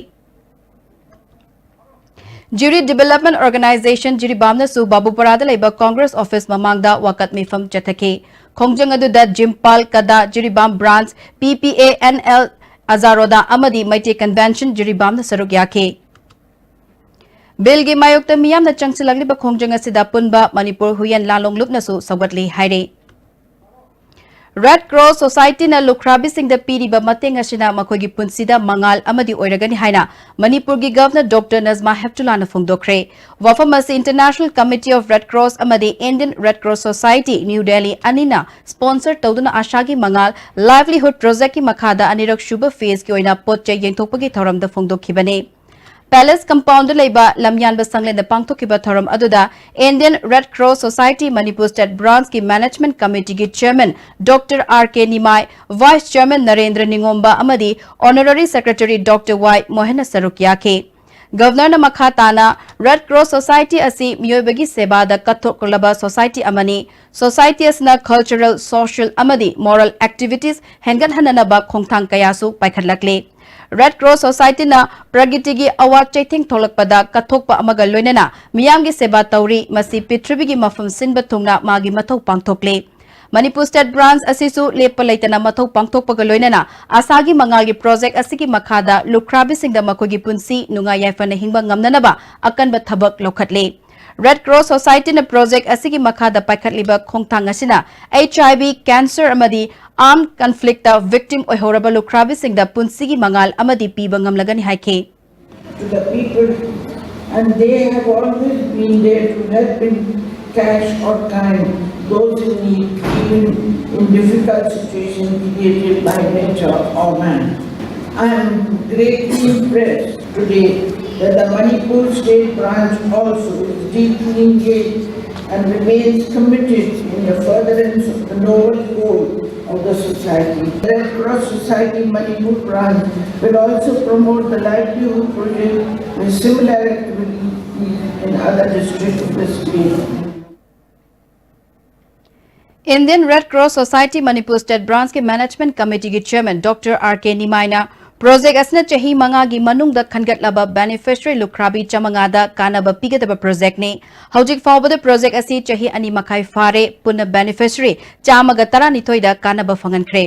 ꯖꯤꯔꯤ Development Organization ꯖꯤꯔꯤꯕꯥꯝꯅꯁꯨ ꯕꯥꯕꯨꯄꯥꯔꯥꯗ ꯂꯩꯕ Congress office ꯃꯃꯥꯡꯗ ꯋꯥꯀꯠ ꯃꯤꯐꯝ ꯆꯠꯊꯈꯤ꯫ ꯈꯣꯡꯖꯪ ꯑꯗꯨꯗ ꯖꯤꯝꯄꯥꯜ ꯀꯗꯥ Jiribam branch, P P A N L ꯑꯖꯥꯔꯣꯗꯥ ꯑꯃꯗꯤ ꯃꯩꯇꯩ Convention ꯖꯤꯔꯤꯕꯥꯝꯅ ꯁꯔꯨꯛ ꯌꯥꯈꯤ꯫ Bill ꯒꯤ ꯃꯥꯌꯣꯛꯇ ꯃꯤꯌꯥꯝꯅ ꯆꯪꯁꯤꯜꯂꯛꯂꯤꯕ ꯈꯣꯡꯖꯪ ꯑꯁꯤꯗ ꯄꯨꯟꯕ ꯃꯅꯤꯄꯨꯔ ꯍꯨꯏꯌꯦꯟ ꯂꯥꯂꯣꯡꯂꯨꯞꯅꯁꯨ ꯁꯧꯒꯠꯂꯤ ꯍꯥꯏꯔꯤ꯫ Red Cross Society ꯅ ꯂꯨꯈ꯭ꯔꯥꯕꯤꯁꯤꯡꯗ ꯄꯤꯔꯤꯕ ꯃꯇꯦꯡ ꯑꯁꯤꯅ ꯃꯈꯣꯏꯒꯤ ꯄꯨꯟꯁꯤꯗ ꯃꯉꯥꯜ ꯑꯃꯗꯤ ꯑꯣꯏꯔꯒꯅꯤ ꯍꯥꯏꯅ ꯃꯅꯤꯄꯨꯔꯒꯤ Governor Doctor Najma Heptulla ꯅ ꯐꯣꯡꯗꯣꯛꯈ꯭ꯔꯦ꯫ ꯋꯥꯐꯝ ꯑꯁꯤ International Committee of Red Cross ꯑꯃꯗꯤ Indian Red Cross Society, New Delhi ꯑꯅꯤꯅ sponsor ꯇꯧꯗꯨꯅ ꯑꯥꯁꯥꯒꯤ ꯃꯉꯥꯜ livelihood project ꯀꯤ ꯃꯈꯥꯗ ꯑꯅꯤꯔꯛ ꯁꯨꯕ phase ꯀꯤ ꯑꯣꯏꯅ ꯄꯣꯠ ꯆꯩ ꯌꯦꯟꯊꯣꯛꯄꯒꯤ ꯊꯧꯔꯝꯗ ꯐꯣꯡꯗꯣꯛꯈꯤꯕꯅꯤ꯫ Palace Compound ꯗ ꯂꯩꯕ ꯂꯝꯌꯥꯟꯕ ꯁꯪꯂꯦꯟꯗ ꯄꯥꯡꯊꯣꯛꯈꯤꯕ ꯊꯧꯔꯝ ꯑꯗꯨꯗ Indian Red Cross Society Manipur State Branch ꯀꯤ Management Committee ꯒꯤ Chairman Doctor R K Nimai, Vice Chairman Narendra Ningomba ꯑꯃꯗꯤ Honorary Secretary Doctor Y ꯃꯣꯍꯟꯅ ꯁꯔꯨꯛ ꯌꯥꯈꯤ꯫ Governor ꯅ ꯃꯈꯥ ꯇꯥꯅ Red Cross Society ꯑꯁꯤ ꯃꯤꯑꯣꯏꯕꯒꯤ ꯁꯦꯕꯥꯗ ꯀꯠꯊꯣꯛꯂꯕ society ꯑꯃꯅꯤ꯫ Society ꯑꯁꯤꯅ cultural, social ꯑꯃꯗꯤ moral activities ꯍꯦꯟꯒꯠꯍꯟꯅꯅꯕ ꯈꯣꯡꯊꯥꯡ ꯀꯌꯥꯁꯨ ꯄꯥꯏꯈꯠꯂꯛꯂꯤ꯫ Red Cross Society ꯅ ꯄ꯭ꯔꯒꯤꯇꯤꯒꯤ ꯑꯋꯥ ꯆꯩꯊꯦꯡ ꯊꯣꯛꯂꯛꯄꯗ ꯀꯠꯊꯣꯛꯄ ꯑꯃꯒ ꯂꯣꯏꯅꯅ ꯃꯤꯌꯥꯝꯒꯤ ꯁꯦꯕꯥ ꯇꯧꯔꯤ, ꯃꯁꯤ ꯄ꯭ꯔꯤꯊꯤꯕꯤꯒꯤ ꯃꯐꯝ ꯁꯤꯟꯕ ꯊꯨꯡꯅ ꯃꯥꯒꯤ ꯃꯊꯧ ꯄꯥꯡꯊꯣꯛꯂꯤ꯫ Manipur State Branch ꯑꯁꯤꯁꯨ ꯂꯦꯞꯄ ꯂꯩꯇꯅ ꯃꯊꯧ ꯄꯥꯡꯊꯣꯛꯄꯒ ꯂꯣꯏꯅꯅ ꯑꯥꯁꯥꯒꯤ ꯃꯉꯥꯜꯒꯤ project ꯑꯁꯤꯒꯤ ꯃꯈꯥꯗ ꯂꯨꯈ꯭ꯔꯥꯕꯤꯁꯤꯡꯗ ꯃꯈꯣꯏꯒꯤ ꯄꯨꯟꯁꯤ ꯅꯨꯡꯉꯥꯏ ꯌꯥꯏꯐꯅ ꯍꯤꯡꯕ ꯉꯝꯅꯅꯕ ꯑꯀꯟꯕ ꯊꯕꯛ ꯂꯧꯈꯠꯂꯤ꯫ Red Cross Society ꯅ project ꯑꯁꯤꯒꯤ ꯃꯈꯥꯗ ꯄꯥꯏꯈꯠꯂꯤꯕ ꯈꯣꯡꯊꯥꯡ ꯑꯁꯤꯅ H I V, cancer ꯑꯃꯗꯤ armed conflict ꯇ victim ꯑꯣꯏꯍꯧꯔꯕ ꯂꯨꯈ꯭ꯔꯥꯕꯤꯁꯤꯡꯗ ꯄꯨꯟꯁꯤꯒꯤ ꯃꯉꯥꯜ ꯑꯃꯗꯤ ꯄꯤꯕ ꯉꯝꯂꯒꯅꯤ ꯍꯥꯏꯈꯤ꯫ To the people, and they have always been there to help in cash or kind those in need, even in difficult situations created by nature or man. I am greatly impressed today that the Manipur State Branch also is deeply engaged and remains committed in the furtherance of the noble goal of the society. The Red Cross Society Manipur Branch will also promote the livelihood project with similar activities in other districts of the state. Indian Red Cross Society Manipur State Branch ꯀꯤ Management Committee ꯒꯤ Chairman Doctor R K Nimai ꯅ project ꯑꯁꯤꯅ ꯆꯍꯤ ꯃꯉꯥꯒꯤ ꯃꯅꯨꯡꯗ ꯈꯟꯒꯠꯂꯕ beneficiary ꯂꯨꯈ꯭ꯔꯥꯕꯤ ꯆꯥꯃꯉꯥꯗ ꯀꯥꯟꯅꯕ ꯄꯤꯒꯗꯕ project ꯅꯤ꯫ ꯍꯧꯖꯤꯛ ꯐꯥꯎꯕꯗ project ꯑꯁꯤ ꯆꯍꯤ ꯑꯅꯤ ꯃꯈꯥꯏ ꯐꯥꯔꯦ, ꯄꯨꯟꯅ beneficiary ꯆꯥꯝꯃꯒ ꯇꯔꯥꯅꯤꯊꯣꯏꯗ ꯀꯥꯟꯅꯕ ꯐꯪꯍꯟꯈ꯭ꯔꯦ꯫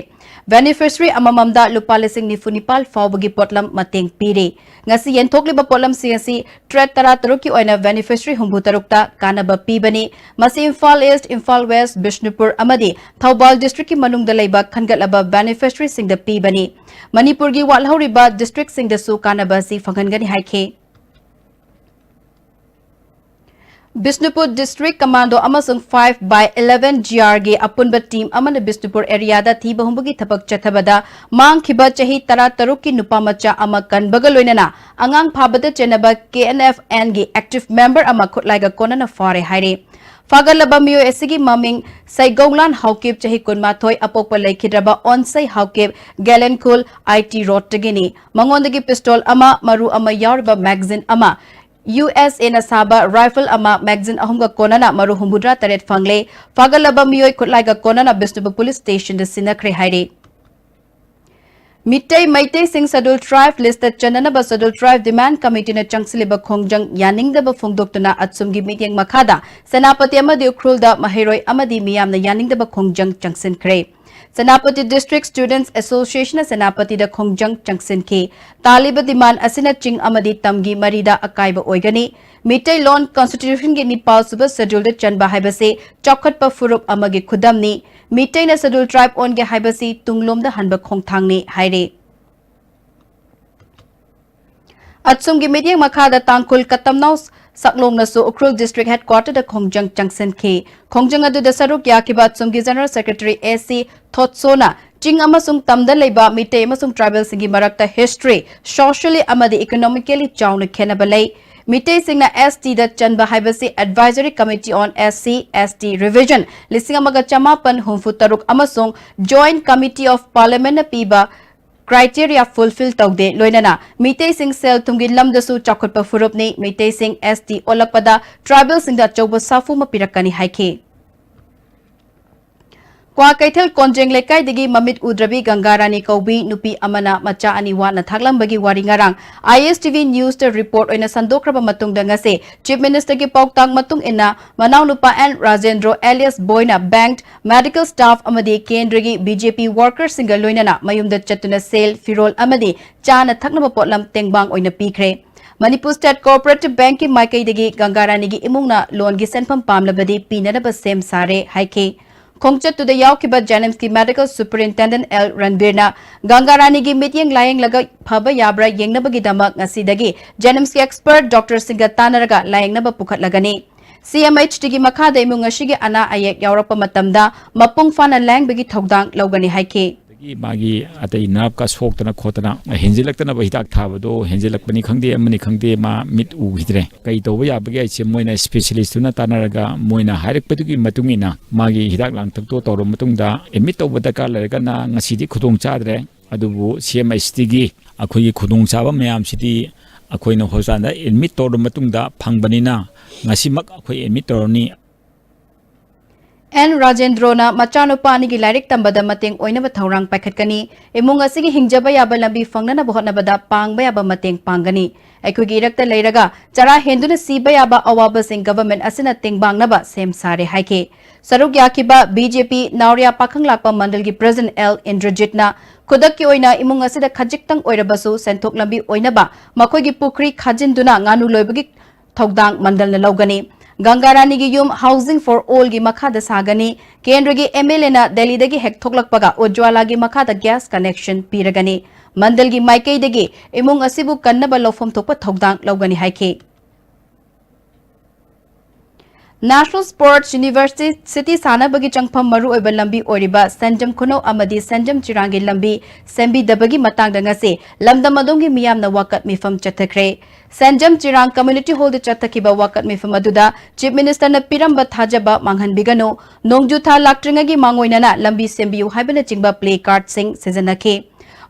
Beneficiary ꯑꯃꯃꯝꯗ ꯂꯨꯄꯥ ꯂꯤꯁꯤꯡ ꯅꯤꯐꯨ ꯅꯤꯄꯥꯜ ꯐꯥꯎꯕꯒꯤ ꯄꯣꯠꯂꯝ ꯃꯇꯦꯡ ꯄꯤꯔꯤ꯫ ꯉꯁꯤ ꯌꯦꯟꯊꯣꯛꯂꯤꯕ ꯄꯣꯠꯂꯝꯁꯤꯡ ꯑꯁꯤ trade ꯇꯔꯥ ꯇꯔꯨꯛꯀꯤ ꯑꯣꯏꯅ beneficiary ꯍꯨꯝꯐꯨ ꯇꯔꯨꯛꯇ ꯀꯥꯟꯅꯕ ꯄꯤꯕꯅꯤ꯫ ꯃꯁꯤ ꯏꯝꯐꯥꯜ ꯏꯁ꯭ꯠ, ꯏꯝꯐꯥꯜ ꯋꯦꯁ꯭ꯠ, ꯕꯤꯁꯅꯨꯄꯨꯔ ꯑꯃꯗꯤ ꯊꯧꯕꯥꯜ district ꯀꯤ ꯃꯅꯨꯡꯗ ꯂꯩꯕ ꯈꯟꯒꯠꯂꯕ beneficiary ꯁꯤꯡꯗ ꯄꯤꯕꯅꯤ꯫ ꯃꯅꯤꯄꯨꯔꯒꯤ ꯋꯥꯠꯍꯧꯔꯤꯕ district ꯁꯤꯡꯗꯁꯨ ꯀꯥꯟꯅꯕ ꯑꯁꯤ ꯐꯪꯍꯟꯒꯅꯤ ꯍꯥꯏꯈꯤ꯫ ꯕꯤꯁꯅꯨꯄꯨꯔ District Commando ꯑꯃꯁꯨꯡ five by eleven G R ꯒꯤ ꯑꯄꯨꯟꯕ team ꯑꯃꯅ ꯕꯤꯁꯅꯨꯄꯨꯔ area ꯗ ꯊꯤꯕ ꯍꯨꯝꯕꯒꯤ ꯊꯕꯛ ꯆꯠꯊꯕꯗ ꯃꯥꯡꯈꯤꯕ ꯆꯍꯤ ꯇꯔꯥ ꯇꯔꯨꯛꯀꯤ ꯅꯨꯄꯥ ꯃꯆꯥ ꯑꯃ ꯀꯟꯕꯒ ꯂꯣꯏꯅꯅ ꯑꯉꯥꯡ ꯐꯥꯕꯗ ꯆꯦꯟꯅꯕ K N F N ꯒꯤ active member ꯑꯃ ꯈꯨꯠꯂꯥꯏꯒ ꯀꯣꯟꯅꯅ ꯐꯥꯔꯦ ꯍꯥꯏꯔꯤ꯫ ꯐꯥꯒꯠꯂꯕ ꯃꯤꯑꯣꯏ ꯑꯁꯤꯒꯤ ꯃꯃꯤꯡ ꯁꯩꯒꯧꯂꯥꯟ ꯍꯥꯎꯀꯤꯞ, ꯆꯍꯤ ꯀꯨꯟꯃꯥꯊꯣꯏ, ꯑꯄꯣꯛꯄ ꯂꯩꯈꯤꯗ꯭ꯔꯕ ꯑꯣꯟꯁꯩ ꯍꯥꯎꯀꯤꯞ, ꯒꯦꯂꯦꯟꯈꯨꯜ I T Road ꯇꯒꯤꯅꯤ꯫ ꯃꯉꯣꯟꯗꯒꯤ pistol ꯑꯃ, ꯃꯔꯨ ꯑꯃ ꯌꯥꯎꯔꯤꯕ magazine ꯑꯃ, U S A ꯅ ꯁꯥꯕ rifle ꯑꯃ, magazine ꯑꯍꯨꯝꯒ ꯀꯣꯟꯅꯅ ꯃꯔꯨ ꯍꯨꯝꯐꯨꯇꯔꯥ ꯇꯔꯦꯠ ꯐꯪꯂꯦ꯫ ꯐꯥꯒꯠꯂꯕ ꯃꯤꯑꯣꯏ ꯈꯨꯠꯂꯥꯏꯒ ꯀꯣꯟꯅꯅ ꯕꯤꯁꯅꯨꯄꯨꯔ police station ꯗ ꯁꯤꯟꯅꯈ꯭ꯔꯦ ꯍꯥꯏꯔꯤ꯫ ꯃꯤꯇꯩ ꯃꯩꯇꯩꯁꯤꯡ Scheduled Tribe list ꯇ ꯆꯟꯅꯅꯕ Scheduled Tribe Demand Committee ꯅ ꯆꯪꯁꯤꯜꯂꯤꯕ ꯈꯣꯡꯖꯪ ꯌꯥꯅꯤꯡꯗꯕ ꯐꯣꯡꯗꯣꯛꯇꯨꯅ ꯑꯠꯁꯨꯝꯒꯤ ꯃꯤꯠꯌꯦꯡ ꯃꯈꯥꯗ ꯁꯦꯅꯥꯄꯇꯤ ꯑꯃꯗꯤ ꯎꯈ꯭ꯔꯨꯜꯗ ꯃꯍꯩꯔꯣꯏ ꯑꯃꯗꯤ ꯃꯤꯌꯥꯝꯅ ꯌꯥꯅꯤꯡꯗꯕ ꯈꯣꯡꯖꯪ ꯆꯪꯁꯤꯟꯈ꯭ꯔꯦ꯫ ꯁꯦꯅꯥꯄꯇꯤ District Students Association ꯅ ꯁꯦꯅꯥꯄꯇꯤꯗ ꯈꯣꯡꯖꯪ ꯆꯪꯁꯤꯟꯈꯤ꯫ ꯇꯥꯜꯂꯤꯕ demand ꯑꯁꯤꯅ ꯆꯤꯡ ꯑꯃꯗꯤ ꯇꯝꯒꯤ ꯃꯔꯤꯗ ꯑꯀꯥꯏꯕ ꯑꯣꯏꯒꯅꯤ꯫ ꯃꯤꯇꯩꯂꯣꯟ constitution ꯒꯤ ꯅꯤꯄꯥꯜ ꯁꯨꯕ schedule ꯗ ꯆꯟꯕ ꯍꯥꯏꯕꯁꯤ ꯆꯥꯎꯈꯠꯄ ꯐꯨꯔꯨꯞ ꯑꯃꯒꯤ ꯈꯨꯗꯝꯅꯤ꯫ ꯃꯤꯇꯩꯅ Scheduled Tribe ꯑꯣꯟꯒꯦ ꯍꯥꯏꯕꯁꯤ ꯇꯨꯡꯂꯣꯝꯗ ꯍꯟꯕ ꯈꯣꯡꯊꯥꯡꯅꯤ ꯍꯥꯏꯔꯤ꯫ ꯑꯠꯁꯨꯝꯒꯤ ꯃꯤꯠꯌꯦꯡ ꯃꯈꯥꯗ ꯇꯥꯡꯈꯨꯜ ꯀꯇꯝꯅꯥꯎ ꯁꯛꯂꯣꯡꯅꯁꯨ ꯎꯈ꯭ꯔꯨꯜ District Headquarter ꯗ ꯈꯣꯡꯖꯪ ꯆꯪꯁꯤꯟꯈꯤ꯫ ꯈꯣꯡꯖꯪ ꯑꯗꯨꯗ ꯁꯔꯨꯛ ꯌꯥꯈꯤꯕ ꯑꯠꯁꯨꯝꯒꯤ General Secretary A C ꯊꯣꯠꯁꯣꯅ ꯆꯤꯡ ꯑꯃꯁꯨꯡ ꯇꯝꯗ ꯂꯩꯕ ꯃꯤꯇꯩ ꯑꯃꯁꯨꯡ tribal ꯁꯤꯡꯒꯤ ꯃꯔꯛꯇ history, socially ꯑꯃꯗꯤ economically ꯆꯥꯎꯅ ꯈꯦꯠꯅꯕ ꯂꯩ꯫ ꯃꯤꯇꯩꯁꯤꯡꯅ S T ꯗ ꯆꯟꯕ ꯍꯥꯏꯕꯁꯤ Advisory Committee on S C S T Revision ꯂꯤꯁꯤꯡ ꯑꯃꯒ ꯆꯃꯥꯄꯟ ꯍꯨꯝꯐꯨ ꯇꯔꯨꯛ ꯑꯃꯁꯨꯡ Joint Committee of Parliament ꯅ ꯄꯤꯕ criteria fulfill ꯇꯧꯗꯦ꯫ ꯂꯣꯏꯅꯅ ꯃꯤꯇꯩꯁꯤꯡ ꯁꯦꯜ ꯊꯨꯝꯒꯤ ꯂꯝꯗꯁꯨ ꯆꯥꯎꯈꯠꯄ ꯐꯨꯔꯨꯞꯅꯤ꯫ ꯃꯤꯇꯩꯁꯤꯡ S T ꯑꯣꯜꯂꯛꯄꯗ tribal ꯁꯤꯡꯗ ꯑꯆꯧꯕ ꯁꯥꯐꯨ ꯑꯃ ꯄꯤꯔꯛꯀꯅꯤ ꯍꯥꯏꯈꯤ꯫ ꯀ꯭ꯋꯥꯀꯩꯊꯦꯜ ꯀꯣꯟꯖꯦꯡ ꯂꯩꯀꯥꯏꯗꯒꯤ ꯃꯃꯤꯠ ꯎꯗ꯭ꯔꯕꯤ ꯒꯪꯒꯥꯔꯥꯅꯤ ꯀꯧꯕꯤ ꯅꯨꯄꯤ ꯑꯃꯅ ꯃꯆꯥ ꯑꯅꯤ ꯋꯥꯅ ꯊꯥꯛꯂꯝꯕꯒꯤ ꯋꯥꯔꯤ ꯉꯔꯥꯡ I S T V News ꯇ report ꯑꯣꯏꯅ ꯁꯟꯗꯣꯛꯈ꯭ꯔꯕ ꯃꯇꯨꯡꯗ ꯉꯁꯤ Chief Minister ꯒꯤ ꯄꯥꯎꯇꯥꯛ ꯃꯇꯨꯡ ꯏꯟꯅ ꯃꯅꯥꯎꯅꯨꯄꯥ ꯑꯦꯟ ꯔꯥꯖꯦꯟꯗ꯭ꯔꯣ alias ꯕꯣꯏꯅ bank, medical staff ꯑꯃꯗꯤ ꯀꯦꯟꯗ꯭ꯔꯒꯤ B J P worker ꯁꯤꯡꯒ ꯂꯣꯏꯅꯅ ꯃꯌꯨꯝꯗ ꯆꯠꯇꯨꯅ ꯁꯦꯜ, ꯐꯤꯔꯣꯜ ꯑꯃꯗꯤ ꯆꯥꯅ ꯊꯛꯅꯕ ꯄꯣꯠꯂꯝ ꯇꯦꯡꯕꯥꯡ ꯑꯣꯏꯅ ꯄꯤꯈ꯭ꯔꯦ꯫ ꯃꯅꯤꯄꯨꯔ State Cooperative Bank ꯀꯤ ꯃꯥꯏꯀꯩꯗꯒꯤ ꯒꯪꯒꯥꯔꯥꯅꯤꯒꯤ ꯏꯃꯨꯡꯅ loan ꯒꯤ ꯁꯦꯟꯐꯝ ꯄꯥꯝꯂꯕꯗꯤ ꯄꯤꯅꯅꯕ ꯁꯦꯝ ꯁꯥꯔꯦ ꯍꯥꯏꯈꯤ꯫ ꯈꯣꯡꯆꯠꯇꯨꯗ ꯌꯥꯎꯈꯤꯕ JNIMS ꯀꯤ Medical Superintendent ꯑꯦꯜ ꯔꯟꯕꯤꯔꯅ ꯒꯪꯒꯥꯔꯥꯅꯤꯒꯤ ꯃꯤꯠꯌꯦꯡ ꯂꯥꯌꯦꯡꯂꯒ ꯐꯕ ꯌꯥꯕ꯭ꯔꯥ ꯌꯦꯡꯅꯕꯒꯤꯗꯃꯛ ꯉꯁꯤꯗꯒꯤ JNIMS ꯀꯤ expert doctor ꯁꯤꯡꯒ ꯇꯥꯟꯅꯔꯒ ꯂꯥꯌꯦꯡꯅꯕ ꯄꯨꯈꯠꯂꯒꯅꯤ꯫ C M H T ꯒꯤ ꯃꯈꯥꯗ ꯏꯃꯨꯡ ꯑꯁꯤꯒꯤ ꯑꯅꯥ ꯑꯌꯦꯛ ꯌꯥꯎꯔꯛꯄ ꯃꯇꯝꯗ ꯃꯄꯨꯡ ꯐꯥꯅ ꯂꯥꯌꯦꯡꯕꯒꯤ ꯊꯧꯗꯥꯡ ꯂꯧꯒꯅꯤ ꯍꯥꯏꯈꯤ꯫ ꯑꯗꯒꯤ ꯃꯥꯒꯤ ꯑꯇꯩ ꯅꯥꯞꯀ ꯁꯣꯛꯇꯅ ꯈꯣꯠꯇꯅ ꯍꯦꯟꯖꯤꯜꯂꯛꯇꯅꯕ ꯍꯤꯗꯥꯛ ꯊꯥꯕꯗꯣ ꯍꯦꯟꯖꯤꯜꯂꯛꯄꯅꯤ ꯈꯪꯗꯦ, ꯑꯃꯅꯤ ꯈꯪꯗꯦ, ꯃꯥ ꯃꯤꯠ ꯎꯈꯤꯗ꯭ꯔꯦ꯫ ꯀꯩ ꯇꯧꯕ ꯌꯥꯕꯒꯦ ꯍꯥꯏꯁꯦ ꯃꯣꯏꯅ specialist ꯇꯨꯅ ꯇꯥꯟꯅꯔꯒ ꯃꯣꯏꯅ ꯍꯥꯏꯔꯛꯄꯗꯨꯒꯤ ꯃꯇꯨꯡ ꯏꯟꯅ ꯃꯥꯒꯤ ꯍꯤꯗꯥꯛ ꯂꯥꯡꯊꯛꯇꯣ ꯇꯧꯔꯕ ꯃꯇꯨꯡꯗ admit ꯇꯧꯕ ꯗꯔꯀꯥꯔ ꯂꯩꯔꯒꯅ ꯉꯁꯤꯗꯤ ꯈꯨꯗꯣꯡ ꯆꯥꯗ꯭ꯔꯦ꯫ ꯑꯗꯨꯕꯨ C M H T ꯒꯤ ꯑꯩꯈꯣꯏꯒꯤ ꯈꯨꯗꯣꯡꯆꯥꯕ ꯃꯌꯥꯝꯁꯤꯗꯤ ꯑꯩꯈꯣꯏꯅ hospital ꯗ admit ꯇꯧꯔꯕ ꯃꯇꯨꯡꯗ ꯐꯪꯕꯅꯤꯅ ꯉꯁꯤꯃꯛ ꯑꯩꯈꯣꯏ admit ꯇꯧꯔꯅꯤ꯫ ꯑꯦꯟ ꯔꯥꯖꯦꯟꯗ꯭ꯔꯣꯅ ꯃꯆꯥꯅꯨꯄꯥ ꯑꯅꯤꯒꯤ ꯂꯥꯏꯔꯤꯛ ꯇꯝꯕꯗ ꯃꯇꯦꯡ ꯑꯣꯏꯅꯕ ꯊꯧꯔꯥꯡ ꯄꯥꯏꯈꯠꯀꯅꯤ꯫ ꯏꯃꯨꯡ ꯑꯁꯤꯒꯤ ꯍꯤꯡꯖꯕ ꯌꯥꯕ ꯂꯝꯕꯤ ꯐꯪꯅꯅꯕ ꯍꯣꯠꯅꯕꯗ ꯄꯥꯡꯕ ꯌꯥꯕ ꯃꯇꯦꯡ ꯄꯥꯡꯒꯅꯤ꯫ ꯑꯩꯈꯣꯏꯒꯤ ꯏꯔꯛꯇ ꯂꯩꯔꯒ ꯆꯔꯥ ꯍꯦꯟꯗꯨꯅ ꯁꯤꯕ ꯌꯥꯕ ꯑꯋꯥꯕꯁꯤꯡ government ꯑꯁꯤꯅ ꯇꯦꯡꯕꯥꯡꯅꯕ ꯁꯦꯝ ꯁꯥꯔꯦ ꯍꯥꯏꯈꯤ꯫ ꯁꯔꯨꯛ ꯌꯥꯈꯤꯕ B J P ꯅꯥꯎꯔꯤꯌꯥ ꯄꯥꯈꯪ ꯂꯥꯛꯄ ꯃꯟꯗꯜꯒꯤ president ꯑꯦꯜ ꯏꯟꯗ꯭ꯔꯖꯤꯠꯅ ꯈꯨꯗꯛꯀꯤ ꯑꯣꯏꯅ ꯏꯃꯨꯡ ꯑꯁꯤꯗ ꯈꯖꯤꯛꯇꯪ ꯑꯣꯏꯔꯕꯁꯨ ꯁꯦꯟꯊꯣꯛ ꯂꯝꯕꯤ ꯑꯣꯏꯅꯕ ꯃꯈꯣꯏꯒꯤ ꯄꯨꯈ꯭ꯔꯤ ꯈꯥꯖꯤꯟꯗꯨꯅ ꯉꯥꯅꯨ ꯂꯣꯏꯕꯒꯤ ꯊꯧꯗꯥꯡ ꯃꯟꯗꯜꯅ ꯂꯧꯒꯅꯤ꯫ ꯒꯪꯒꯥ ꯔꯥꯅꯤꯒꯤ ꯌꯨꯝ Housing for All ꯒꯤ ꯃꯈꯥꯗ ꯁꯥꯒꯅꯤ꯫ ꯀꯦꯟꯗ꯭ꯔꯒꯤ M L A ꯅ ꯗꯦꯜꯂꯤꯗꯒꯤ ꯍꯦꯛ ꯊꯣꯛꯂꯛꯄꯒ ꯎꯖ꯭ꯋꯥꯂꯥꯒꯤ ꯃꯈꯥꯗ gas connection ꯄꯤꯔꯒꯅꯤ꯫ ꯃꯟꯗꯜꯒꯤ ꯃꯥꯏꯀꯩꯗꯒꯤ ꯏꯃꯨꯡ ꯑꯁꯤꯕꯨ ꯀꯟꯅꯕ ꯂꯧꯐꯝ ꯊꯣꯛꯄ ꯊꯧꯗꯥꯡ ꯂꯧꯒꯅꯤ ꯍꯥꯏꯈꯤ꯫ National Sports University ꯁꯥꯟꯅꯕꯒꯤ ꯆꯪꯐꯝ ꯃꯔꯨꯑꯣꯏꯕ ꯂꯝꯕꯤ ꯑꯣꯏꯔꯤꯕ ꯁꯦꯟꯖꯝ ꯈꯨꯅꯧ ꯑꯃꯗꯤ ꯁꯦꯟꯖꯝ ꯆꯤꯔꯥꯡꯒꯤ ꯂꯝꯕꯤ ꯁꯦꯝꯕꯤꯗꯕꯒꯤ ꯃꯇꯥꯡꯗ ꯉꯁꯤ ꯂꯝꯗꯝ ꯑꯗꯣꯝꯒꯤ ꯃꯤꯌꯥꯝꯅ ꯋꯥꯀꯠ ꯃꯤꯐꯝ ꯆꯠꯊꯈ꯭ꯔꯦ꯫ ꯁꯦꯟꯖꯝ ꯆꯤꯔꯥꯡ Community Hall ꯗ ꯆꯠꯊꯈꯤꯕ ꯋꯥꯀꯠ ꯃꯤꯐꯝ ꯑꯗꯨꯗ Chief Minister ꯅ ꯄꯤꯔꯝꯕ ꯊꯥꯖꯕ ꯃꯥꯡꯍꯟꯕꯤꯒꯅꯨ, ꯅꯣꯡꯖꯨ ꯊꯥ ꯂꯥꯛꯇ꯭ꯔꯤꯉꯩꯒꯤ ꯃꯥꯡꯑꯣꯏꯅꯅ ꯂꯝꯕꯤ ꯁꯦꯝꯕꯤꯌꯨ ꯍꯥꯏꯕꯅꯆꯤꯡꯕ play card ꯁꯤꯡ ꯁꯤꯖꯤꯟꯅꯈꯤ꯫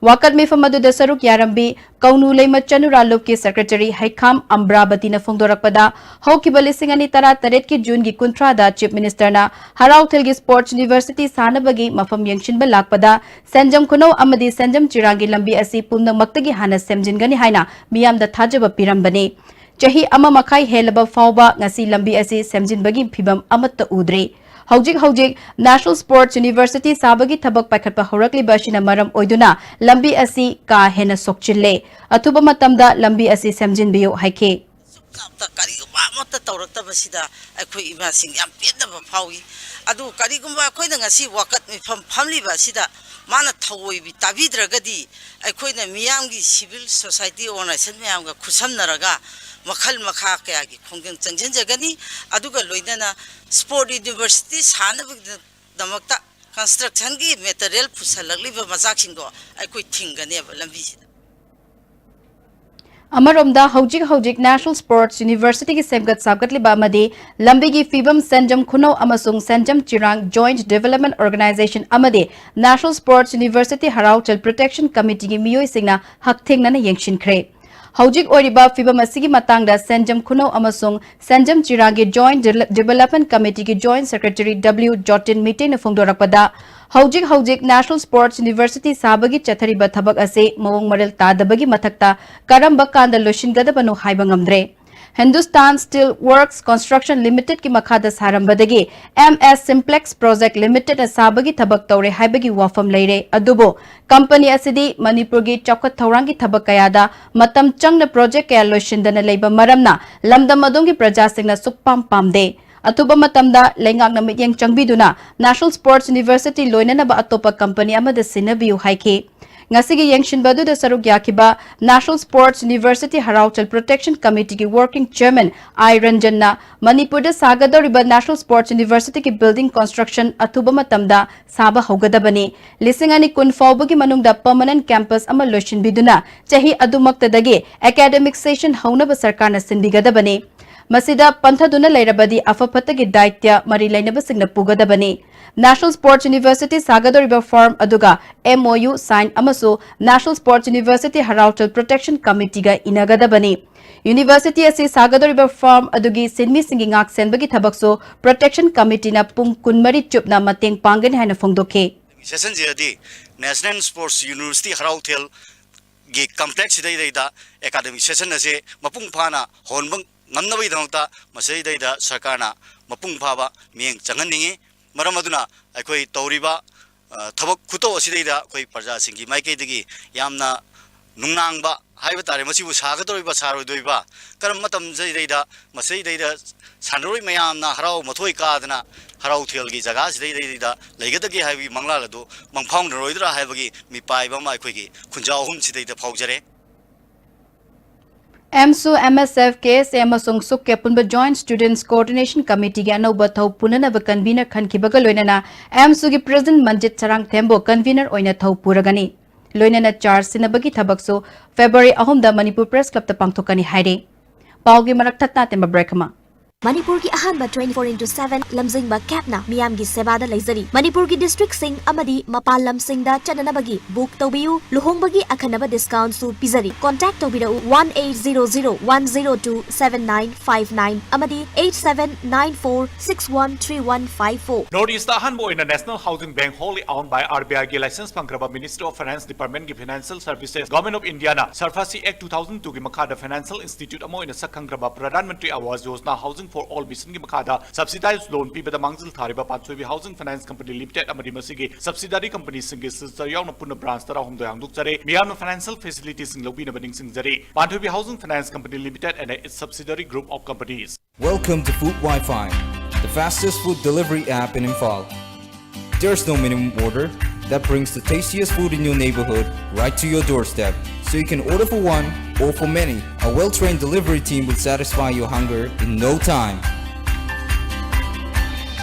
ꯋꯥꯀꯠ ꯃꯤꯐꯝ ꯑꯗꯨꯗ ꯁꯔꯨꯛ ꯌꯥꯔꯝꯕꯤ ꯀꯧꯅꯨ ꯂꯩꯃ ꯆꯅꯨꯔꯥ ꯂꯨꯞꯀꯤ ꯁꯦꯀ꯭ꯔꯦꯇꯔꯤ ꯍꯩꯈꯥꯝ ꯑꯝꯕ꯭ꯔꯥꯕꯇꯤꯅ ꯐꯣꯡꯗꯣꯔꯛꯄꯗ, ꯍꯧꯈꯤꯕ ꯂꯤꯁꯤꯡ ꯑꯅꯤ ꯇꯔꯥꯇꯔꯦꯠꯀꯤ ꯖꯨꯟꯒꯤ ꯀꯨꯟꯊ꯭ꯔꯥꯗ ꯆꯤꯐ ꯃꯤꯅꯤꯁꯇꯔꯅ ꯍꯔꯥꯎꯊꯦꯜꯒꯤ ꯁ꯭ꯄꯣꯔꯠꯁ ꯌꯨꯅꯤꯚꯔꯁꯤꯇꯤ ꯁꯥꯅꯕꯒꯤ ꯃꯐꯝ ꯌꯦꯡꯁꯤꯟꯕ ꯂꯥꯛꯄꯗ ꯁꯦꯟꯖꯝ ꯈꯨꯅꯧ ꯑꯃꯗꯤ ꯁꯦꯟꯖꯝ ꯆꯤꯔꯥꯡꯒꯤ ꯂꯝꯕꯤ ꯑꯁꯤ ꯄꯨꯝꯅꯃꯛꯇꯒꯤ ꯍꯥꯟꯅ ꯁꯦꯝꯖꯤꯟꯒꯅꯤ ꯍꯥꯏꯅ ꯃꯤꯌꯥꯝꯗ ꯊꯥꯖꯕ ꯄꯤꯔꯝꯕꯅꯤ꯫ ꯆꯍꯤ ꯑꯃ ꯃꯈꯥꯏ ꯍꯦꯜꯂꯕ ꯐꯥꯎꯕ ꯉꯁꯤ ꯂꯝꯕꯤ ꯑꯁꯤ ꯁꯦꯝꯖꯤꯟꯕꯒꯤ ꯐꯤꯚꯝ ꯑꯃꯠꯇ ꯎꯗ꯭ꯔꯤ꯫ ꯍꯧꯖꯤꯛ ꯍꯧꯖꯤꯛ ꯅꯦꯁꯅꯦꯜ ꯁ꯭ꯄꯣꯔꯠꯁ ꯌꯨꯅꯤꯚꯔꯁꯤꯇꯤ ꯁꯥꯕꯒꯤ ꯊꯕꯛ ꯄꯥꯏꯈꯠꯄ ꯍꯧꯔꯛꯂꯤꯕ ꯑꯁꯤꯅ ꯃꯔꯝ ꯑꯣꯏꯗꯨꯅ ꯂꯝꯕꯤ ꯑꯁꯤ ꯀꯥ ꯍꯦꯟꯅ ꯁꯣꯛꯆꯤꯜꯂꯦ꯫ ꯑꯊꯨꯕ ꯃꯇꯝꯗ ꯂꯝꯕꯤ ꯑꯁꯤ ꯁꯦꯝꯖꯤꯟꯕꯤꯌꯨ ꯍꯥꯏꯈꯤ꯫ ꯑꯁꯨꯛ ꯆꯥꯎꯅ ꯀꯔꯤꯒꯨꯝꯕ ꯑꯃꯠꯇ ꯇꯧꯔꯛꯇꯕꯁꯤꯗ ꯑꯩꯈꯣꯏ ꯏꯃꯥꯁꯤꯡ ꯌꯥꯝ ꯄꯦꯟꯗꯕ ꯐꯥꯎꯏ꯫ ꯑꯗꯨ ꯀꯔꯤꯒꯨꯝꯕ ꯑꯩꯈꯣꯏꯅ ꯉꯁꯤ ꯋꯥꯀꯠ ꯃꯤꯐꯝ ꯐꯝꯂꯤꯕ ꯑꯁꯤꯗ ꯃꯥꯅ ꯊꯧꯑꯣꯏꯕꯤ ꯇꯥꯕꯤꯗ꯭ꯔꯒꯗꯤ, ꯑꯩꯈꯣꯏꯅ ꯃꯤꯌꯥꯝꯒꯤ ꯁꯤꯚꯤꯜ ꯁꯣꯁꯥꯏꯇꯤ ꯑꯣꯔꯒꯅꯥꯏꯖꯦꯁꯟ ꯃꯌꯥꯝꯒ ꯈꯨꯠꯁꯝꯅꯔꯒ ꯃꯈꯜ ꯃꯈꯥ ꯀꯌꯥꯒꯤ ꯈꯣꯡꯖꯪ ꯆꯪꯁꯤꯟꯖꯒꯅꯤ꯫ ꯑꯗꯨꯒ ꯂꯣꯏꯅꯅ ꯁ꯭ꯄꯣꯔꯠ ꯌꯨꯅꯤꯚꯔꯁꯤꯇꯤ ꯁꯥꯅꯕꯒꯤꯗꯃꯛꯇ ꯀꯟꯁꯇ꯭ꯔꯛꯁꯟꯒꯤ ꯃꯦꯇꯔꯤꯌꯦꯜ ꯄꯨꯁꯜꯂꯛꯂꯤꯕ ꯃꯆꯥꯛꯁꯤꯡꯗꯣ ꯑꯩꯈꯣꯏ ꯊꯤꯡꯒꯅꯦꯕ ꯂꯝꯕꯤꯁꯤꯗ꯫ ꯑꯃꯔꯣꯝꯗ, ꯍꯧꯖꯤꯛ ꯍꯧꯖꯤꯛ ꯅꯦꯁꯅꯦꯜ ꯁ꯭ꯄꯣꯔꯠꯁ ꯌꯨꯅꯤꯚꯔꯁꯤꯇꯤꯒꯤ ꯁꯦꯝꯒꯠ ꯁꯥꯒꯠꯂꯤꯕ ꯑꯃꯗꯤ ꯂꯝꯕꯤꯒꯤ ꯐꯤꯕꯝ ꯁꯦꯟꯖꯝ ꯈꯨꯅꯧ ꯑꯃꯁꯨꯡ ꯁꯦꯟꯖꯝ ꯆꯤꯔꯥꯡ ꯖꯣꯏꯟꯠ ꯗꯤꯚꯦꯂꯞꯃꯦꯟꯠ ꯑꯣꯔꯒꯅꯥꯏꯖꯦꯁꯟ ꯑꯃꯗꯤ ꯅꯦꯁꯅꯦꯜ ꯁ꯭ꯄꯣꯔꯠꯁ ꯌꯨꯅꯤꯚꯔꯁꯤꯇꯤ ꯍꯔꯥꯎꯆꯜ ꯄ꯭ꯔꯣꯇꯦꯛꯁꯟ ꯀꯃꯤꯇꯤꯒꯤ ꯃꯤꯑꯣꯏꯁꯤꯡꯅ ꯍꯛꯊꯦꯡꯅꯅ ꯌꯦꯡꯁꯤꯟꯈ꯭ꯔꯦ꯫ ꯍꯧꯖꯤꯛ ꯑꯣꯏꯔꯤꯕ ꯐꯤꯕꯝ ꯑꯁꯤꯒꯤ ꯃꯇꯥꯡꯗ ꯁꯦꯟꯖꯝ ꯈꯨꯅꯧ ꯑꯃꯁꯨꯡ ꯁꯦꯟꯖꯝ ꯆꯤꯔꯥꯡꯒꯤ ꯖꯣꯏꯟꯠ ꯗꯤꯂ-, ꯗꯤꯚꯦꯂꯞꯃꯦꯟꯠ ꯀꯃꯤꯇꯤꯒꯤ ꯖꯣꯏꯟꯠ ꯁꯦꯀ꯭ꯔꯦꯇꯔꯤ ꯗꯕ꯭ꯂꯤꯎ ꯖꯣꯇꯤꯟ ꯃꯤꯇꯦꯅ ꯐꯣꯡꯗꯣꯔꯛꯄꯗ, ꯍꯧꯖꯤꯛ ꯍꯧꯖꯤꯛ ꯅꯦꯁꯅꯦꯜ ꯁ꯭ꯄꯣꯔꯠꯁ ꯌꯨꯅꯤꯚꯔꯁꯤꯇꯤ ꯁꯥꯕꯒꯤ ꯆꯠꯊꯔꯤꯕ ꯊꯕꯛ ꯑꯁꯤ ꯃꯑꯣꯡ ꯃꯔꯤꯜ ꯇꯥꯗꯕꯒꯤ ꯃꯊꯛꯇ ꯀꯔꯝꯕ ꯀꯥꯟꯗ ꯂꯣꯏꯁꯤꯟꯒꯗꯕꯅꯣ ꯍꯥꯏꯕ ꯉꯝꯗ꯭ꯔꯦ꯫ ꯍꯤꯟꯗꯨꯁꯇꯥꯟ ꯁ꯭ꯇꯤꯜ ꯋꯔꯛꯁ ꯀꯟꯁꯇ꯭ꯔꯛꯁꯟ ꯂꯤꯃꯤꯇꯦꯗꯀꯤ ꯃꯈꯥꯗ ꯁꯥꯔꯝꯕꯗꯒꯤ ꯑꯦꯝ ꯑꯦꯁ ꯁꯤꯝꯄ꯭ꯂꯦꯛꯁ ꯄ꯭ꯔꯣꯖꯦꯛ ꯂꯤꯃꯤꯇꯦꯗꯅ ꯁꯥꯕꯒꯤ ꯊꯕꯛ ꯇꯧꯔꯦ ꯍꯥꯏꯕꯒꯤ ꯋꯥꯐꯝ ꯂꯩꯔꯦ꯫ ꯑꯗꯨꯕꯨ ꯀꯝꯄꯅꯤ ꯑꯁꯤꯗꯤ ꯃꯅꯤꯄꯨꯔꯒꯤ ꯆꯥꯎꯈꯠ ꯊꯧꯔꯥꯡꯒꯤ ꯊꯕꯛ ꯀꯌꯥꯗ ꯃꯇꯝ ꯆꯪꯅ ꯄ꯭ꯔꯣꯖꯦꯛ ꯀꯌꯥ ꯂꯣꯏꯁꯤꯟꯗꯅ ꯂꯩꯕ ꯃꯔꯝꯅ ꯂꯝꯗꯝ ꯑꯗꯣꯝꯒꯤ ꯄ꯭ꯔꯖꯥꯁꯤꯡꯅ ꯁꯨꯛꯄꯥꯝ ꯄꯥꯝꯗꯦ꯫ ꯑꯊꯨꯕ ꯃꯇꯝꯗ ꯂꯩꯉꯥꯛꯅ ꯃꯤꯠꯌꯦꯡ ꯆꯪꯕꯤꯗꯨꯅ ꯅꯦꯁꯅꯦꯜ ꯁ꯭ꯄꯣꯔꯠꯁ ꯌꯨꯅꯤꯚꯔꯁꯤꯇꯤ ꯂꯣꯏꯅꯅꯕ ꯑꯇꯣꯞꯄ ꯀꯝꯄꯅꯤ ꯑꯃꯗ ꯁꯤꯟꯅꯕꯤꯌꯨ ꯍꯥꯏꯈꯤ꯫ ꯉꯁꯤꯒꯤ ꯌꯦꯡꯁꯤꯟꯕ ꯑꯗꯨꯗ ꯁꯔꯨꯛ ꯌꯥꯈꯤꯕ ꯅꯦꯁꯅꯦꯜ ꯁ꯭ꯄꯣꯔꯠꯁ ꯌꯨꯅꯤꯚꯔꯁꯤꯇꯤ ꯍꯔꯥꯎꯆꯜ ꯄ꯭ꯔꯣꯇꯦꯛꯁꯟ ꯀꯃꯤꯇꯤꯒꯤ ꯋꯔꯀꯤꯡ ꯆꯦꯌꯔꯃꯦꯟ ꯑꯥꯏ ꯔꯟꯖꯟꯅ ꯃꯅꯤꯄꯨꯔꯗ ꯁꯥꯒꯗꯧꯔꯤꯕ ꯅꯦꯁꯅꯦꯜ ꯁ꯭ꯄꯣꯔꯠꯁ ꯌꯨꯅꯤꯚꯔꯁꯤꯇꯤꯒꯤ ꯕꯤꯜꯗꯤꯡ ꯀꯟꯁꯇ꯭ꯔꯛꯁꯟ ꯑꯊꯨꯕ ꯃꯇꯝꯗ ꯁꯥꯕ ꯍꯧꯒꯗꯕꯅꯤ꯫ ꯂꯤꯁꯤꯡ ꯑꯅꯤ ꯀꯨꯟ ꯐꯥꯎꯕꯒꯤ ꯃꯅꯨꯡꯗ ꯄꯔꯃꯅꯦꯟꯠ ꯀꯦꯝꯄꯁ ꯑꯃ ꯂꯣꯏꯁꯤꯟꯕꯤꯗꯨꯅ ꯆꯍꯤ ꯑꯗꯨꯃꯛꯇꯗꯒꯤ ꯑꯦꯀꯥꯗꯦꯃꯤꯛ ꯁꯦꯁꯟ ꯍꯧꯅꯕ ꯁꯔꯀꯥꯔꯅ ꯁꯤꯟꯕꯤꯒꯗꯕꯅꯤ꯫ ꯃꯁꯤꯗ ꯄꯟꯊꯗꯨꯅ ꯂꯩꯔꯕꯗꯤ ꯑꯐ ꯐꯠꯇꯒꯤ ꯗꯥꯏꯇ꯭ꯌ ꯃꯔꯤ ꯂꯩꯅꯕꯁꯤꯡꯅ ꯄꯨꯒꯗꯕꯅꯤ꯫ National Sports University ꯁꯥꯒꯗꯧꯔꯤꯕ ꯐꯥꯔꯝ ꯑꯗꯨꯒ M O U sign ꯑꯃꯁꯨ National Sports University ꯍꯔꯥꯎꯊꯦꯜ Protection Committeeꯒ ꯏꯅꯒꯗꯕꯅꯤ꯫ University ꯑꯁꯤ ꯁꯥꯒꯗꯧꯔꯤꯕ ꯐꯥꯔꯝ ꯑꯗꯨꯒꯤ ꯁꯤꯟꯃꯤꯁꯤꯡꯒꯤ ꯉꯥꯛꯁꯦꯟꯕꯒꯤ ꯊꯕꯛꯁꯨ Protection Committeeꯅ ꯄꯨꯡ ꯀꯨꯟꯃꯔꯤ ꯆꯨꯞꯅ ꯃꯇꯦꯡ ꯄꯥꯡꯒꯅꯤ ꯍꯥꯏꯅ ꯐꯣꯡꯗꯣꯛꯈꯤ꯫ Sessionꯁꯤꯗꯗꯤ National Sports University ꯍꯔꯥꯎꯊꯦꯜꯒꯤ complexꯁꯤꯗꯩꯗ academic session ꯑꯁꯤ ꯃꯄꯨꯡ ꯐꯥꯅ ꯍꯣꯟꯕ ꯉꯝꯅꯕꯒꯤꯗꯃꯛꯇ ꯃꯁꯤꯗꯩꯗ ꯁꯔꯀꯥꯔꯅ ꯃꯄꯨꯡ ꯐꯥꯕ ꯃꯤꯠꯌꯦꯡ ꯆꯪꯍꯟꯅꯤꯡꯏ꯫ ꯃꯔꯝ ꯑꯗꯨꯅ ꯑꯩꯈꯣꯏ ꯇꯧꯔꯤꯕ, ꯑ, ꯊꯕꯛ ꯈꯨꯇꯧ ꯑꯁꯤꯗꯩꯗ ꯑꯩꯈꯣꯏ ꯄ꯭ꯔꯖꯥꯁꯤꯡꯒꯤ ꯃꯥꯏꯀꯩꯗꯒꯤ ꯌꯥꯝꯅ ꯅꯨꯡꯅꯥꯡꯕ ꯍꯥꯏꯕ ꯇꯥꯔꯦ, ꯃꯁꯤꯕꯨ ꯁꯥꯒꯗꯧꯔꯤꯕ ꯁꯥꯔꯣꯏꯗꯣꯏꯕ, ꯀꯔꯝꯕ ꯃꯇꯝꯁꯤꯗꯩꯗ ꯃꯁꯤꯗꯩꯗ ꯁꯥꯟꯅꯔꯣꯏ ꯃꯌꯥꯝꯅ ꯍꯔꯥꯎ ꯃꯊꯣꯏ ꯀꯥꯗꯅ ꯍꯔꯥꯎꯊꯦꯜꯒꯤ ꯖꯒꯥꯁꯤꯗꯩꯗ ꯂꯩꯒꯗꯒꯦ ꯍꯥꯏꯕꯒꯤ ꯃꯪꯂꯥꯟ ꯑꯗꯨ ꯃꯪꯐꯥꯎꯅꯔꯣꯏꯗ꯭ꯔꯥ ꯍꯥꯏꯕꯒꯤ ꯃꯤꯄꯥꯏꯕ ꯑꯃ ꯑꯩꯈꯣꯏꯒꯤ ꯈꯨꯟꯖꯥꯎ ꯑꯍꯨꯝꯁꯤꯗꯩꯗ ꯐꯥꯎꯖꯔꯦ꯫ AMSU, MSF, KSA ꯑꯃꯁꯨꯡ SUCCAP ꯄꯨꯟꯕ Joint Students Coordination Committeeꯒꯤ ꯑꯅꯧꯕ ꯊꯧ ꯄꯨꯅꯅꯕ convener ꯈꯟꯈꯤꯕꯒ ꯂꯣꯏꯅꯅ AMSUꯒꯤ President ꯃꯟꯖꯤꯠ ꯁꯔꯥꯡꯊꯦꯝꯕꯨ convener ꯑꯣꯏꯅ ꯊꯧ ꯄꯨꯔꯒꯅꯤ꯫ ꯂꯣꯏꯅꯅ charge ꯁꯤꯟꯅꯕꯒꯤ ꯊꯕꯛꯁꯨ February ꯑꯍꯨꯝꯗ Manipur Press Clubꯇ ꯄꯥꯡꯊꯣꯛꯀꯅꯤ ꯍꯥꯏꯔꯤ꯫ ꯄꯥꯎꯒꯤ ꯃꯔꯛ ꯊꯠꯅ ꯑꯇꯦꯝꯕ break ꯑꯃ꯫ ꯃꯅꯤꯄꯨꯔꯒꯤ ꯑꯍꯥꯟꯕ twenty four into seven ꯂꯝꯖꯤꯡꯕ CABꯅ ꯃꯤꯌꯥꯝꯒꯤ ꯁꯦꯕꯥꯗ ꯂꯩꯖꯔꯤ꯫ ꯃꯅꯤꯄꯨꯔꯒꯤ districtꯁꯤꯡ ꯑꯃꯗꯤ ꯃꯄꯥꯟ ꯂꯝꯁꯤꯡꯗ ꯆꯠꯅꯅꯕꯒꯤ book ꯇꯧꯕꯤꯌꯨ꯫ ꯂꯨꯍꯣꯡꯕꯒꯤ ꯑꯈꯟꯅꯕ discountꯁꯨ ꯄꯤꯖꯔꯤ꯫ Contact ꯇꯧꯕꯤꯔꯛꯎ one eight zero zero one zero two seven nine five nine ꯑꯃꯗꯤ eight seven nine four six one three one five four꯫ North East ꯑꯍꯥꯟꯕ ꯑꯣꯏꯅ National Housing Bank, wholly owned by RBIꯒꯤ license ꯐꯪꯈ꯭ꯔꯕ Ministry of Finance Departmentꯀꯤ Financial Services, Government of Indiaꯅ SARFAESI Act two thousand twoꯒꯤ ꯃꯈꯥꯗ financial institute ꯑꯃ ꯑꯣꯏꯅ ꯁꯛ ꯈꯪꯈ꯭ꯔꯕ Pradhan Mantri Awas Yojana Housing for All missionꯒꯤ ꯃꯈꯥꯗ subsidized loan ꯄꯤꯕꯗ ꯃꯥꯡꯖꯤꯜ ꯊꯥꯔꯤꯕ ꯄꯥꯟꯊꯣꯏꯕꯤ Housing Finance Company Limited ꯑꯃꯗꯤ ꯃꯁꯤꯒꯤ subsidiary companyꯁꯤꯡꯒꯤ ꯁꯤꯜꯆꯔ ꯌꯥꯎꯅ ꯄꯨꯟꯅ branch ꯇꯔꯥꯍꯨꯝꯗꯣꯏ ꯍꯥꯡꯗꯣꯛꯆꯔꯦ꯫ ꯃꯤꯌꯥꯝꯅ financial facilitiesꯁꯤꯡ ꯂꯧꯕꯤꯅꯕ ꯅꯤꯡꯁꯤꯡꯖꯔꯤ꯫ ꯄꯥꯟꯊꯣꯏꯕꯤ Housing Finance Company Limited and its subsidiary group of companies. Welcome to Food Wi-Fi, the fastest food delivery app in Imphal. There's no minimum order that brings the tastiest food in your neighborhood right to your doorstep. So you can order for one or for many. A well-trained delivery team will satisfy your hunger in no time.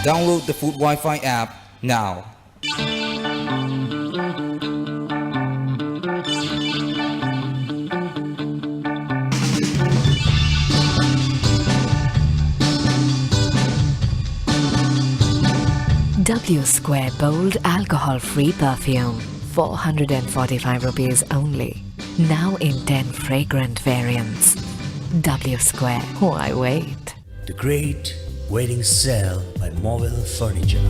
Download the Food Wi-Fi app now. W Square Bold Alcohol Free Perfume, four hundred and forty-five rupees only. Now in ten fragrant variants. W Square, why wait? The Great Wedding Sale by Mobile Furniture.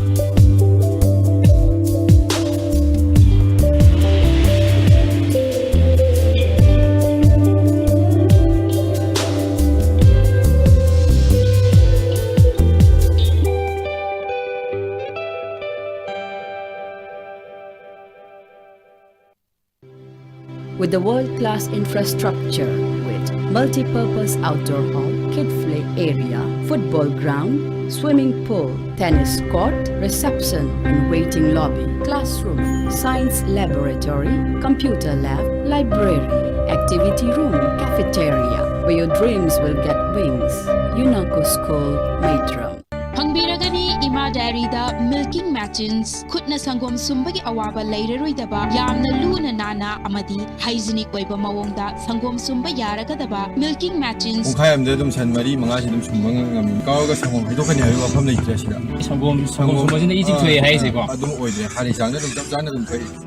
With the world-class infrastructure, with multi-purpose outdoor hall, kid play area, football ground, swimming pool, tennis court, reception and waiting lobby, classroom, science laboratory, computer lab, library, activity room, cafeteria, where your dreams will get wings. Unaco School, Maitram. ꯐꯪꯕꯤꯔꯒꯅꯤ ꯏꯃꯥ ꯗꯥꯏꯔꯤꯗ ꯃꯤꯜꯀꯤꯡ ꯃꯦꯆꯤꯟꯁ꯫ ꯈꯨꯠꯅ ꯁꯪꯒꯣꯝ ꯁꯨꯝꯕꯒꯤ ꯑꯋꯥꯕ ꯂꯩꯔꯔꯣꯏꯗꯕ, ꯌꯥꯝꯅ ꯂꯨꯅ ꯅꯥꯟꯅ ꯑꯃꯗꯤ ꯍꯥꯏꯖꯤꯅꯤꯛ ꯑꯣꯏꯕ ꯃꯑꯣꯡꯗ ꯁꯪꯒꯣꯝ ꯁꯨꯝꯕ ꯌꯥꯔꯒꯗꯕ ꯃꯤꯜꯀꯤꯡ ꯃꯦꯆꯤꯟꯁ꯫ ꯄꯨꯡꯈꯥꯏ ꯑꯃꯗ ꯑꯗꯨꯝ ꯁꯟ ꯃꯔꯤ ꯃꯉꯥꯁꯤ ꯑꯗꯨꯝ ꯁꯨꯝꯕ ꯉꯝꯃꯤ꯫ ꯀꯥꯎꯔꯒ ꯁꯪꯒꯣꯝ ꯍꯩꯗꯣꯛꯀꯅꯤ ꯍꯥꯏꯕꯒꯤ ꯋꯥꯐꯝ ꯂꯩꯇ꯭ꯔꯦ ꯁꯤꯗ꯫ ꯁꯪꯒꯣꯝ, ꯁꯪꯒꯣꯝ ꯁꯪꯒꯣꯝ, ꯁꯨꯝꯕꯁꯤꯅ ꯏꯁꯤꯡ ꯑꯥ, ꯊꯣꯛꯑꯦ ꯍꯥꯏꯁꯦꯀꯣ? ꯑꯗꯨꯝ ꯑꯣꯏꯗ꯭ꯔꯦ꯫ ꯍꯥꯟꯅꯒꯤ ꯆꯥꯡꯗ ꯑꯗꯨꯝ ꯆꯞ ꯆꯥꯅ ꯑꯗꯨꯝ ꯊꯣꯛꯏ꯫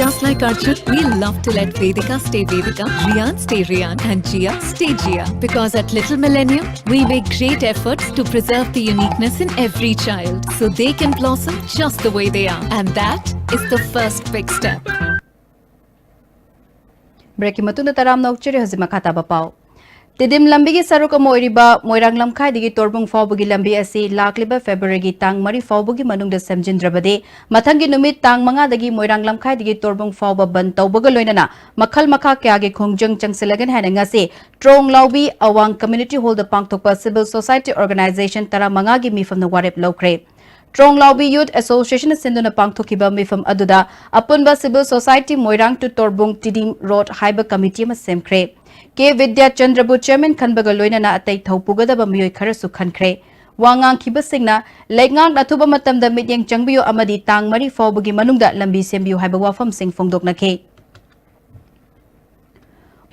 Just like Arjun, we love to let Vedika stay Vedika, Rian stay Rian, and Jia stay Jia. Because at Little Millennium, we make great efforts to preserve the uniqueness in every child so they can blossom just the way they are. And that is the first big step. ꯕ꯭ꯔꯦꯛꯀꯤ ꯃꯇꯨꯡꯗ ꯇꯔꯥꯝꯅ ꯑꯣꯛꯆꯔꯤ꯫ ꯍꯧꯖꯤꯛ ꯃꯈꯥ ꯇꯥꯕ ꯄꯥꯎ꯫ ꯇꯤꯗꯤꯝ ꯂꯝꯕꯤꯒꯤ ꯁꯔꯨꯛ ꯑꯃ ꯑꯣꯏꯔꯤꯕ ꯃꯣꯏꯔꯥꯡ ꯂꯝꯈꯥꯏꯗꯒꯤ ꯇꯣꯔꯕꯨꯡ ꯐꯥꯎꯕꯒꯤ ꯂꯝꯕꯤ ꯑꯁꯤ ꯂꯥꯛꯂꯤꯕ ꯐꯦꯕ꯭ꯔꯨꯋꯥꯔꯤꯒꯤ ꯇꯥꯡ ꯃꯔꯤ ꯐꯥꯎꯕꯒꯤ ꯃꯅꯨꯡꯗ ꯁꯦꯝꯖꯤꯟꯗ꯭ꯔꯕꯗꯤ, ꯃꯊꯪꯒꯤ ꯅꯨꯃꯤꯠ ꯇꯥꯡ ꯃꯉꯥꯗꯒꯤ ꯃꯣꯏꯔꯥꯡ ꯂꯝꯈꯥꯏꯗꯒꯤ ꯇꯣꯔꯕꯨꯡ ꯐꯥꯎꯕ ꯕꯟ ꯇꯧꯕꯒ ꯂꯣꯏꯅꯅ ꯃꯈꯜ ꯃꯈꯥ ꯀꯌꯥꯒꯤ ꯈꯣꯡꯖꯪ ꯆꯪꯁꯤꯜꯂꯒꯅꯤ ꯍꯥꯏꯅ ꯉꯁꯤ ꯇ꯭ꯔꯣꯡ ꯂꯥꯎꯕꯤ ꯑꯋꯥꯡ ꯀꯝꯃ꯭ꯌꯨꯅꯤꯇꯤ ꯍꯣꯜꯗ ꯄꯥꯡꯊꯣꯛꯄ ꯁꯤꯚꯤꯜ ꯁꯣꯁꯥꯏꯇꯤ ꯑꯣꯔꯒꯅꯥꯏꯖꯦꯁꯟ ꯇꯔꯥꯃꯉꯥꯒꯤ ꯃꯤꯐꯝꯅ ꯋꯥꯔꯦꯞ ꯂꯧꯈ꯭ꯔꯦ꯫ ꯇ꯭ꯔꯣꯡꯂꯥꯎꯕꯤ ꯌꯨꯊ ꯑꯦꯁꯣꯁꯤꯌꯦꯁꯟꯅ ꯁꯤꯟꯗꯨꯅ ꯄꯥꯡꯊꯣꯛꯈꯤꯕ ꯃꯤꯐꯝ ꯑꯗꯨꯗ ꯑꯄꯨꯟꯕ civil society Moirang to Torbung Tiddim road ꯍꯥꯏꯕ ꯀꯃꯤꯇꯤ ꯑꯃ ꯁꯦꯝꯈ꯭ꯔꯦ꯫ ꯀꯦ ꯕꯤꯗ꯭ꯌꯥꯆꯟꯗ꯭ꯔꯕꯨ ꯆꯦꯌꯔꯃꯦꯟ ꯈꯟꯕꯒ ꯂꯣꯏꯅꯅ ꯑꯇꯩ ꯊꯧ ꯄꯨꯒꯗꯕ ꯃꯤꯑꯣꯏ ꯈꯔꯁꯨ ꯈꯟꯈ꯭ꯔꯦ꯫ ꯋꯥ ꯉꯥꯡꯈꯤꯕꯁꯤꯡꯅ ꯂꯩꯉꯥꯛꯅ ꯑꯊꯨꯕ ꯃꯇꯝꯗ ꯃꯤꯠꯌꯦꯡ ꯆꯪꯕꯤꯌꯨ ꯑꯃꯗꯤ ꯇꯥꯡ ꯃꯔꯤ ꯐꯥꯎꯕꯒꯤ ꯃꯅꯨꯡꯗ ꯂꯝꯕꯤ ꯁꯦꯝꯕꯤꯌꯨ ꯍꯥꯏꯕ ꯋꯥꯐꯝꯁꯤꯡ ꯐꯣꯡꯗꯣꯛꯅꯈꯤ꯫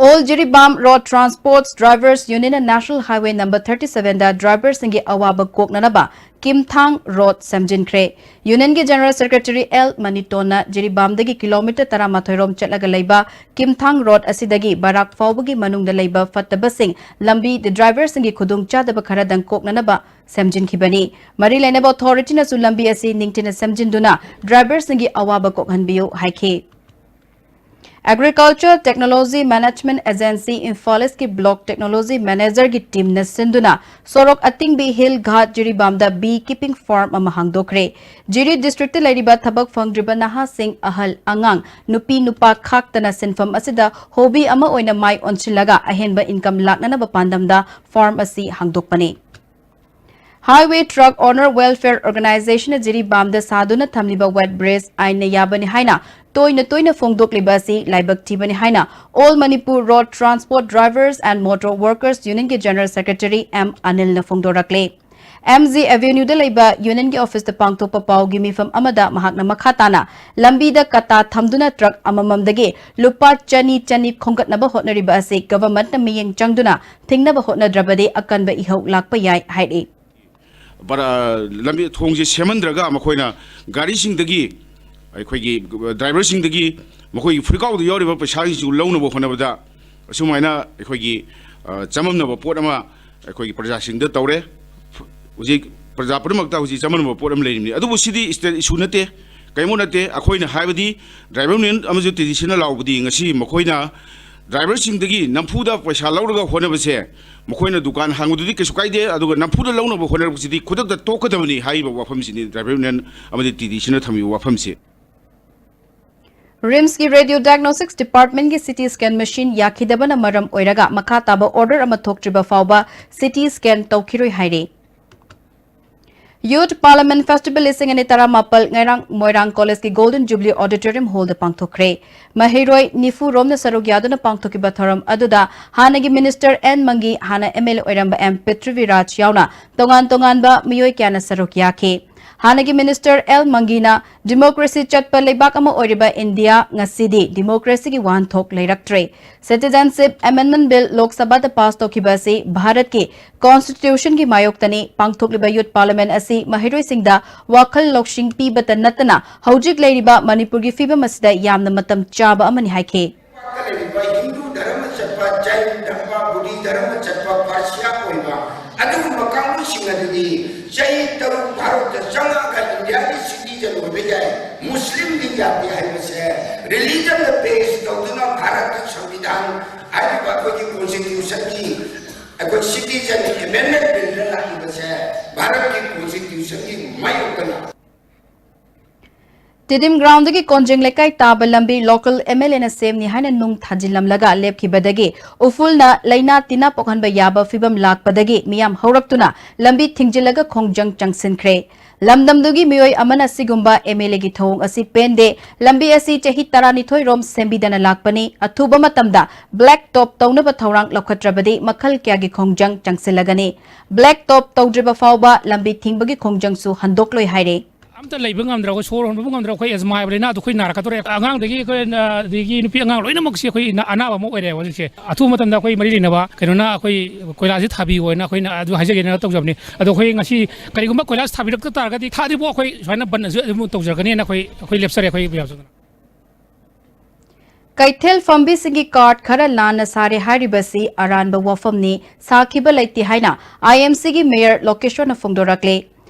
All Jiribam Road Transports Drivers Union ꯅ National Highway number thirty seven ꯗ ꯗ꯭ꯔꯥꯏꯚꯔꯁꯤꯡꯒꯤ ꯑꯋꯥꯕ ꯀꯣꯛꯅꯅꯕ ꯀꯤꯝꯊꯥꯡ ꯔꯣꯗ ꯁꯦꯝꯖꯤꯟꯈ꯭ꯔꯦ꯫ ꯌꯨꯅꯤꯌꯟꯒꯤ ꯖꯦꯅꯔꯦꯜ ꯁꯦꯀ꯭ꯔꯦꯇꯔꯤ ꯑꯦꯜ ꯃꯅꯤꯇꯣꯟꯅ ꯖꯤꯔꯤꯕꯥꯝꯗꯒꯤ ꯀꯤꯂꯣꯃꯤꯇꯔ ꯇꯔꯥꯃꯥꯊꯣꯏ ꯔꯣꯝ ꯆꯠꯂꯒ ꯂꯩꯕ ꯀꯤꯝꯊꯥꯡ ꯔꯣꯗ ꯑꯁꯤꯗꯒꯤ ꯕꯔꯥꯛ ꯐꯥꯎꯕꯒꯤ ꯃꯅꯨꯡꯗ ꯂꯩꯕ ꯐꯠꯇꯕꯁꯤꯡ ꯂꯝꯕꯤ ꯗ꯭ꯔꯥꯏꯚꯔꯁꯤꯡꯒꯤ ꯈꯨꯗꯣꯡꯆꯥꯗꯕ ꯈꯔꯗꯪ ꯀꯣꯛꯅꯅꯕ ꯁꯦꯝꯖꯤꯟꯈꯤꯕꯅꯤ꯫ ꯃꯔꯤ ꯂꯩꯅꯕ ꯑꯣꯊꯣꯔꯤꯇꯤꯅꯁꯨ ꯂꯝꯕꯤ ꯑꯁꯤ ꯅꯤꯡꯊꯤꯅ ꯁꯦꯝꯖꯤꯟꯗꯨꯅ ꯗ꯭ꯔꯥꯏꯚꯔꯁꯤꯡꯒꯤ ꯑꯋꯥꯕ ꯀꯣꯛꯍꯟꯕꯤꯌꯨ ꯍꯥꯏꯈꯤ꯫ Agriculture Technology Management Agency Imphal ꯏꯁꯀꯤ ꯕ꯭ꯂꯣꯛ ꯇꯦꯛꯅꯣꯂꯣꯖꯤ ꯃꯦꯅꯦꯖꯔꯒꯤ ꯇꯤꯝꯅ ꯁꯤꯟꯗꯨꯅ ꯁꯣꯔꯣꯛ ꯑꯇꯤꯡꯕꯤ hill Ghat ꯖꯤꯔꯤꯕꯥꯝꯗ bee keeping farm ꯑꯃ ꯍꯥꯡꯗꯣꯛꯈ꯭ꯔꯦ꯫ ꯖꯤꯔꯤ ꯗꯤꯁꯇ꯭ꯔꯤꯛꯇ ꯂꯩꯔꯤꯕ ꯊꯕꯛ ꯐꯪꯗ꯭ꯔꯤꯕ ꯅꯍꯥꯁꯤꯡ, ꯑꯍꯜ, ꯑꯉꯥꯡ, ꯅꯨꯄꯤ ꯅꯨꯄꯥ ꯈꯥꯛꯇꯅ ꯁꯤꯟꯐꯝ ꯑꯁꯤꯗ ꯍꯣꯕꯤ ꯑꯃ ꯑꯣꯏꯅ ꯃꯥꯏ ꯑꯣꯟꯁꯤꯜꯂꯒ ꯑꯍꯦꯟꯕ ꯏꯟꯀꯝ ꯂꯥꯛꯅꯅꯕ ꯄꯥꯟꯗꯝꯗ ꯐꯥꯔꯝ ꯑꯁꯤ ꯍꯥꯡꯗꯣꯛꯄꯅꯤ꯫ Highway Truck Owner Welfare Organization ꯅ ꯖꯤꯔꯤꯕꯥꯝꯗ ꯁꯥꯗꯨꯅ ꯊꯝꯂꯤꯕ ꯋꯦꯠ ꯕ꯭ꯔꯦꯖ ꯑꯥꯏꯟꯅ ꯌꯥꯕꯅꯤ ꯍꯥꯏꯅ ꯇꯣꯏꯅ ꯇꯣꯏꯅ ꯐꯣꯡꯗꯣꯛꯂꯤꯕ ꯑꯁꯤ ꯂꯥꯏꯕꯛ ꯊꯤꯕꯅꯤ ꯍꯥꯏꯅ All Manipur Road Transport Drivers and Motor Workers Union ꯒꯤ ꯖꯦꯅꯔꯦꯜ ꯁꯦꯀ꯭ꯔꯦꯇꯔꯤ ꯑꯦꯝ ꯑꯅꯤꯜꯅ ꯐꯣꯡꯗꯣꯔꯛꯂꯦ꯫ ꯑꯦꯝ ꯖꯤ ꯑꯦꯚꯦꯅ꯭ꯌꯨꯗ ꯂꯩꯕ ꯌꯨꯅꯤꯌꯟꯒꯤ ꯑꯣꯐꯤꯁꯇ ꯄꯥꯡꯊꯣꯛꯄ ꯄꯥꯎꯒꯤ ꯃꯤꯐꯝ ꯑꯃꯗ ꯃꯍꯥꯛꯅ ꯃꯈꯥ ꯇꯥꯅ ꯂꯝꯕꯤꯗ ꯀꯇꯥ ꯊꯝꯗꯨꯅ ꯇ꯭ꯔꯛ ꯑꯃꯃꯝꯗꯒꯤ ꯂꯨꯄꯥ ꯆꯅꯤ ꯆꯅꯤ ꯈꯣꯝꯒꯠꯅꯕ ꯍꯣꯠꯅꯔꯤꯕ ꯑꯁꯤ ꯒꯚꯔꯟꯃꯦꯟꯠꯅ ꯃꯤꯠꯌꯦꯡ ꯆꯪꯗꯨꯅ ꯊꯤꯡꯅꯕ ꯍꯣꯠꯅꯗ꯭ꯔꯕꯗꯤ ꯑꯀꯟꯕ ꯏꯍꯧ ꯂꯥꯛꯄ ꯌꯥꯏ ꯍꯥꯏꯔꯤ꯫ ꯄꯔꯥ-, ꯂꯝꯕꯤ ꯊꯣꯡꯁꯦ ꯁꯦꯝꯍꯟꯗ꯭ꯔꯒ ꯃꯈꯣꯏꯅ ꯒꯥꯔꯤꯁꯤꯡꯗꯒꯤ, ꯑꯩꯈꯣꯏꯒꯤ ꯗ꯭ꯔꯥꯏꯚꯔꯁꯤꯡꯗꯒꯤ ꯃꯈꯣꯏꯒꯤ ꯐꯨꯔꯤꯀꯥꯎꯗ ꯌꯥꯎꯔꯤꯕ ꯄꯩꯁꯥꯁꯤꯡꯁꯨ ꯂꯧꯅꯕ ꯍꯣꯠꯅꯕꯗ ꯑꯁꯨꯃꯥꯏꯅ ꯑꯩꯈꯣꯏꯒꯤ, ꯑ, ꯆꯃꯝꯅꯕ ꯄꯣꯠ ꯑꯃ ꯑꯩꯈꯣꯏꯒꯤ ꯄ꯭ꯔꯖꯥꯁꯤꯡꯗ ꯇꯧꯔꯦ꯫ ꯍꯧꯖꯤꯛ ꯄ꯭ꯔꯖꯥ ꯄꯨꯝꯅꯃꯛꯇ ꯍꯧꯖꯤꯛ ꯆꯃꯝꯅꯕ ꯄꯣꯠ ꯑꯃ ꯂꯩꯔꯤꯕꯅꯤ꯫ ꯑꯗꯨꯕꯨ ꯁꯤꯗꯤ state issue ꯅꯠꯇꯦ, ꯀꯔꯤꯒꯨꯝꯕ ꯅꯠꯇꯦ꯫ ꯑꯩꯈꯣꯏꯅ ꯍꯥꯏꯕꯗꯤ ꯗ꯭ꯔꯥꯏꯚꯔ ꯌꯨꯅꯤꯌꯟ ꯑꯃꯁꯨꯡ ꯇꯤ ꯗꯤ ꯁꯤꯅ ꯂꯥꯎꯕꯗꯤ ꯉꯁꯤ ꯃꯈꯣꯏꯅ ꯗ꯭ꯔꯥꯏꯚꯔꯁꯤꯡꯗꯒꯤ ꯅꯝꯐꯨꯗ ꯄꯩꯁꯥ ꯂꯧꯔꯒ ꯍꯣꯠꯅꯕꯁꯦ ꯃꯈꯣꯏꯅ ꯗꯨꯀꯥꯟ ꯍꯥꯡꯕꯗꯨꯗꯤ ꯀꯩꯁꯨ ꯀꯥꯏꯗꯦ, ꯑꯗꯨꯒ ꯅꯝꯐꯨꯗ ꯂꯧꯅꯕ ꯍꯣꯠꯅꯔꯛꯄꯁꯤꯗꯤ ꯈꯨꯗꯛꯇ ꯇꯣꯛꯀꯗꯕꯅꯤ ꯍꯥꯏꯔꯤꯕ ꯋꯥꯐꯝꯁꯤꯅꯤ ꯗ꯭ꯔꯥꯏꯚꯔ ꯌꯨꯅꯤꯌꯟ ꯑꯃꯗꯤ ꯇꯤ ꯗꯤ ꯁꯤꯅ ꯊꯝꯃꯤꯕ ꯋꯥꯐꯝꯁꯤ꯫ ꯔꯤꯝꯁꯀꯤ radio ꯗꯥꯏꯒꯅꯣꯁꯤꯛꯁ ꯗꯤꯄꯥꯔꯠꯃꯦꯟꯠꯀꯤ C T scan machine ꯌꯥꯈꯤꯗꯕꯅ ꯃꯔꯝ ꯑꯣꯏꯔꯒ ꯃꯈꯥ ꯇꯥꯕ ꯑꯣꯔꯗꯔ ꯑꯃ ꯊꯣꯛꯇ꯭ꯔꯤꯕ ꯐꯥꯎꯕ ꯁꯤ ꯇꯤ ꯁ꯭ꯀꯦꯟ ꯇꯧꯈꯤꯔꯣꯏ ꯍꯥꯏꯔꯤ꯫ Youth Parliament Festival ꯂꯤꯁꯤꯡ ꯑꯅꯤ ꯇꯔꯥꯃꯥꯄꯜ ꯉꯔꯥꯡ ꯃꯣꯏꯔꯥꯡ ꯀꯣꯂꯦꯖꯀꯤ Golden Jubilee Auditorium Hallꯗ ꯄꯥꯡꯊꯣꯛꯈ꯭ꯔꯦ꯫ ꯃꯍꯩꯔꯣꯏ ꯅꯤꯐꯨ ꯔꯣꯝꯅ ꯁꯔꯨꯛ ꯌꯥꯗꯨꯅ ꯄꯥꯡꯊꯣꯛꯈꯤꯕ ꯊꯧꯔꯝ ꯑꯗꯨꯗ ꯍꯥꯟꯅꯒꯤ ꯃꯤꯅꯤꯁꯇꯔ ꯑꯦꯟ ꯃꯪꯒꯤ, ꯍꯥꯟꯅ ꯑꯦꯝ ꯑꯦꯜ ꯑꯦ ꯑꯣꯏꯔꯝꯕ ꯑꯦꯝ ꯄ꯭ꯔꯤꯊ꯭ꯋꯤꯔꯥꯖ ꯌꯥꯎꯅ ꯇꯣꯉꯥꯟ ꯇꯣꯉꯥꯟꯕ ꯃꯤꯑꯣꯏ ꯀꯌꯥꯅ ꯁꯔꯨꯛ ꯌꯥꯈꯤ꯫ ꯍꯥꯟꯅꯒꯤ ꯃꯤꯅꯤꯁꯇꯔ ꯑꯦꯜ ꯃꯪꯒꯤꯅ ꯗꯤꯃꯣꯀ꯭ꯔꯦꯁꯤ ꯆꯠꯄ ꯂꯩꯕꯥꯛ ꯑꯃ ꯑꯣꯏꯔꯤꯕ ꯏꯟꯗꯤꯌꯥ ꯉꯁꯤꯗꯤ ꯗꯤꯃꯣꯀ꯭ꯔꯦꯁꯤꯒꯤ ꯋꯥꯍꯟꯊꯣꯛ ꯂꯩꯔꯛꯇ꯭ꯔꯦ꯫ Citizenship Amendment Bill ꯂꯣꯛ ꯁꯚꯥꯗ ꯄꯥꯁ ꯇꯧꯈꯤꯕ ꯑꯁꯤ ꯚꯥꯔꯠꯀꯤ ꯀꯣꯟꯁꯇꯤꯇ꯭ꯌꯨꯁꯟꯒꯤ ꯃꯥꯌꯣꯛꯇꯅꯤ꯫ ꯄꯥꯡꯊꯣꯛꯂꯤꯕ ꯌꯨꯠ ꯄꯥꯔꯂꯤꯌꯥꯃꯦꯟꯠ ꯑꯁꯤ ꯃꯍꯩꯔꯣꯏꯁꯤꯡꯗ ꯋꯥꯈꯜ ꯂꯧꯁꯤꯡ ꯄꯤꯕꯇ ꯅꯠꯇꯅ ꯍꯧꯖꯤꯛ ꯂꯩꯔꯤꯕ ꯃꯅꯤꯄꯨꯔꯒꯤ ꯐꯤꯕꯝ ꯑꯁꯤꯗ ꯌꯥꯝꯅ ꯃꯇꯝ ꯆꯥꯕ ꯑꯃꯅꯤ ꯍꯥꯏꯈꯤ꯫ ꯂꯩꯔꯤꯕ ꯍꯤꯟꯗꯨ ꯙꯔꯃ ꯆꯠꯄ, ꯖꯩꯟ ꯙꯔꯃ, ꯕꯨꯙꯤ ꯙꯔꯃ ꯆꯠꯄ, ꯄꯥꯔꯁꯤꯌꯥ ꯑꯣꯏꯕ ꯑꯗꯨꯒꯨꯝꯕ ꯀꯥꯡꯕꯨꯁꯤꯡ ꯑꯗꯨꯗꯤ ꯆꯍꯤ ꯇꯔꯨꯛ ꯚꯥꯔꯠꯇ ꯆꯪꯉꯛꯑꯒ ꯏꯟꯗꯤꯌꯥꯒꯤ ꯁꯤꯇꯤꯖꯟ ꯑꯣꯏꯕ ꯌꯥꯏ, ꯃꯨꯁꯂꯤꯝꯗꯤ ꯌꯥꯗꯦ ꯍꯥꯏꯕꯁꯦ ꯔꯤꯂꯤꯖꯟꯗ ꯕꯦꯁ ꯇꯧꯗꯨꯅ ꯚꯥꯔꯠꯀꯤ ꯁꯪꯕꯤꯙꯥꯟ ꯍꯥꯏꯔꯤꯕ ꯑꯩꯈꯣꯏꯒꯤ ꯀꯣꯟꯁꯇꯤꯇ꯭ꯌꯨꯁꯟꯒꯤ ꯑꯩꯈꯣꯏ ꯁꯤꯇꯤꯖꯟ ꯑꯦꯃꯦꯟꯗꯃꯦꯟꯠ ꯕꯤꯜꯗ ꯂꯥꯛꯂꯤꯕꯁꯦ ꯚꯥꯔꯠꯀꯤ ꯀꯣꯟꯁꯇꯤꯇ꯭ꯌꯨꯁꯟꯒꯤ ꯃꯥꯌꯣꯛꯇꯅ꯫ ꯇꯤꯗꯤꯝ ꯒ꯭ꯔꯥꯎꯟꯗꯒꯤ ꯀꯣꯟꯖꯦꯡ ꯂꯩꯀꯥꯏ ꯇꯥꯕ ꯂꯝꯕꯤ ꯂꯣꯀꯦꯜ ꯑꯦꯝ ꯑꯦꯜ ꯑꯦꯅ ꯁꯦꯝꯅꯤ ꯍꯥꯏꯅ ꯅꯨꯡ ꯊꯥꯖꯤꯜꯂꯝꯂꯒ ꯂꯦꯞꯈꯤꯕꯗꯒꯤ ꯎꯐꯨꯜꯅ ꯂꯩꯅꯥ ꯇꯤꯟꯅ ꯄꯣꯛꯍꯟꯕ ꯌꯥꯕ ꯐꯤꯕꯝ ꯂꯥꯛꯄꯗꯒꯤ ꯃꯤꯌꯥꯝ ꯍꯧꯔꯛꯇꯨꯅ ꯂꯝꯕꯤ ꯊꯤꯡꯖꯤꯜꯂꯒ ꯈꯣꯡꯖꯪ ꯆꯪꯁꯤꯟꯈ꯭ꯔꯦ꯫ ꯂꯝꯗꯝꯗꯨꯒꯤ ꯃꯤꯑꯣꯏ ꯑꯃꯅ ꯁꯤꯒꯨꯝꯕ ꯑꯦꯝ ꯑꯦꯜ ꯑꯦꯒꯤ ꯊꯧꯑꯣꯡ ꯑꯁꯤ ꯄꯦꯟꯗꯦ, ꯂꯝꯕꯤ ꯑꯁꯤ ꯆꯍꯤ ꯇꯔꯥꯅꯤꯊꯣꯏ ꯔꯣꯝ ꯁꯦꯝꯕꯤꯗꯅ ꯂꯥꯛꯄꯅꯤ, ꯑꯊꯨꯕ ꯃꯇꯝꯗ ꯕ꯭ꯂꯦꯛ ꯇꯣꯞ ꯇꯧꯅꯕ ꯊꯧꯔꯥꯡ ꯂꯧꯈꯠꯇ꯭ꯔꯕꯗꯤ ꯃꯈꯜ ꯀꯌꯥꯒꯤ ꯈꯣꯡꯖꯪ ꯆꯪꯁꯤꯜꯂꯒꯅꯤ꯫ ꯕ꯭ꯂꯦꯛ ꯇꯣꯞ ꯇꯧꯗ꯭ꯔꯤꯕ ꯐꯥꯎꯕ ꯂꯝꯕꯤ ꯊꯤꯡꯕꯒꯤ ꯈꯣꯡꯖꯪꯁꯨ ꯍꯟꯗꯣꯛꯂꯣꯏ ꯍꯥꯏꯔꯦ꯫ ꯑꯝꯇ ꯂꯩꯕ ꯉꯝꯗ꯭ꯔꯦ, ꯑꯩꯈꯣꯏ ꯁꯣꯔ ꯍꯣꯟꯕꯕꯨ ꯉꯝꯗ꯭ꯔꯦ, ꯑꯩꯈꯣꯏ ꯑꯦꯖꯃꯥ ꯍꯥꯏꯕ ꯂꯥꯏꯅꯥꯗꯣ ꯑꯩꯈꯣꯏ ꯅꯥꯔꯛꯀꯗꯧꯔꯦ꯫ ꯑꯉꯥꯡꯗꯒꯤ ꯑꯩꯈꯣꯏ, ꯑ, ꯑꯗꯒꯤ ꯅꯨꯄꯤ ꯑꯉꯥꯡ ꯂꯣꯏꯅꯃꯛꯁꯤ ꯑꯩꯈꯣꯏ ꯅ-, ꯑꯅꯥꯕ ꯑꯃ ꯑꯣꯏꯔꯦꯕ ꯍꯧꯖꯤꯛꯁꯦ꯫ ꯑꯊꯨꯕ ꯃꯇꯝꯗ ꯑꯩꯈꯣꯏ ꯃꯔꯤ ꯂꯩꯅꯕ ꯀꯩꯅꯣꯅ ꯑꯩꯈꯣꯏ ꯀꯣꯏꯂꯥꯁꯁꯤ ꯊꯥꯕꯤꯌꯣꯅ ꯑꯩꯈꯣꯏꯅ ꯑꯗꯨ ꯍꯥꯏꯖꯒꯦꯅ ꯇꯧꯖꯕꯅꯤ꯫ ꯑꯗꯣ ꯑꯩꯈꯣꯏ ꯉꯁꯤ ꯀꯔꯤꯒꯨꯝꯕ ꯀꯣꯏꯂꯥꯁ ꯊꯥꯕꯤꯔꯛꯇ ꯇꯥꯔꯒꯗꯤ ꯊꯥꯗ꯭ꯔꯤꯐꯥꯎ ꯑꯩꯈꯣꯏ ꯁꯨꯃꯥꯏꯅ ꯕꯟ ꯑꯁꯤ ꯑꯗꯨꯝ ꯇꯧꯖꯔꯛꯀꯅꯤꯅ ꯑꯩꯈꯣꯏ, ꯑꯩꯈꯣꯏ ꯂꯦꯞꯆꯔꯦ ꯑꯩꯈꯣꯏ ꯃꯌꯥꯝꯁꯨ꯫ ꯀꯩꯊꯦꯜ ꯐꯝꯕꯤꯁꯤꯡꯒꯤ ꯀꯥꯔꯗ ꯈꯔ ꯂꯥꯟꯅ ꯁꯥꯔꯦ ꯍꯥꯏꯔꯤꯕꯁꯤ ꯑꯔꯥꯟꯕ ꯋꯥꯐꯝꯅꯤ, ꯁꯥꯈꯤꯕ ꯂꯩꯇꯦ ꯍꯥꯏꯅ ꯑꯥꯏ ꯑꯦꯝ ꯁꯤꯒꯤ ꯃꯦꯌꯔ ꯂꯣꯀꯦꯁ꯭ꯋꯔꯅ ꯐꯣꯡꯗꯣꯔꯛꯂꯦ꯫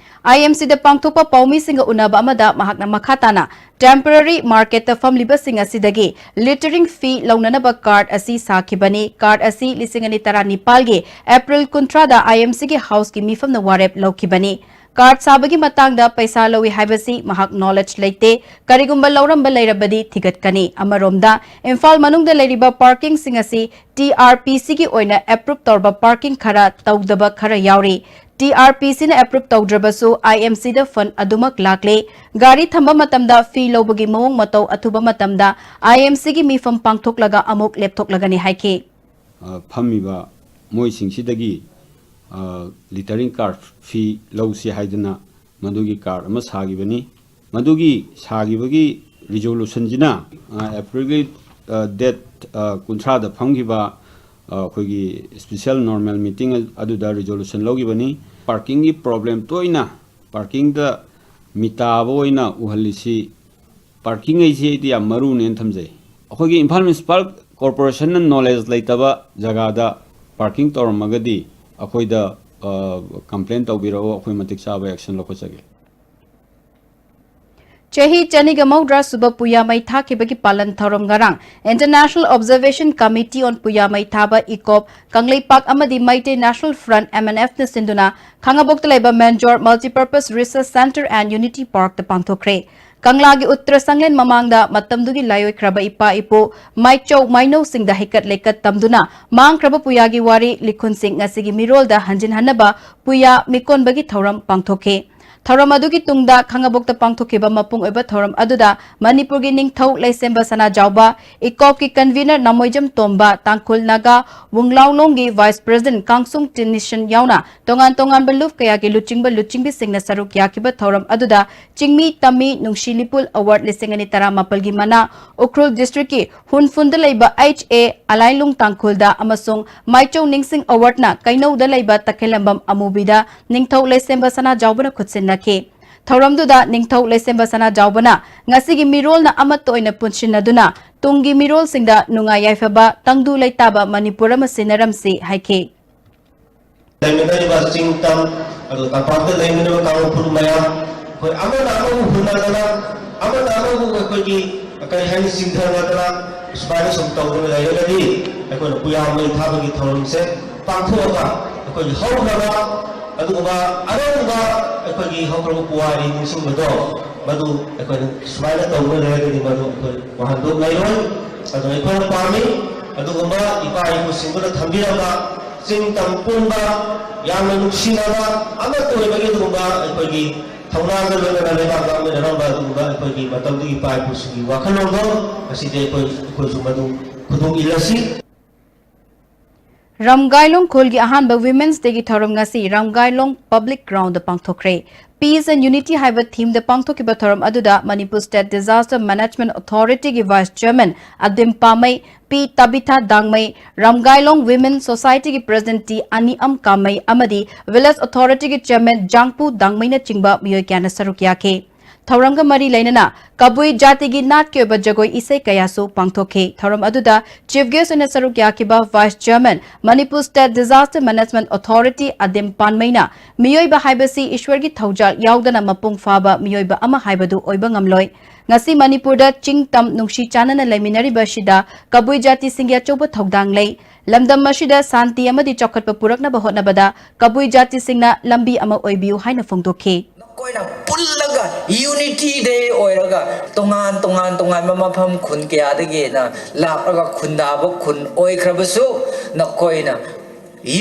ꯑꯥꯏ ꯑꯦꯝ ꯁꯤꯗ ꯄꯥꯡꯊꯣꯛꯄ ꯄꯥꯎꯃꯤꯁꯤꯡꯒ ꯎꯅꯕ ꯑꯃꯗ ꯃꯍꯥꯛꯅ ꯃꯈꯥ ꯇꯥꯅ temporary marketꯇ ꯐꯝꯂꯤꯕꯁꯤꯡ ꯑꯁꯤꯗꯒꯤ littering fee ꯂꯧꯅꯅꯕ ꯀꯥꯔꯗ ꯑꯁꯤ ꯁꯥꯈꯤꯕꯅꯤ꯫ ꯀꯥꯔꯗ ꯑꯁꯤ ꯂꯤꯁꯤꯡ ꯑꯅꯤ ꯇꯔꯥꯅꯤꯄꯥꯜꯒꯤ ꯑꯦꯄ꯭ꯔꯤꯜ ꯀꯨꯟꯊ꯭ꯔꯥꯗ ꯑꯥꯏ ꯑꯦꯝ ꯁꯤꯒꯤ ꯍꯥꯎꯁꯀꯤ ꯃꯤꯐꯝꯅ ꯋꯥꯔꯦꯞ ꯂꯧꯈꯤꯕꯅꯤ꯫ ꯀꯥꯔꯗ ꯁꯥꯕꯒꯤ ꯃꯇꯥꯡꯗ ꯄꯩꯁꯥ ꯂꯧꯏ ꯍꯥꯏꯕꯁꯤ ꯃꯍꯥꯛ ꯅꯣꯂꯦꯖ ꯂꯩꯇꯦ꯫ ꯀꯔꯤꯒꯨꯝꯕ ꯂꯧꯔꯝꯕ ꯂꯩꯔꯕꯗꯤ ꯊꯤꯒꯠꯀꯅꯤ꯫ ꯑꯃꯔꯣꯝꯗ ꯏꯝꯐꯥꯜ ꯃꯅꯨꯡꯗ ꯂꯩꯔꯤꯕ ꯄꯥꯔꯀꯤꯡꯁꯤꯡ ꯑꯁꯤ ꯇꯤ ꯑꯥꯔ ꯄꯤ ꯁꯤꯒꯤ ꯑꯣꯏꯅ ꯑꯦꯄ꯭ꯔꯨꯞ ꯇꯧꯔꯕ ꯄꯥꯔꯀꯤꯡ ꯈꯔ ꯇꯧꯗꯕ ꯈꯔ ꯌꯥꯎꯔꯤ꯫ ꯇꯤ ꯑꯥꯔ ꯄꯤ ꯁꯤꯅ ꯑꯦꯄ꯭ꯔꯨꯞ ꯇꯧꯗ꯭ꯔꯕꯁꯨ ꯑꯥꯏ ꯑꯦꯝ ꯁꯤꯗ ꯐꯟꯗ ꯑꯗꯨꯃꯛ ꯂꯥꯛꯂꯦ꯫ ꯒꯥꯔꯤ ꯊꯝꯕ ꯃꯇꯝꯗ ꯐꯤ ꯂꯧꯕꯒꯤ ꯃꯑꯣꯡ ꯃꯇꯧ ꯑꯊꯨꯕ ꯃꯇꯝꯗ ꯑꯥꯏ ꯑꯦꯝ ꯁꯤꯒꯤ ꯃꯤꯐꯝ ꯄꯥꯡꯊꯣꯛꯂꯒ ꯑꯃꯨꯛ ꯂꯦꯞꯊꯣꯛꯂꯒꯅꯤ ꯍꯥꯏꯈꯤ꯫ ꯑ, ꯐꯝꯃꯤꯕ ꯃꯣꯏꯁꯤꯡꯁꯤꯗꯒꯤ, ꯑ, ꯂꯤꯇꯔꯤꯡ ꯀꯥꯔꯗ ꯐꯤ ꯂꯧꯁꯤ ꯍꯥꯏꯗꯨꯅ ꯃꯗꯨꯒꯤ ꯀꯥꯔꯗ ꯑꯃ ꯁꯥꯈꯤꯕꯅꯤ꯫ ꯃꯗꯨꯒꯤ ꯁꯥꯈꯤꯕꯒꯤ ꯔꯤꯖꯣꯂꯨꯁꯟꯁꯤꯅ, ꯑ, ꯑꯦꯄ꯭ꯔꯤꯜꯒꯤ, ꯑ, ꯗꯦꯠ, ꯑ, ꯀꯨꯟꯊ꯭ꯔꯥꯗ ꯐꯝꯈꯤꯕ, ꯑ, ꯑꯩꯈꯣꯏꯒꯤ ꯁ꯭ꯄꯤꯁꯦꯜ ꯅꯣꯔꯃꯦꯜ ꯃꯤꯇꯤꯡ ꯑꯗꯨꯗ ꯔꯤꯖꯣꯂꯨꯁꯟ ꯂꯧꯈꯤꯕꯅꯤ꯫ ꯄꯥꯔꯀꯤꯡꯒꯤ ꯄ꯭ꯔꯣꯕ꯭ꯂꯦꯝ ꯇꯣꯏꯅ ꯄꯥꯔꯀꯤꯡꯗ ꯃꯤꯇꯥꯕ ꯑꯣꯏꯅ ꯎꯍꯜꯂꯤꯁꯤ, ꯄꯥꯔꯀꯤꯡ ꯍꯥꯏꯁꯤ ꯑꯩꯗꯤ ꯌꯥꯝ ꯃꯔꯨꯅꯦꯅ ꯊꯝꯖꯩ꯫ ꯑꯩꯈꯣꯏꯒꯤ ꯏꯝꯐꯥꯜ ꯃ꯭ꯌꯨꯅꯤꯁꯤꯄꯥꯜ ꯀꯣꯔꯄꯣꯔꯦꯁꯟꯅ ꯅꯣꯂꯦꯖ ꯂꯩꯇꯕ ꯖꯒꯥꯗ ꯄꯥꯔꯀꯤꯡ ꯇꯧꯔꯝꯃꯒꯗꯤ ꯑꯩꯈꯣꯏꯗ, ꯑ, ꯀꯝꯄ꯭ꯂꯦꯟ ꯇꯧꯕꯤꯔꯛꯎ, ꯑꯩꯈꯣꯏ ꯃꯇꯤꯛ ꯆꯥꯕ ꯑꯦꯛꯁꯟ ꯂꯧꯈꯠꯆꯒꯦ꯫ ꯆꯍꯤ ꯆꯅꯤꯒ ꯃꯧꯗ꯭ꯔꯥ ꯁꯨꯕ ꯄꯨꯌꯥ ꯃꯩ ꯊꯥꯈꯤꯕꯒꯤ ꯄꯥꯂꯟ ꯊꯧꯔꯝ ꯉꯔꯥꯡ International Observation Committee on ꯄꯨꯌꯥ ꯃꯩ ꯊꯥꯕ, ꯏꯀꯣꯞ, ꯀꯪꯂꯩꯄꯥꯛ ꯑꯃꯗꯤ Meitei National Front, M N F, ꯅ ꯁꯤꯟꯗꯨꯅ ꯈꯥꯉꯕꯣꯛꯇ ꯂꯩꯕ ꯃꯦꯟꯖꯣꯔ Multipurpose Research Centre and Unity Park ꯇ ꯄꯥꯡꯊꯣꯛꯈ꯭ꯔꯦ꯫ ꯀꯪꯂꯥꯒꯤ ꯎꯠꯇ꯭ꯔ ꯁꯪꯂꯦꯟ ꯃꯃꯥꯡꯗ ꯃꯇꯝꯗꯨꯒꯤ ꯂꯥꯏꯑꯣꯏꯈ꯭ꯔꯕ ꯏꯄꯥ ꯏꯄꯨ, ꯃꯥꯏꯆꯧ ꯃꯥꯏꯅꯧꯁꯤꯡꯗ ꯍꯩꯀꯠ ꯂꯩꯀꯠ ꯇꯝꯗꯨꯅ ꯃꯥꯡꯈ꯭ꯔꯕ ꯄꯨꯌꯥꯒꯤ ꯋꯥꯔꯤ ꯂꯤꯈꯨꯟꯁꯤꯡ ꯉꯁꯤꯒꯤ ꯃꯤꯔꯣꯜꯗ ꯍꯟꯖꯤꯟꯍꯟꯅꯕ ꯄꯨꯌꯥ ꯃꯤꯀꯣꯟꯕꯒꯤ ꯊꯧꯔꯝ ꯄꯥꯡꯊꯣꯛꯈꯤ꯫ ꯊꯧꯔꯝ ꯑꯗꯨꯒꯤ ꯇꯨꯡꯗ ꯈꯥꯉꯕꯣꯛꯇ ꯄꯥꯡꯊꯣꯛꯈꯤꯕ ꯃꯄꯨꯡ ꯑꯣꯏꯕ ꯊꯧꯔꯝ ꯑꯗꯨꯗ ꯃꯅꯤꯄꯨꯔꯒꯤ ꯅꯤꯡꯊꯧ ꯂꯩꯁꯦꯝꯕ ꯁꯅꯥꯖꯥꯎꯕ, ꯏꯀꯣꯞꯀꯤ convener ꯅꯃꯣꯏꯖꯝ ꯇꯣꯝꯕ, ꯇꯥꯡꯈꯨꯜ ꯅꯥꯒꯥ ꯋꯨꯡꯂꯥꯎꯂꯣꯡꯒꯤ vice president ꯀꯥꯡꯁꯨꯡ ꯇꯤꯅꯤꯁꯟ ꯌꯥꯎꯅ ꯇꯣꯉꯥꯟ ꯇꯣꯉꯥꯟꯕ ꯂꯨꯞ ꯀꯌꯥꯒꯤ ꯂꯨꯆꯤꯡꯕ ꯂꯨꯆꯤꯡꯕꯤꯁꯤꯡꯅ ꯁꯔꯨꯛ ꯌꯥꯈꯤꯕ ꯊꯧꯔꯝ ꯑꯗꯨꯗ ꯆꯤꯡꯃꯤ ꯇꯝꯃꯤ ꯅꯨꯡꯁꯤ ꯂꯤꯄꯨꯜ award ꯂꯤꯁꯤꯡ ꯑꯅꯤ ꯇꯔꯥꯃꯥꯄꯜꯒꯤ ꯃꯅꯥ ꯎꯈ꯭ꯔꯨꯜ district ꯀꯤ ꯍꯨꯟꯐꯨꯟꯗ ꯂꯩꯕ H A ꯑꯂꯥꯏꯂꯨꯡ ꯇꯥꯡꯈꯨꯜꯗ ꯑꯃꯁꯨꯡ ꯃꯥꯏꯆꯧ ꯅꯤꯡꯁꯤꯡ award ꯅ ꯀꯩꯅꯧꯗ ꯂꯩꯕ ꯇꯈꯦꯂꯝꯕꯝ ꯑꯃꯨꯕꯤꯗ ꯅꯤꯡꯊꯧ ꯂꯩꯁꯦꯝꯕ ꯁꯅꯥꯖꯥꯎꯕꯅ ꯈꯨꯠꯁꯤꯟꯅꯈꯤ꯫ ꯊꯧꯔꯝꯗꯨꯗ ꯅꯤꯡꯊꯧ ꯂꯩꯁꯦꯝꯕ ꯁꯅꯥꯖꯥꯎꯕꯅ ꯉꯁꯤꯒꯤ ꯃꯤꯔꯣꯜꯅ ꯑꯃꯠꯇ ꯑꯣꯏꯅ ꯄꯨꯟꯁꯤꯟꯅꯗꯨꯅ ꯇꯨꯡꯒꯤ ꯃꯤꯔꯣꯜꯁꯤꯡꯗ ꯅꯨꯡꯉꯥꯏ ꯌꯥꯏꯐꯕ ꯇꯪꯗꯨ ꯂꯩꯇꯥꯕ ꯃꯅꯤꯄꯨꯔ ꯑꯃ ꯁꯤꯟꯅꯔꯝꯁꯤ ꯍꯥꯏꯈꯤ꯫ ꯂꯩꯃꯤꯟꯅꯔꯤꯕ ꯆꯤꯡ ꯇꯝ, ꯑꯗꯨꯒ ꯇꯝꯄꯥꯛꯇ ꯂꯩꯃꯤꯟꯅꯕ ꯀꯥꯡꯂꯨꯞ ꯐꯨꯔꯨꯞ ꯃꯌꯥꯝ, ꯑꯩꯈꯣꯏ ꯑꯃꯅ ꯑꯃꯕꯨ ꯍꯨꯟꯅꯗꯅ, ꯑꯃꯅ ꯑꯃꯕꯨ ꯑꯩꯈꯣꯏꯒꯤ ꯀꯔꯤ ꯍꯥꯏꯅꯤ, ꯆꯤꯡꯊꯅꯗꯅ ꯁꯨꯃꯥꯏꯅ ꯁꯨꯝ ꯇꯧꯗꯨꯅ ꯂꯩꯔꯒꯗꯤ, ꯑꯩꯈꯣꯏꯅ ꯄꯨꯌꯥ ꯃꯩ ꯊꯥꯕꯒꯤ ꯊꯧꯔꯝꯁꯦ ꯄꯥꯡꯊꯣꯛꯑꯒ, ꯑꯩꯈꯣꯏꯒꯤ ꯍꯧꯈ꯭ꯔꯕ ꯑꯗꯨꯒꯨꯝꯕ ꯑꯔꯣꯟꯕ ꯑꯩꯈꯣꯏꯒꯤ ꯍꯧꯈ꯭ꯔꯕ ꯄꯨꯋꯥꯔꯤ ꯅꯤꯡꯁꯤꯡꯕꯗꯣ, ꯃꯗꯨ ꯑꯩꯈꯣꯏꯅ ꯁꯨꯃꯥꯏꯅ ꯇꯧꯗꯨꯅ ꯂꯩꯔꯒꯗꯤ ꯃꯗꯨ ꯑꯩꯈꯣꯏ ꯋꯥꯍꯟꯊꯣꯛ ꯂꯩꯔꯣꯏ꯫ ꯑꯗꯨꯅ ꯑꯩꯈꯣꯏꯅ ꯄꯥꯝꯃꯤ ꯑꯗꯨꯒꯨꯝꯕ ꯏꯄꯥ ꯏꯄꯨꯁꯤꯡꯗꯨꯅ ꯊꯝꯕꯤꯔꯝꯕ ꯆꯤꯡ ꯇꯝ ꯄꯨꯟꯕ, ꯌꯥꯝꯅ ꯅꯨꯡꯁꯤꯅꯕ, ꯑꯃꯠꯇ ꯑꯣꯏꯕꯒꯤ ꯑꯗꯨꯒꯨꯝꯕ ꯑꯩꯈꯣꯏꯒꯤ ꯊꯧꯅꯥꯒ ꯂꯣꯏꯅꯅ ꯂꯩꯕꯥꯛ ꯉꯥꯛꯃꯤꯟꯅꯔꯝꯕ ꯑꯗꯨꯒꯨꯝꯕ ꯑꯩꯈꯣꯏꯒꯤ ꯃꯇꯝꯗꯨꯒꯤ ꯏꯄꯥ ꯏꯄꯨꯁꯤꯡꯒꯤ ꯋꯥꯈꯜꯂꯣꯟꯗꯣ ꯉꯁꯤꯗꯤ ꯑꯩꯈꯣꯏ, ꯑꯩꯈꯣꯏꯁꯨ ꯃꯗꯨ ꯈꯨꯗꯣꯡ ꯏꯜꯂꯁꯤ꯫ ꯔꯝꯒꯥꯏꯂꯣꯡ ꯈꯨꯜꯒꯤ ꯑꯍꯥꯟꯕ Women's Dayꯒꯤ ꯊꯧꯔꯝ ꯉꯁꯤ ꯔꯝꯒꯥꯏꯂꯣꯡ Public Groundꯗ ꯄꯥꯡꯊꯣꯛꯈ꯭ꯔꯦ꯫ Peace and Unity ꯍꯥꯏꯕ themeꯗ ꯄꯥꯡꯊꯣꯛꯈꯤꯕ ꯊꯧꯔꯝ ꯑꯗꯨꯗ Manipur State Disaster Management Authorityꯒꯤ Vice Chairman ꯑꯗꯤꯝ ꯄꯥꯃꯩ, ꯄꯤ ꯇꯥꯕꯤꯊꯥ ꯗꯥꯡꯃꯩ, ꯔꯝꯒꯥꯏꯂꯣꯡ Women Societyꯒꯤ President ꯇꯤ ꯑꯅꯤꯑꯝ ꯀꯥꯃꯩ ꯑꯃꯗꯤ Village Authorityꯒꯤ Chairman ꯖꯥꯡꯄꯨ ꯗꯥꯡꯃꯩꯅꯆꯤꯡꯕ ꯃꯤꯑꯣꯏ ꯀꯌꯥꯅ ꯁꯔꯨꯛ ꯌꯥꯈꯤ꯫ ꯊꯧꯔꯝꯒ ꯃꯔꯤ ꯂꯩꯅꯅ ꯀꯕꯨꯏ ꯖꯥꯇꯤꯒꯤ ꯅꯥꯠꯀꯤ ꯑꯣꯏꯕ ꯖꯒꯣꯏ ꯏꯁꯩ ꯀꯌꯥꯁꯨ ꯄꯥꯡꯊꯣꯛꯈꯤ꯫ ꯊꯧꯔꯝ ꯑꯗꯨꯗ Chief Guest ꯑꯣꯏꯅ ꯁꯔꯨꯛ ꯌꯥꯈꯤꯕ Vice Chairman, Manipur State Disaster Management Authority ꯑꯗꯤꯝ ꯄꯥꯟꯃꯩꯅ ꯃꯤꯑꯣꯏꯕ ꯍꯥꯏꯕꯁꯤ ꯏꯁ꯭ꯋꯔꯒꯤ ꯊꯧꯖꯥꯜ ꯌꯥꯎꯗꯅ ꯃꯄꯨꯡ ꯐꯥꯕ ꯃꯤꯑꯣꯏꯕ ꯑꯃ ꯍꯥꯏꯕꯗꯨ ꯑꯣꯏꯕ ꯉꯝꯂꯣꯏ꯫ ꯉꯁꯤ ꯃꯅꯤꯄꯨꯔꯗ ꯆꯤꯡ ꯇꯝ ꯅꯨꯡꯁꯤ ꯆꯥꯟꯅꯅ ꯂꯩꯃꯤꯟꯅꯔꯤꯕ ꯑꯁꯤꯗ ꯀꯕꯨꯏ ꯖꯥꯇꯤꯁꯤꯡꯒꯤ ꯑꯆꯧꯕ ꯊꯧꯗꯥꯡ ꯂꯩ꯫ ꯂꯝꯗꯝ ꯑꯁꯤꯗ ꯁꯥꯟꯇꯤ ꯑꯃꯗꯤ ꯆꯥꯎꯈꯠꯄ ꯄꯨꯔꯛꯅꯕ ꯍꯣꯠꯅꯕꯗ ꯀꯕꯨꯏ ꯖꯥꯇꯤꯁꯤꯡꯅ ꯂꯝꯕꯤ ꯑꯃ ꯑꯣꯏꯕꯤꯌꯨ ꯍꯥꯏꯅ ꯐꯣꯡꯗꯣꯛꯈꯤ꯫ ꯅꯈꯣꯏꯅ ꯄꯨꯜꯂꯒ Unity Day ꯑꯣꯏꯔꯒ ꯇꯣꯉꯥꯟ ꯇꯣꯉꯥꯟ ꯇꯣꯉꯥꯟꯕ ꯃꯐꯝ ꯈꯨꯟ ꯀꯌꯥꯗꯒꯤꯅ ꯂꯥꯛꯂꯒ ꯈꯨꯟꯗꯥꯕ ꯈꯨꯟ ꯑꯣꯏꯈ꯭ꯔꯕꯁꯨ ꯅꯈꯣꯏꯅ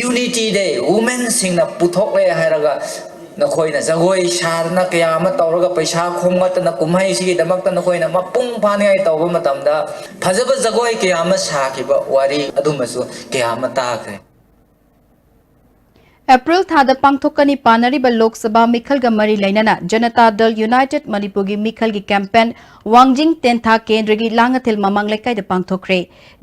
Unity Day Womenꯁꯤꯡꯅ ꯄꯨꯊꯣꯛꯂꯦ ꯍꯥꯏꯔꯒ ꯅꯈꯣꯏꯅ ꯖꯒꯣꯏ ꯁꯥꯗꯅ ꯀꯌꯥ ꯑꯃ ꯇꯧꯔꯒ ꯄꯩꯁꯥ ꯈꯣꯝꯒꯠꯇꯅ ꯀꯨꯝꯍꯩꯁꯤꯒꯤꯗꯃꯛꯇ ꯅꯈꯣꯏꯅ ꯃꯄꯨꯡ ꯐꯥꯅꯤꯡꯉꯥꯏ ꯇꯧꯕ ꯃꯇꯝꯗ ꯐꯖꯕ ꯖꯒꯣꯏ ꯀꯌꯥ ꯑꯃ ꯁꯥꯈꯤꯕ ꯋꯥꯔꯤ ꯑꯗꯨꯃꯁꯨ ꯀꯌꯥ ꯑꯃ ꯇꯥꯈ꯭ꯔꯦ꯫ ꯑꯦꯄ꯭ꯔꯤꯜ ꯊꯥꯗ ꯄꯥꯡꯊꯣꯛꯀꯅꯤ ꯄꯥꯅꯔꯤꯕ ꯂꯣꯛ ꯁꯚꯥ ꯃꯤꯈꯜꯒ ꯃꯔꯤ ꯂꯩꯅꯅ ꯖꯅꯇꯥ ꯗꯜ ꯌꯨꯅꯥꯏꯇꯦꯗ ꯃꯅꯤꯄꯨꯔꯒꯤ ꯃꯤꯈꯜꯒꯤ campaign ꯋꯥꯡꯖꯤꯡ ꯇꯦꯟꯊꯥ ꯀꯦꯟꯗ꯭ꯔꯒꯤ ꯂꯥꯡꯉꯊꯦꯜ ꯃꯃꯥꯡ ꯂꯩꯀꯥꯏꯗ ꯄꯥꯡꯊꯣꯛꯈ꯭ꯔꯦ꯫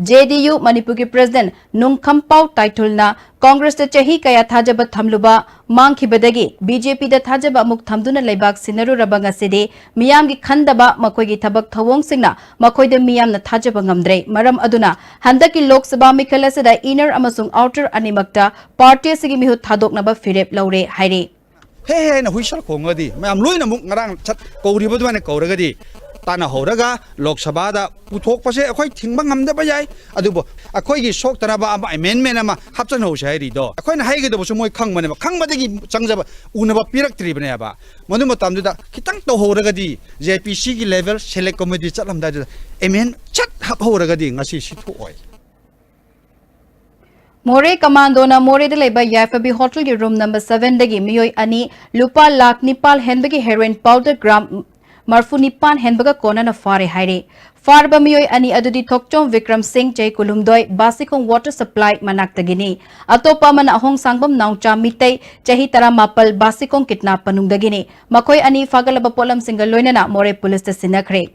ꯖꯦ ꯗꯤ ꯌꯨ ꯃꯅꯤꯄꯨꯔꯒꯤ President ꯅꯨꯡꯈꯝꯄꯥꯎ ꯇꯥꯏꯊꯨꯜꯅ ꯀꯣꯡꯒ꯭ꯔꯦꯁꯇ ꯆꯍꯤ ꯀꯌꯥ ꯊꯥꯖꯕ ꯊꯝꯂꯨꯕ ꯃꯥꯡꯈꯤꯕꯗꯒꯤ ꯕꯤ ꯖꯦ ꯄꯤꯗ ꯊꯥꯖꯕ ꯑꯃꯨꯛ ꯊꯝꯗꯨꯅ ꯂꯩꯕꯥꯛ ꯁꯤꯟꯅꯔꯨꯔꯕ ꯉꯁꯤꯗꯤ ꯃꯤꯌꯥꯝꯒꯤ ꯈꯟꯗꯕ ꯃꯈꯣꯏꯒꯤ ꯊꯕꯛ ꯊꯧꯑꯣꯡꯁꯤꯡꯅ ꯃꯈꯣꯏꯗ ꯃꯤꯌꯥꯝꯅ ꯊꯥꯖꯕ ꯉꯝꯗ꯭ꯔꯦ꯫ ꯃꯔꯝ ꯑꯗꯨꯅ ꯍꯟꯗꯛꯀꯤ ꯂꯣꯛ ꯁꯚꯥ ꯃꯤꯈꯜ ꯑꯁꯤꯗ inner ꯑꯃꯁꯨꯡ outer ꯑꯅꯤꯃꯛꯇ party ꯑꯁꯤꯒꯤ ꯃꯤꯍꯨꯠ ꯊꯥꯗꯣꯛꯅꯕ ꯐꯤꯔꯦꯞ ꯂꯧꯔꯦ ꯍꯥꯏꯔꯤ꯫ ꯍꯦ ꯍꯦ ꯍꯥꯏꯅ ꯍꯨꯏꯁꯜ ꯈꯣꯡꯉꯒꯗꯤ ꯃꯌꯥꯝ ꯂꯣꯏꯅꯃꯛ ꯉꯔꯥꯡ ꯁꯠ ꯀꯧꯔꯤꯕ ꯑꯗꯨꯃꯥꯏꯅ ꯀꯧꯔꯒꯗꯤ ꯇꯥꯟꯅꯍꯧꯔꯒ ꯂꯣꯛ ꯁꯚꯥꯗ ꯄꯨꯊꯣꯛꯄꯁꯦ ꯑꯩꯈꯣꯏ ꯊꯤꯡꯕ ꯉꯝꯗꯕ ꯌꯥꯏ꯫ ꯑꯗꯨꯕꯨ ꯑꯩꯈꯣꯏꯒꯤ ꯁꯣꯛꯇꯅꯕ ꯑꯃ amendment ꯑꯃ ꯍꯥꯞꯆꯤꯟꯍꯧꯁꯦ ꯍꯥꯏꯔꯤꯗꯣ ꯑꯩꯈꯣꯏꯅ ꯍꯥꯏꯒꯗꯕꯁꯨ ꯃꯣꯏ ꯈꯪꯕꯅꯦꯕ, ꯈꯪꯕꯗꯒꯤ ꯆꯪꯖꯕ ꯎꯅꯕ ꯄꯤꯔꯛꯇ꯭ꯔꯤꯕꯅꯦꯕ꯫ ꯃꯗꯨ ꯃꯇꯝꯗꯨꯗ ꯈꯤꯇꯪ ꯇꯧꯍꯧꯔꯒꯗꯤ J P C ꯒꯤ level select committee ꯆꯠꯂꯝꯗꯥꯏꯗꯨꯗ amend ꯁꯠ ꯍꯥꯞꯍꯧꯔꯒꯗꯤ ꯉꯁꯤ ꯁꯤ ꯊꯣꯛꯑꯣꯏ꯫ ꯃꯣꯔꯦ ꯀꯃꯥꯟꯗꯣꯅ ꯃꯣꯔꯦꯗ ꯂꯩꯕ ꯌꯥꯏꯐꯕꯤ ꯍꯣꯇꯦꯜꯒꯤ ꯔꯨꯝ ꯅꯝꯕꯔ ꯁꯚꯦꯟꯗꯒꯤ ꯃꯤꯑꯣꯏ ꯑꯅꯤ ꯂꯨꯄꯥ ꯂꯥꯈ ꯅꯤꯄꯥꯜ ꯍꯦꯟꯕꯒꯤ ꯍꯦꯔꯣꯏꯟ ꯄꯥꯎꯗꯔ ꯒ꯭ꯔꯥꯝ ꯃꯔꯐꯨ ꯅꯤꯄꯥꯟ ꯍꯦꯟꯕꯒ ꯀꯣꯟꯅꯅ ꯐꯥꯔꯦ ꯍꯥꯏꯔꯦ꯫ ꯐꯥꯔꯕ ꯃꯤꯑꯣꯏ ꯑꯅꯤ ꯑꯗꯨꯗꯤ ꯊꯣꯛꯆꯣꯝ ꯕꯤꯀ꯭ꯔꯝ ꯁꯤꯡ, ꯆꯍꯤ ꯀꯨꯟꯍꯨꯝꯗꯣꯏ, ꯕꯥꯁꯤꯈꯣꯡ ꯋꯥꯇꯔ ꯁꯄ꯭ꯂꯥꯏ ꯃꯅꯥꯛꯇꯒꯤꯅꯤ꯫ ꯑꯇꯣꯞꯄ ꯑꯃꯅ ꯑꯍꯣꯡꯁꯥꯡꯕꯝ ꯅꯥꯎꯆꯥ ꯃꯤꯇꯩ, ꯆꯍꯤ ꯇꯔꯥꯃꯥꯄꯜ, ꯕꯥꯁꯤꯈꯣꯡ ꯀꯤꯠꯅꯥ ꯄꯅꯨꯡꯗꯒꯤꯅꯤ꯫ ꯃꯈꯣꯏ ꯑꯅꯤ ꯐꯥꯒꯠꯂꯕ ꯄꯣꯠꯂꯝꯁꯤꯡꯒ ꯂꯣꯏꯅꯅ ꯃꯣꯔꯦ ꯄꯨꯂꯤꯁꯇ ꯁꯤꯟꯅꯈ꯭ꯔꯦ꯫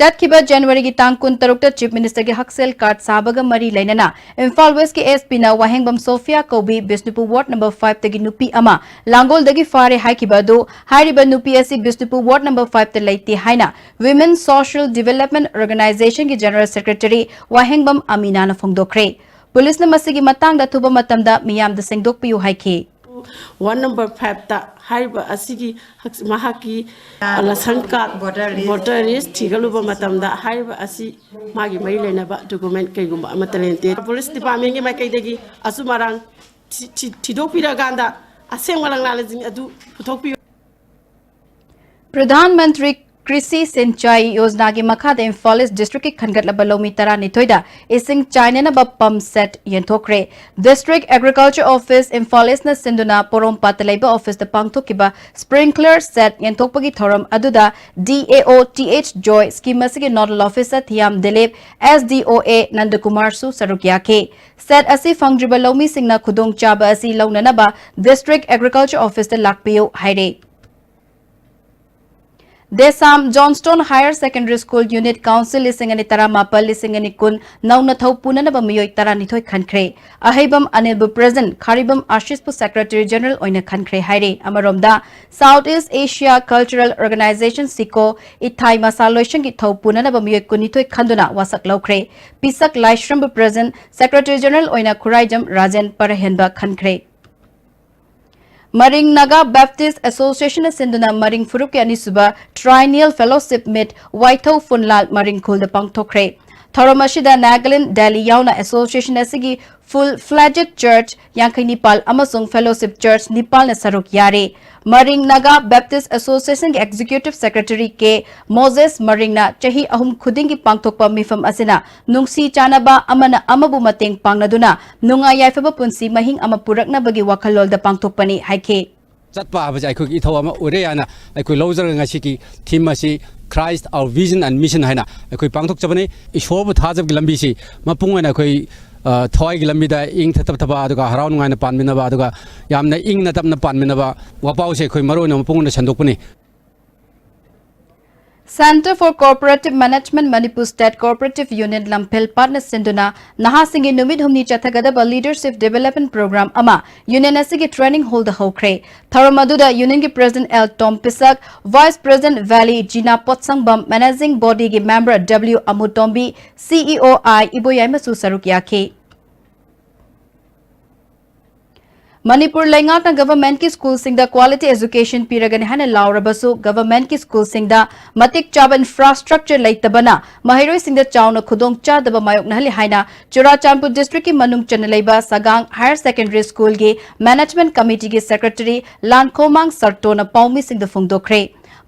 ꯆꯠꯈꯤꯕ ꯖꯅꯋꯥꯔꯤꯒꯤ ꯇꯥꯡ ꯀꯨꯟꯇꯔꯨꯛꯇ ꯆꯤꯐ ꯃꯤꯅꯤꯁꯇꯔꯒꯤ ꯍꯛꯁꯦꯜ ꯀꯥꯔꯗ ꯁꯥꯕꯒ ꯃꯔꯤ ꯂꯩꯅꯅ ꯏꯝꯐꯥꯜ ꯋꯦꯁꯀꯤ ꯑꯦꯁ ꯄꯤꯅ ꯋꯥꯍꯦꯡꯕꯝ ꯁꯣꯐꯤꯌꯥ ꯀꯧꯕꯤ ꯕꯤꯁꯅꯨꯄꯨꯔ ꯋꯥꯔꯗ ꯅꯝꯕꯔ ꯐꯥꯏꯚꯇꯒꯤ ꯅꯨꯄꯤ ꯑꯃ ꯂꯥꯡꯒꯣꯜꯗꯒꯤ ꯐꯥꯔꯦ ꯍꯥꯏꯈꯤꯕ ꯑꯗꯨ, ꯍꯥꯏꯔꯤꯕ ꯅꯨꯄꯤ ꯑꯁꯤ ꯕꯤꯁꯅꯨꯄꯨꯔ ꯋꯥꯔꯗ ꯅꯝꯕꯔ ꯐꯥꯏꯚꯇ ꯂꯩꯇꯦ ꯍꯥꯏꯅ Women Social Development Organizationꯒꯤ ꯖꯦꯅꯔꯦꯜ ꯁꯦꯀ꯭ꯔꯦꯇꯔꯤ ꯋꯥꯍꯦꯡꯕꯝ ꯑꯃꯤꯅꯥꯅ ꯐꯣꯡꯗꯣꯛꯈ꯭ꯔꯦ꯫ ꯄꯨꯂꯤꯁꯅ ꯃꯁꯤꯒꯤ ꯃꯇꯥꯡꯗ ꯑꯊꯨꯕ ꯃꯇꯝꯗ ꯃꯤꯌꯥꯝꯗ ꯁꯦꯡꯗꯣꯛꯄꯤꯌꯨ ꯍꯥꯏꯈꯤ꯫ ꯋꯥꯔꯗ ꯅꯝꯕꯔ ꯐꯥꯏꯚꯇ ꯍꯥꯏꯔꯤꯕ ꯑꯁꯤꯒꯤ ꯍꯛ-, ꯃꯍꯥꯛꯀꯤ ꯔꯦꯁꯟ ꯀꯥꯔꯗ, ꯚꯣꯇꯔ ꯂꯤꯁ ꯊꯤꯒꯠꯂꯨꯕ ꯃꯇꯝꯗ ꯍꯥꯏꯔꯤꯕ ꯑꯁꯤ ꯃꯥꯒꯤ ꯃꯔꯤ ꯂꯩꯅꯕ ꯗꯣꯀꯨꯃꯦꯟ ꯀꯩꯒꯨꯝꯕ ꯑꯃꯠꯇ ꯂꯩꯇꯦ꯫ ꯄꯨꯂꯤꯁ ꯗꯤꯄꯥꯔꯠꯃꯦꯟꯒꯤ ꯃꯥꯏꯀꯩꯗꯒꯤ ꯑꯆꯨꯝ ꯑꯔꯥꯟ ꯊꯤ-, ꯊꯤ-, ꯊꯤꯗꯣꯛꯄꯤꯔꯀꯥꯟꯗ ꯑꯁꯦꯡꯕ ꯂꯪꯂꯥꯂꯁꯤꯡ ꯑꯗꯨ ꯄꯨꯊꯣꯛꯄꯤꯌꯨ꯫ ꯄ꯭ꯔꯙꯥꯟ ꯃꯟꯇ꯭ꯔꯤ ꯀ꯭ꯔꯤꯁꯤ ꯁꯤꯟꯆꯥꯏ ꯌꯣꯖꯅꯥꯒꯤ ꯃꯈꯥꯗ ꯏꯝꯐꯥꯜ ꯏꯁ ꯗꯤꯁꯇ꯭ꯔꯤꯛꯀꯤ ꯈꯟꯒꯠꯂꯕ ꯂꯧꯃꯤ ꯇꯔꯥꯅꯤꯊꯣꯏꯗ ꯏꯁꯤꯡ ꯆꯥꯏꯅꯅꯕ ꯄꯝꯞ ꯁꯦꯠ ꯌꯦꯟꯊꯣꯛꯈ꯭ꯔꯦ꯫ ꯗꯤꯁꯇ꯭ꯔꯤꯛ ꯑꯦꯒ꯭ꯔꯤꯀꯜꯆꯔ ꯑꯣꯐꯤꯁ ꯏꯝꯐꯥꯜ ꯏꯁꯅ ꯁꯤꯟꯗꯨꯅ ꯄꯣꯔꯣꯝꯄꯥꯠꯇ ꯂꯩꯕ ꯑꯣꯐꯤꯁꯇ ꯄꯥꯡꯊꯣꯛꯈꯤꯕ ꯁ꯭ꯄ꯭ꯔꯤꯡꯀ꯭ꯂꯔ ꯁꯦꯠ ꯌꯦꯟꯊꯣꯛꯄꯒꯤ ꯊꯧꯔꯝ ꯑꯗꯨꯗ D A O T H Joy, scheme ꯑꯁꯤꯒꯤ nodal officer Thiyam Dilip, S D O A ꯅꯟꯗꯀꯨꯃꯥꯔꯁꯨ ꯁꯔꯨꯛ ꯌꯥꯈꯤ꯫ ꯁꯦꯠ ꯑꯁꯤ ꯐꯪꯗ꯭ꯔꯤꯕ ꯂꯧꯃꯤꯁꯤꯡꯅ ꯈꯨꯗꯣꯡꯆꯥꯕ ꯑꯁꯤ ꯂꯧꯅꯅꯕ ꯗꯤꯁꯇ꯭ꯔꯤꯛ ꯑꯦꯒ꯭ꯔꯤꯀꯜꯆꯔ ꯑꯣꯐꯤꯁꯇ ꯂꯥꯛꯄꯤꯌꯨ ꯍꯥꯏꯔꯦ꯫ Desam Johnstone higher secondary school unit council ꯂꯤꯁꯤꯡ ꯑꯅꯤ ꯇꯔꯥꯃꯥꯄꯜ, ꯂꯤꯁꯤꯡ ꯑꯅꯤ ꯀꯨꯟ ꯅꯧꯅ ꯊꯧ ꯄꯨꯅꯅꯕ ꯃꯤꯑꯣꯏ ꯇꯔꯥꯅꯤꯊꯣꯏ ꯈꯟꯈ꯭ꯔꯦ꯫ ꯑꯍꯩꯕꯝ ꯑꯅꯤꯜꯕꯨ ꯄ꯭ꯔꯦꯁꯤꯗꯦꯟꯠ, ꯈꯥꯔꯤꯕꯝ ꯑꯥꯁꯤꯁꯄꯨ ꯁꯦꯀ꯭ꯔꯦꯇꯔꯤ ꯖꯦꯅꯔꯦꯜ ꯑꯣꯏꯅ ꯈꯟꯈ꯭ꯔꯦ ꯍꯥꯏꯔꯦ꯫ ꯑꯃꯔꯣꯝꯗ, ꯁꯥꯎꯊ ꯏꯁ ꯑꯦꯁꯤꯌꯥ ꯀꯜꯆꯔꯦꯜ ꯑꯣꯔꯒꯅꯥꯏꯖꯦꯁꯟ, ꯁꯤꯀꯣ, ꯏꯊꯥꯏ ꯃꯁꯥ ꯂꯣꯏꯁꯪꯒꯤ ꯊꯧ ꯄꯨꯅꯅꯕ ꯃꯤꯑꯣꯏ ꯀꯨꯟꯅꯤꯊꯣꯏ ꯈꯟꯗꯨꯅ ꯋꯥꯁꯛ ꯂꯧꯈ꯭ꯔꯦ꯫ ꯄꯤꯁꯛ ꯂꯥꯏꯁ꯭ꯔꯝꯕꯨ ꯄ꯭ꯔꯦꯁꯤꯗꯦꯟꯠ, ꯁꯦꯀ꯭ꯔꯦꯇꯔꯤ ꯖꯦꯅꯔꯦꯜ ꯑꯣꯏꯅ ꯈꯨꯔꯥꯏꯖꯝ ꯔꯥꯖꯦꯟ ꯄꯔꯍꯦꯟꯕ ꯈꯟꯈ꯭ꯔꯦ꯫ ꯃꯔꯤꯡ ꯅꯥꯒꯥ ꯕꯦꯞꯇꯤꯁ ꯑꯦꯁꯣꯁꯤꯌꯦꯁꯟꯅ ꯁꯤꯟꯗꯨꯅ ꯃꯔꯤꯡ ꯐꯨꯔꯨꯞꯀꯤ ꯑꯅꯤꯁꯨꯕ ꯇ꯭ꯔꯥꯏꯅꯤꯌꯦꯜ ꯐꯦꯂꯣꯁꯤꯞ ꯃꯤꯠ ꯋꯥꯏꯊꯧ ꯐꯨꯟꯂꯥꯜ ꯃꯔꯤꯡ ꯈꯨꯜꯗ ꯄꯥꯡꯊꯣꯛꯈ꯭ꯔꯦ꯫ ꯊꯧꯔꯝ ꯑꯁꯤꯗ ꯅꯥꯒꯥꯂꯦꯟ, ꯗꯦꯜꯂꯤ ꯌꯥꯎꯅ ꯑꯦꯁꯣꯁꯤꯌꯦꯁꯟ ꯑꯁꯤꯒꯤ full-fledged church ꯌꯥꯡꯈꯩ ꯅꯤꯄꯥꯜ ꯑꯃꯁꯨꯡ fellowship church ꯅꯤꯄꯥꯜꯅ ꯁꯔꯨꯛ ꯌꯥꯔꯤ꯫ ꯃꯔꯤꯡ ꯅꯥꯒꯥ ꯕꯦꯞꯇꯤꯁ ꯑꯦꯁꯣꯁꯤꯌꯦꯁꯟꯒꯤ ꯑꯦꯛꯖꯤꯀ꯭ꯌꯨꯇꯤꯚ ꯁꯦꯀ꯭ꯔꯦꯇꯔꯤ ꯀꯦ ꯃꯣꯖꯦꯁ ꯃꯔꯤꯡꯅ ꯆꯍꯤ ꯑꯍꯨꯝ ꯈꯨꯗꯤꯡꯒꯤ ꯄꯥꯡꯊꯣꯛꯄ ꯃꯤꯐꯝ ꯑꯁꯤꯅ ꯅꯨꯡꯁꯤ ꯆꯥꯟꯅꯕ, ꯑꯃꯅ ꯑꯃꯕꯨ ꯃꯇꯦꯡ ꯄꯥꯡꯅꯗꯨꯅ ꯅꯨꯡꯉꯥꯏ ꯌꯥꯏꯐꯕ ꯄꯨꯟꯁꯤ ꯃꯍꯤꯡ ꯑꯃ ꯄꯨꯔꯛꯅꯕꯒꯤ ꯋꯥꯈꯜꯂꯣꯟꯗ ꯄꯥꯡꯊꯣꯛꯄꯅꯤ ꯍꯥꯏꯈꯤ꯫ ꯆꯠꯄ ꯍꯥꯏꯕꯁꯦ ꯑꯩꯈꯣꯏꯒꯤ ꯏꯊꯧ ꯑꯃ ꯑꯣꯏꯔꯦ ꯍꯥꯏꯅ ꯑꯩꯈꯣꯏ ꯂꯧꯖꯔꯒ ꯉꯁꯤꯒꯤ theme ꯑꯁꯤ Christ, our vision and mission ꯍꯥꯏꯅ ꯑꯩꯈꯣꯏ ꯄꯥꯡꯊꯣꯛꯆꯕꯅꯤ꯫ ꯏꯁꯣꯔꯕꯨ ꯊꯥꯖꯕꯒꯤ ꯂꯝꯕꯤꯁꯤ ꯃꯄꯨꯡ ꯑꯣꯏꯅ ꯑꯩꯈꯣꯏ, ꯑ, ꯊꯋꯥꯏꯒꯤ ꯂꯝꯕꯤꯗ ꯏꯪ ꯊꯇꯞ ꯊꯕ, ꯑꯗꯨꯒ ꯍꯔꯥꯎ ꯅꯨꯡꯉꯥꯏꯅ ꯄꯥꯟꯃꯤꯟꯅꯕ, ꯑꯗꯨꯒ ꯌꯥꯝꯅ ꯏꯪꯅ ꯇꯞꯅ ꯄꯥꯟꯃꯤꯟꯅꯕ ꯋꯥꯄꯥꯎꯁꯦ ꯑꯩꯈꯣꯏ ꯃꯔꯨ ꯑꯣꯏꯅ ꯃꯄꯨꯡ ꯑꯣꯏꯅ ꯁꯟꯗꯣꯛꯄꯅꯤ꯫ Centre for Cooperative Management Manipur State Cooperative Union ꯂꯝꯐꯦꯜ ꯄꯥꯠꯅ ꯁꯤꯟꯗꯨꯅ ꯅꯍꯥꯁꯤꯡꯒꯤ ꯅꯨꯃꯤꯠ ꯍꯨꯝꯅꯤ ꯆꯠꯊꯒꯗꯕ Leadership Development Program ꯑꯃ ꯌꯨꯅꯤꯌꯟ ꯑꯁꯤꯒꯤ ꯇ꯭ꯔꯦꯅꯤꯡ ꯍꯣꯜꯗ ꯍꯧꯈ꯭ꯔꯦ꯫ ꯊꯧꯔꯝ ꯑꯗꯨꯗ ꯌꯨꯅꯤꯌꯟꯒꯤ president L Tom Pisak, vice president Veli Jina Potsangbam, managing ꯕꯣꯗꯤꯒꯤ member W Amutombi, CEO I ꯏꯕꯣꯌꯥꯏꯃꯁꯨ ꯁꯔꯨꯛ ꯌꯥꯈꯤ꯫ ꯃꯅꯤꯄꯨꯔ ꯂꯩꯉꯥꯛꯅ ꯒꯚꯔꯟꯃꯦꯟꯠꯀꯤ ꯁ꯭ꯀꯨꯜꯁꯤꯡꯗ quality education ꯄꯤꯔꯒꯅꯤ ꯍꯥꯏꯅ ꯂꯥꯎꯔꯕꯁꯨ, ꯒꯚꯔꯟꯃꯦꯟꯠꯀꯤ ꯁ꯭ꯀꯨꯜꯁꯤꯡꯗ ꯃꯇꯤꯛ ꯆꯥꯕ ꯏꯟꯐ꯭ꯔꯥꯁ꯭ꯇ꯭ꯔꯛꯆꯔ ꯂꯩꯇꯕꯅ ꯃꯍꯩꯔꯣꯏꯁꯤꯡꯗ ꯆꯥꯎꯅ ꯈꯨꯗꯣꯡꯆꯥꯗꯕ ꯃꯥꯌꯣꯛꯅꯍꯜꯂꯤ ꯍꯥꯏꯅ ꯆꯨꯔꯥꯆꯥꯟꯄꯨꯔ ꯗꯤꯁꯇ꯭ꯔꯤꯛꯀꯤ ꯃꯅꯨꯡ ꯆꯟꯅ ꯂꯩꯕ ꯁꯒꯥꯡ ꯍꯥꯌꯔ ꯁꯦꯀꯦꯟꯗꯔꯤ ꯁ꯭ꯀꯨꯜꯒꯤ ꯃꯦꯅꯦꯖꯃꯦꯟꯠ ꯀꯃꯤꯇꯤꯒꯤ ꯁꯦꯀ꯭ꯔꯦꯇꯔꯤ ꯂꯥꯟꯈꯣꯃꯥꯡ ꯁꯔꯇꯣꯅ ꯄꯥꯎꯃꯤꯁꯤꯡꯗ ꯐꯣꯡꯗꯣꯛꯈ꯭ꯔꯦ꯫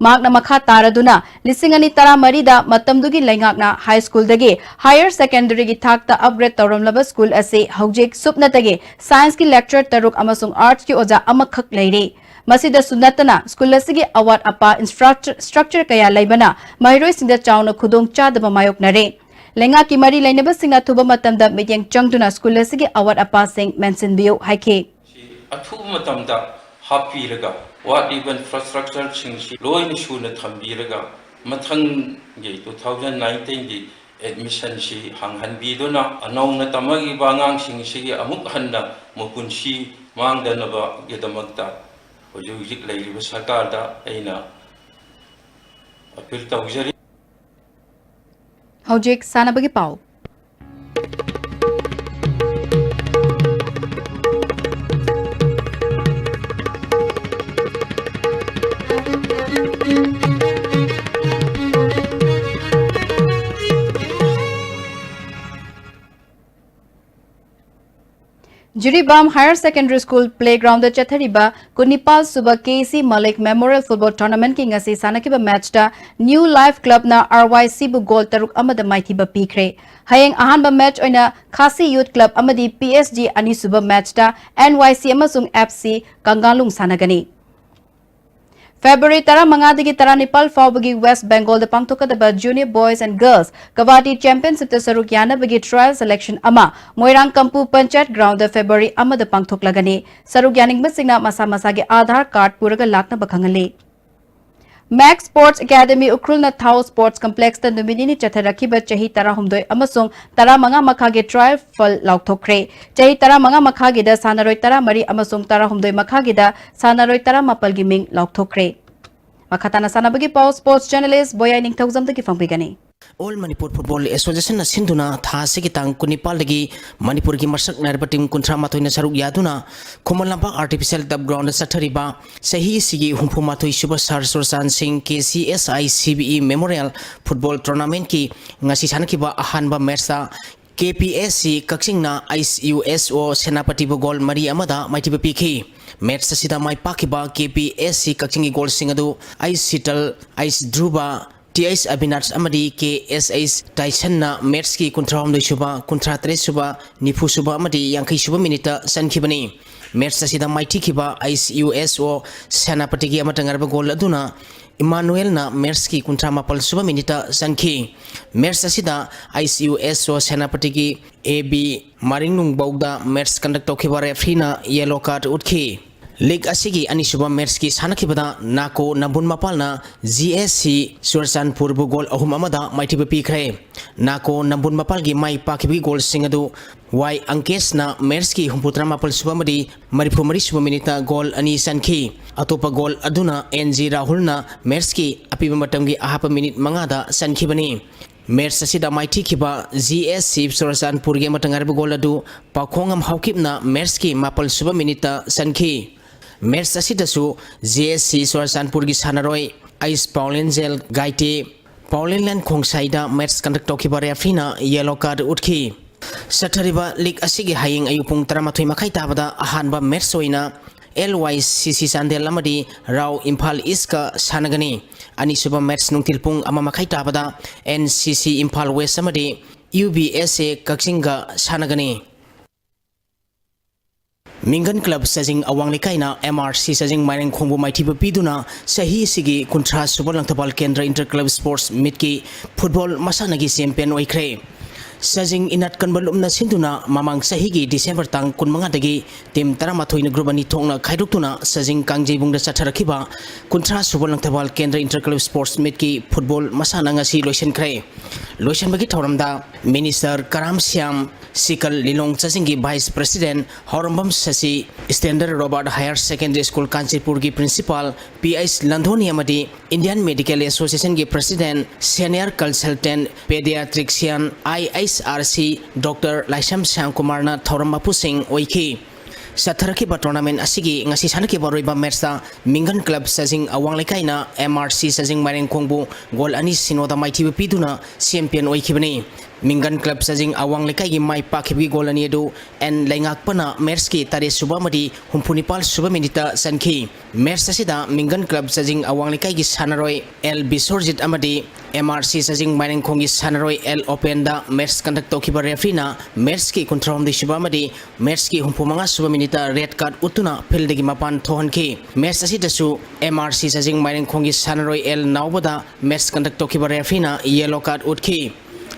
ꯃꯍꯥꯛꯅ ꯃꯈꯥ ꯇꯥꯔꯗꯨꯅ, ꯂꯤꯁꯤꯡ ꯑꯅꯤ ꯇꯔꯥꯃꯔꯤꯗ ꯃꯇꯝꯗꯨꯒꯤ ꯂꯩꯉꯥꯛꯅ ꯍꯥꯏ ꯁ꯭ꯀꯨꯜꯗꯒꯤ ꯍꯥꯌꯔ ꯁꯦꯀꯦꯟꯗꯔꯤꯒꯤ ꯊꯥꯛꯇ ꯑꯞꯒ꯭ꯔꯦꯗ ꯇꯧꯔꯝꯂꯕ ꯁ꯭ꯀꯨꯜ ꯑꯁꯤ ꯍꯧꯖꯤꯛ ꯁꯨꯞꯅꯇꯒꯤ ꯁꯥꯏꯟꯁꯀꯤ ꯂꯦꯛꯆꯔ ꯇꯔꯨꯛ ꯑꯃꯁꯨꯡ ꯑꯥꯔꯠꯁꯀꯤ ꯑꯣꯖꯥ ꯑꯃꯈꯛ ꯂꯩꯔꯤ꯫ ꯃꯁꯤꯗꯁꯨ ꯅꯠꯇꯅ, ꯁ꯭ꯀꯨꯜ ꯑꯁꯤꯒꯤ ꯑꯋꯥꯠ ꯑꯄꯥ ꯏꯟꯐ꯭ꯔꯥꯁ꯭ꯇ꯭ꯔꯛꯆꯔ ꯀꯌꯥ ꯂꯩꯕꯅ ꯃꯍꯩꯔꯣꯏꯁꯤꯡꯗ ꯆꯥꯎꯅ ꯈꯨꯗꯣꯡ ꯆꯥꯗꯕ ꯃꯥꯌꯣꯛꯅꯔꯦ꯫ ꯂꯩꯉꯥꯛꯀꯤ ꯃꯔꯤ ꯂꯩꯅꯕꯁꯤꯡꯅ ꯑꯊꯨꯕ ꯃꯇꯝꯗ ꯃꯤꯠꯌꯦꯡ ꯆꯪꯗꯨꯅ ꯁ꯭ꯀꯨꯜ ꯑꯁꯤꯒꯤ ꯑꯋꯥꯠ ꯑꯄꯥꯁꯤꯡ ꯃꯦꯟꯁꯤꯟꯕꯤꯌꯨ ꯍꯥꯏꯈꯤ꯫ ꯑꯊꯨꯕ ꯃꯇꯝꯗ ꯍꯥꯞꯄꯤꯔꯒ, ꯋꯥꯠꯂꯤꯕ ꯏꯟꯐ꯭ꯔꯥꯁ꯭ꯇ꯭ꯔꯛꯆꯔꯁꯤꯡꯁꯤ ꯂꯣꯏꯅ ꯁꯨꯅ ꯊꯝꯕꯤꯔꯒ, ꯃꯊꯪꯒꯤ two thousand nineteenꯒꯤ ꯑꯦꯗꯃꯤꯁꯟꯁꯤ ꯍꯥꯡꯍꯟꯕꯤꯗꯨꯅ, ꯑꯅꯧꯅ ꯇꯝꯃꯛꯂꯤꯕ ꯑꯉꯥꯡꯁꯤꯡꯁꯤꯒꯤ ꯑꯃꯨꯛ ꯍꯟꯅ ꯃꯄꯨꯟꯁꯤ ꯃꯥꯡꯗꯅꯕꯒꯤꯗꯃꯛꯇ ꯍꯧꯖꯤꯛ ꯍꯧꯖꯤꯛ ꯂꯩꯔꯤꯕ ꯁꯔꯀꯥꯔꯗ ꯑꯩꯅ ꯑꯄꯤꯜ ꯇꯧꯖꯔꯤ꯫ ꯍꯧꯖꯤꯛ ꯁꯥꯟꯅꯕꯒꯤ ꯄꯥꯎ꯫ Jiribam Higher Secondary School playground ꯗ ꯆꯠꯊꯔꯤꯕ ꯀꯨꯟꯅꯤꯄꯥꯜ ꯁꯨꯕ K C Malik Memorial Football Tournament ꯀꯤ ꯉꯁꯤ ꯁꯥꯟꯅꯈꯤꯕ match ꯇ New Life Club ꯅ ꯑꯥꯔ ꯋꯥꯏ ꯁꯤ ꯕꯨ goal ꯇꯔꯨꯛ ꯑꯃꯗ ꯃꯥꯏꯊꯤꯕ ꯄꯤꯈ꯭ꯔꯦ꯫ ꯍꯌꯦꯡ ꯑꯍꯥꯟꯕ match ꯑꯣꯏꯅ ꯈꯥꯁꯤ Youth Club ꯑꯃꯗꯤ ꯄꯤ ꯑꯦꯁ ꯖꯤ ꯑꯅꯤꯁꯨꯕ match ꯇ ꯑꯦꯟ ꯋꯥꯏ ꯁꯤ ꯑꯃꯁꯨꯡ ꯑꯦꯐ ꯁꯤ ꯀꯪꯒꯥꯂꯨꯡ ꯁꯥꯟꯅꯒꯅꯤ꯫ February ꯇꯔꯥꯃꯉꯥꯗꯒꯤ ꯇꯔꯥꯅꯤꯄꯥꯜ ꯐꯥꯎꯕꯒꯤ West Bengal ꯗ ꯄꯥꯡꯊꯣꯛꯀꯗꯕ Junior Boys and Girls Kabaddi Championship ꯇ ꯁꯔꯨꯛ ꯌꯥꯅꯕꯒꯤ trial selection ꯑꯃ ꯃꯣꯏꯔꯥꯡ ꯀꯝꯄꯨ ꯄꯟꯆꯥꯌꯠ ground ꯗ February ꯑꯃꯗ ꯄꯥꯡꯊꯣꯛꯂꯒꯅꯤ꯫ ꯁꯔꯨꯛ ꯌꯥꯅꯤꯡꯕꯁꯤꯡꯅ ꯃꯁꯥ ꯃꯁꯥꯒꯤ Aadhaar card ꯄꯨꯔꯒ ꯂꯥꯛꯅꯕ ꯈꯪꯍꯜꯂꯤ꯫ Max Sports Academy ꯎꯈ꯭ꯔꯨꯜꯅ ꯊꯥꯎ Sports Complex ꯇ ꯅꯨꯃꯤꯠ ꯅꯤꯅꯤ ꯆꯠꯊꯔꯛꯈꯤꯕ ꯆꯍꯤ ꯇꯔꯥꯍꯨꯝꯗꯣꯏ ꯑꯃꯁꯨꯡ ꯇꯔꯥꯃꯉꯥ ꯃꯈꯥꯒꯤ trial ꯐꯜ ꯂꯥꯎꯊꯣꯛꯈ꯭ꯔꯦ꯫ ꯆꯍꯤ ꯇꯔꯥꯃꯉꯥ ꯃꯈꯥꯒꯤꯗ ꯁꯥꯟꯅꯔꯣꯏ ꯇꯔꯥꯃꯔꯤ ꯑꯃꯁꯨꯡ ꯇꯔꯥꯍꯨꯝꯗꯣꯏ ꯃꯈꯥꯒꯤꯗ ꯁꯥꯟꯅꯔꯣꯏ ꯇꯔꯥꯃꯥꯄꯜꯒꯤ ꯃꯤꯡ ꯂꯥꯎꯊꯣꯛꯈ꯭ꯔꯦ꯫ ꯃꯈꯥ ꯇꯥꯅ ꯁꯥꯟꯅꯕꯒꯤ ꯄꯥꯎ sports journalist ꯕꯣꯌꯥꯏ ꯅꯤꯡꯊꯧꯖꯝꯗꯒꯤ ꯐꯪꯕꯤꯒꯅꯤ꯫ All Manipur Football Association ꯅ ꯁꯤꯟꯗꯨꯅ ꯊꯥ ꯑꯁꯤꯒꯤ ꯇꯥꯡ ꯀꯨꯟꯅꯤꯄꯥꯜꯗꯒꯤ ꯃꯅꯤꯄꯨꯔꯒꯤ ꯃꯁꯛ ꯅꯥꯏꯔꯕ team ꯀꯨꯟꯊ꯭ꯔꯥ ꯃꯥꯊꯣꯏꯅ ꯁꯔꯨꯛ ꯌꯥꯗꯨꯅ Khuman Lampak Artificial Turf Ground ꯗ ꯆꯠꯊꯔꯤꯕ ꯆꯍꯤ ꯑꯁꯤꯒꯤ ꯍꯨꯝꯐꯨ ꯃꯥꯊꯣꯏ ꯁꯨꯕ Sir ꯁꯨꯔꯆꯥꯟ ꯁꯤꯡ K C S I C B E Memorial Football Tournament ꯀꯤ ꯉꯁꯤ ꯁꯥꯟꯅꯈꯤꯕ ꯑꯍꯥꯟꯕ match ꯇ K P S C ꯀꯛꯆꯤꯡꯅ H U S ꯑꯣ ꯁꯦꯅꯥꯄꯇꯤꯕꯨ goal ꯃꯔꯤ ꯑꯃꯗ ꯃꯥꯏꯊꯤꯕ ꯄꯤꯈꯤ꯫ Match ꯑꯁꯤꯗ ꯃꯥꯏ ꯄꯥꯛꯈꯤꯕ ꯀꯦ ꯄꯤ ꯑꯦꯁ ꯁꯤ ꯀꯛꯆꯤꯡꯒꯤ goal ꯁꯤꯡ ꯑꯗꯨ H Sheetal, H Dhruv, T H Abinash ꯑꯃꯗꯤ ꯀꯦ ꯑꯦꯁ ꯑꯩꯆ ꯇꯥꯏꯁꯟꯅ match ꯀꯤ ꯀꯨꯟꯊ꯭ꯔꯥꯍꯨꯝꯗꯣꯏ ꯁꯨꯕ, ꯀꯨꯟꯊ꯭ꯔꯥ ꯇꯔꯦꯠ ꯁꯨꯕ, ꯅꯤꯐꯨ ꯁꯨꯕ ꯑꯃꯗꯤ ꯌꯥꯡꯈꯩ ꯁꯨꯕ minute ꯇ ꯆꯟꯈꯤꯕꯅꯤ꯫ Match ꯑꯁꯤꯗ ꯃꯥꯏꯊꯤꯈꯤꯕ ꯑꯩꯆ ꯌꯨ ꯑꯦꯁ ꯑꯣ ꯁꯦꯅꯥꯄꯇꯤꯒꯤ ꯑꯃꯠꯇ ꯉꯥꯏꯔꯕ goal ꯑꯗꯨꯅ ꯏꯃꯥꯅꯨꯑꯦꯜꯅ match ꯀꯤ ꯀꯨꯟꯊ꯭ꯔꯥ ꯃꯥꯄꯜ ꯁꯨꯕ minute ꯇ ꯆꯟꯈꯤ꯫ Match ꯑꯁꯤꯗ ꯑꯩꯆ ꯌꯨ ꯑꯦꯁ ꯑꯣ ꯁꯦꯅꯥꯄꯇꯤꯒꯤ ꯑꯦ ꯕꯤ ꯃꯔꯤꯡꯅꯨꯡꯕꯧꯗ match conduct ꯇꯧꯈꯤꯕ referee ꯅ yellow card ꯎꯠꯈꯤ꯫ League ꯑꯁꯤꯒꯤ ꯑꯅꯤꯁꯨꯕ match ꯀꯤ ꯁꯥꯟꯅꯈꯤꯕꯗ ꯅꯥꯀꯣ ꯅꯝꯕꯨꯜ ꯃꯄꯥꯜꯅ ꯖꯤ ꯑꯦꯁ ꯁꯤ ꯆꯨꯔꯆꯥꯟꯄꯨꯔꯕꯨ goal ꯑꯍꯨꯝ ꯑꯃꯗ ꯃꯥꯏꯊꯤꯕ ꯄꯤꯈ꯭ꯔꯦ꯫ ꯅꯥꯀꯣ ꯅꯝꯕꯨꯜ ꯃꯄꯥꯜꯒꯤ ꯃꯥꯏ ꯄꯥꯛꯈꯤꯕꯒꯤ goal ꯁꯤꯡ ꯑꯗꯨ ꯋꯥꯏ ꯑꯪꯀꯦꯁꯅ match ꯀꯤ ꯍꯨꯝꯐꯨꯇꯔꯥ ꯃꯥꯄꯜ ꯁꯨꯕ ꯑꯃꯗꯤ ꯃꯔꯤꯐꯨ ꯃꯔꯤ ꯁꯨꯕ minute ꯇ goal ꯑꯅꯤ ꯆꯟꯈꯤ꯫ ꯑꯇꯣꯞꯄ goal ꯑꯗꯨꯅ ꯑꯦꯟ ꯖꯤ ꯔꯥꯍꯨꯜꯅ match ꯀꯤ ꯑꯄꯤꯕ ꯃꯇꯝꯒꯤ ꯑꯍꯥꯞꯄ minute ꯃꯉꯥꯗ ꯆꯟꯈꯤꯕꯅꯤ꯫ Match ꯑꯁꯤꯗ ꯃꯥꯏꯊꯤꯈꯤꯕ ꯖꯤ ꯑꯦꯁ ꯁꯤ ꯆꯨꯔꯆꯥꯟꯄꯨꯔꯒꯤ ꯑꯃꯠꯇ ꯉꯥꯏꯔꯕ goal ꯑꯗꯨ ꯄꯥꯎꯈꯣꯡꯉꯝ ꯍꯥꯎꯀꯤꯞꯅ match ꯀꯤ ꯃꯥꯄꯜ ꯁꯨꯕ minute ꯇ ꯆꯟꯈꯤ꯫ Match ꯑꯁꯤꯗꯁꯨ ꯖꯤ ꯑꯦꯁ ꯁꯤ ꯆꯨꯔꯆꯥꯟꯄꯨꯔꯒꯤ ꯁꯥꯟꯅꯔꯣꯏ ꯑꯩꯁ ꯄꯥꯎꯂꯦꯟꯖꯦꯜ ꯒꯥꯏꯇꯦ, ꯄꯥꯎꯂꯦꯟꯂꯦꯟ ꯈꯣꯡꯁꯥꯏꯗ match conduct ꯇꯧꯈꯤꯕ referee ꯅ yellow card ꯎꯠꯈꯤ꯫ ꯆꯠꯊꯔꯤꯕ ꯂꯤꯒ ꯑꯁꯤꯒꯤ ꯍꯌꯦꯡ ꯑꯌꯨꯛ ꯄꯨꯡ ꯇꯔꯥꯃꯥꯊꯣꯏ ꯃꯈꯥꯏ ꯇꯥꯕꯗ ꯑꯍꯥꯟꯕ ꯃꯦꯠꯆ ꯑꯣꯏꯅ ꯑꯦꯜ ꯋꯥꯏ ꯁꯤ ꯁꯤ ꯆꯥꯟꯗꯦꯜ ꯑꯃꯗꯤ ꯔꯥꯎ ꯏꯝꯐꯥꯜ ꯏꯁꯀ ꯁꯥꯟꯅꯒꯅꯤ꯫ ꯑꯅꯤꯁꯨꯕ ꯃꯦꯠꯆ ꯅꯨꯡꯊꯤꯜ ꯄꯨꯡ ꯑꯃ ꯃꯈꯥꯏ ꯇꯥꯕꯗ ꯑꯦꯟ ꯁꯤ ꯁꯤ ꯏꯝꯐꯥꯜ ꯋꯦꯁ ꯑꯃꯗꯤ ꯌꯨ ꯕꯤ ꯑꯦꯁ ꯑꯦ ꯀꯛꯆꯤꯡꯒ ꯁꯥꯟꯅꯒꯅꯤ꯫ ꯃꯤꯡꯒꯟ ꯀ꯭ꯂꯕ ꯆꯥꯖꯤꯡ ꯑꯋꯥꯡ ꯂꯩꯀꯥꯏꯅ ꯑꯦꯝ ꯑꯥꯔ ꯁꯤ ꯆꯥꯖꯤꯡ ꯃꯥꯏꯔꯦꯡꯈꯣꯡꯕꯨ ꯃꯥꯏꯊꯤꯕ ꯄꯤꯗꯨꯅ ꯆꯍꯤ ꯑꯁꯤꯒꯤ ꯀꯨꯟꯊ꯭ꯔꯥ ꯁꯨꯕ Langthabal Kendra inter club sports ꯃꯤꯠꯀꯤ ꯐꯨꯠꯕꯣꯜ ꯃꯁꯥꯟꯅꯒꯤ ꯆꯦꯝꯄꯤꯌꯟ ꯑꯣꯏꯈ꯭ꯔꯦ꯫ ꯆꯥꯖꯤꯡ ꯏꯅꯥꯠ ꯀꯟꯕ ꯂꯨꯞꯅ ꯁꯤꯟꯗꯨꯅ ꯃꯃꯥꯡ ꯆꯍꯤꯒꯤ ꯗꯤꯁꯦꯝꯕꯔ ꯇꯥꯡ ꯀꯨꯟꯃꯉꯥꯗꯒꯤ ꯇꯤꯝ ꯇꯔꯥꯃꯥꯊꯣꯏꯅ ꯒ꯭ꯔꯨꯞ ꯑꯅꯤ ꯊꯣꯛꯅ ꯈꯥꯏꯗꯣꯛꯇꯨꯅ ꯆꯥꯖꯤꯡ ꯀꯥꯡꯖꯩꯕꯨꯡꯗ ꯆꯠꯊꯔꯛꯈꯤꯕ ꯀꯨꯟꯊ꯭ꯔꯥ ꯁꯨꯕ Langthabal Kendra inter club sports ꯃꯤꯠꯀꯤ ꯐꯨꯠꯕꯣꯜ ꯃꯁꯥꯟꯅ ꯉꯁꯤ ꯂꯣꯏꯁꯤꯟꯈ꯭ꯔꯦ꯫ ꯂꯣꯏꯁꯤꯟꯕꯒꯤ ꯊꯧꯔꯝꯗ ꯃꯤꯅꯤꯁꯇꯔ ꯀꯔꯥꯝ ꯁ꯭ꯌꯥꯝ, ꯁꯤꯀꯜ ꯂꯤꯂꯣꯡ ꯆꯥꯖꯤꯡꯒꯤ vice president Hourambam Sashi, standard Robert higher secondary school ꯀꯥꯟꯆꯤꯄꯨꯔꯒꯤ ꯄ꯭ꯔꯤꯟꯁꯤꯄꯥꯜ ꯄꯤ ꯑꯩꯆ ꯂꯟꯙꯣꯅꯤ ꯑꯃꯗꯤ ꯏꯟꯗꯤꯌꯟ ꯃꯦꯗꯤꯀꯦꯜ ꯑꯦꯁꯣꯁꯤꯌꯦꯁꯟꯒꯤ president, senior consultant paediatrician, I H R C, doctor Laishram ꯁ꯭ꯌꯥꯝꯀꯨꯃꯥꯔꯅ ꯊꯧꯔꯝ ꯃꯄꯨꯁꯤꯡ ꯑꯣꯏꯈꯤ꯫ ꯆꯠꯊꯔꯛꯈꯤꯕ ꯇꯣꯔꯅꯥꯃꯦꯟ ꯑꯁꯤꯒꯤ ꯉꯁꯤ ꯁꯥꯟꯅꯈꯤꯕ ꯑꯔꯣꯏꯕ ꯃꯦꯠꯆꯇ ꯃꯤꯡꯒꯟ ꯀ꯭ꯂꯕ ꯆꯥꯖꯤꯡ ꯑꯋꯥꯡ ꯂꯩꯀꯥꯏꯅ ꯑꯦꯝ ꯑꯥꯔ ꯁꯤ ꯆꯥꯖꯤꯡ ꯃꯥꯏꯔꯦꯡꯈꯣꯡꯕꯨ ꯒꯣꯜ ꯑꯅꯤ ꯁꯤꯅꯣꯗ ꯃꯥꯏꯊꯤꯕ ꯄꯤꯗꯨꯅ ꯆꯦꯝꯄꯤꯌꯟ ꯑꯣꯏꯈꯤꯕꯅꯤ꯫ ꯃꯤꯡꯒꯟ ꯀ꯭ꯂꯕ ꯆꯥꯖꯤꯡ ꯑꯋꯥꯡ ꯂꯩꯀꯥꯏꯒꯤ ꯃꯥꯏ ꯄꯥꯛꯈꯤꯕꯒꯤ ꯒꯣꯜ ꯑꯅꯤ ꯑꯗꯨ ꯑꯦꯟ ꯂꯩꯉꯥꯛꯄꯅ ꯃꯦꯠꯆꯀꯤ ꯇꯔꯦꯠ ꯁꯨꯕ ꯑꯃꯗꯤ ꯍꯨꯝꯐꯨ ꯅꯤꯄꯥꯜ ꯁꯨꯕ ꯃꯤꯅꯤꯠꯇ ꯆꯟꯈꯤ꯫ ꯃꯦꯠꯆ ꯑꯁꯤꯗ ꯃꯤꯡꯒꯟ ꯀ꯭ꯂꯕ ꯆꯥꯖꯤꯡ ꯑꯋꯥꯡ ꯂꯩꯀꯥꯏꯒꯤ ꯁꯥꯟꯅꯔꯣꯏ ꯑꯦꯜ ꯕꯤꯁꯣꯔꯖꯤꯠ ꯑꯃꯗꯤ ꯑꯦꯝ ꯑꯥꯔ ꯁꯤ ꯆꯥꯖꯤꯡ ꯃꯥꯏꯔꯦꯡꯈꯣꯡꯒꯤ ꯁꯥꯟꯅꯔꯣꯏ ꯑꯦꯜ ꯑꯣꯄꯦꯟꯗ ꯃꯦꯠꯆ ꯀꯟꯗꯛ ꯇꯧꯈꯤꯕ ꯔꯦꯐ꯭ꯔꯤꯅ ꯃꯦꯠꯆꯀꯤ ꯀꯨꯟꯊ꯭ꯔꯥꯍꯨꯝꯗꯣꯏ ꯁꯨꯕ ꯑꯃꯗꯤ ꯃꯦꯠꯆꯀꯤ ꯍꯨꯝꯐꯨ ꯃꯉꯥ ꯁꯨꯕ ꯃꯤꯅꯤꯠꯇ ꯔꯦꯗ ꯀꯥꯔꯗ ꯎꯠꯇꯨꯅ ꯐꯤꯜꯗꯒꯤ ꯃꯄꯥꯟ ꯊꯣꯛꯍꯟꯈꯤ꯫ ꯃꯦꯠꯆ ꯑꯁꯤꯗꯁꯨ ꯑꯦꯝ ꯑꯥꯔ ꯁꯤ ꯆꯥꯖꯤꯡ ꯃꯥꯏꯔꯦꯡꯈꯣꯡꯒꯤ ꯁꯥꯟꯅꯔꯣꯏ ꯑꯦꯜ ꯅꯥꯎꯕꯗ ꯃꯦꯠꯆ ꯀꯟꯗꯛ ꯇꯧꯈꯤꯕ ꯔꯦꯐ꯭ꯔꯤꯅ ꯌꯦꯂꯣ ꯀꯥꯔꯗ ꯎꯠꯈꯤ꯫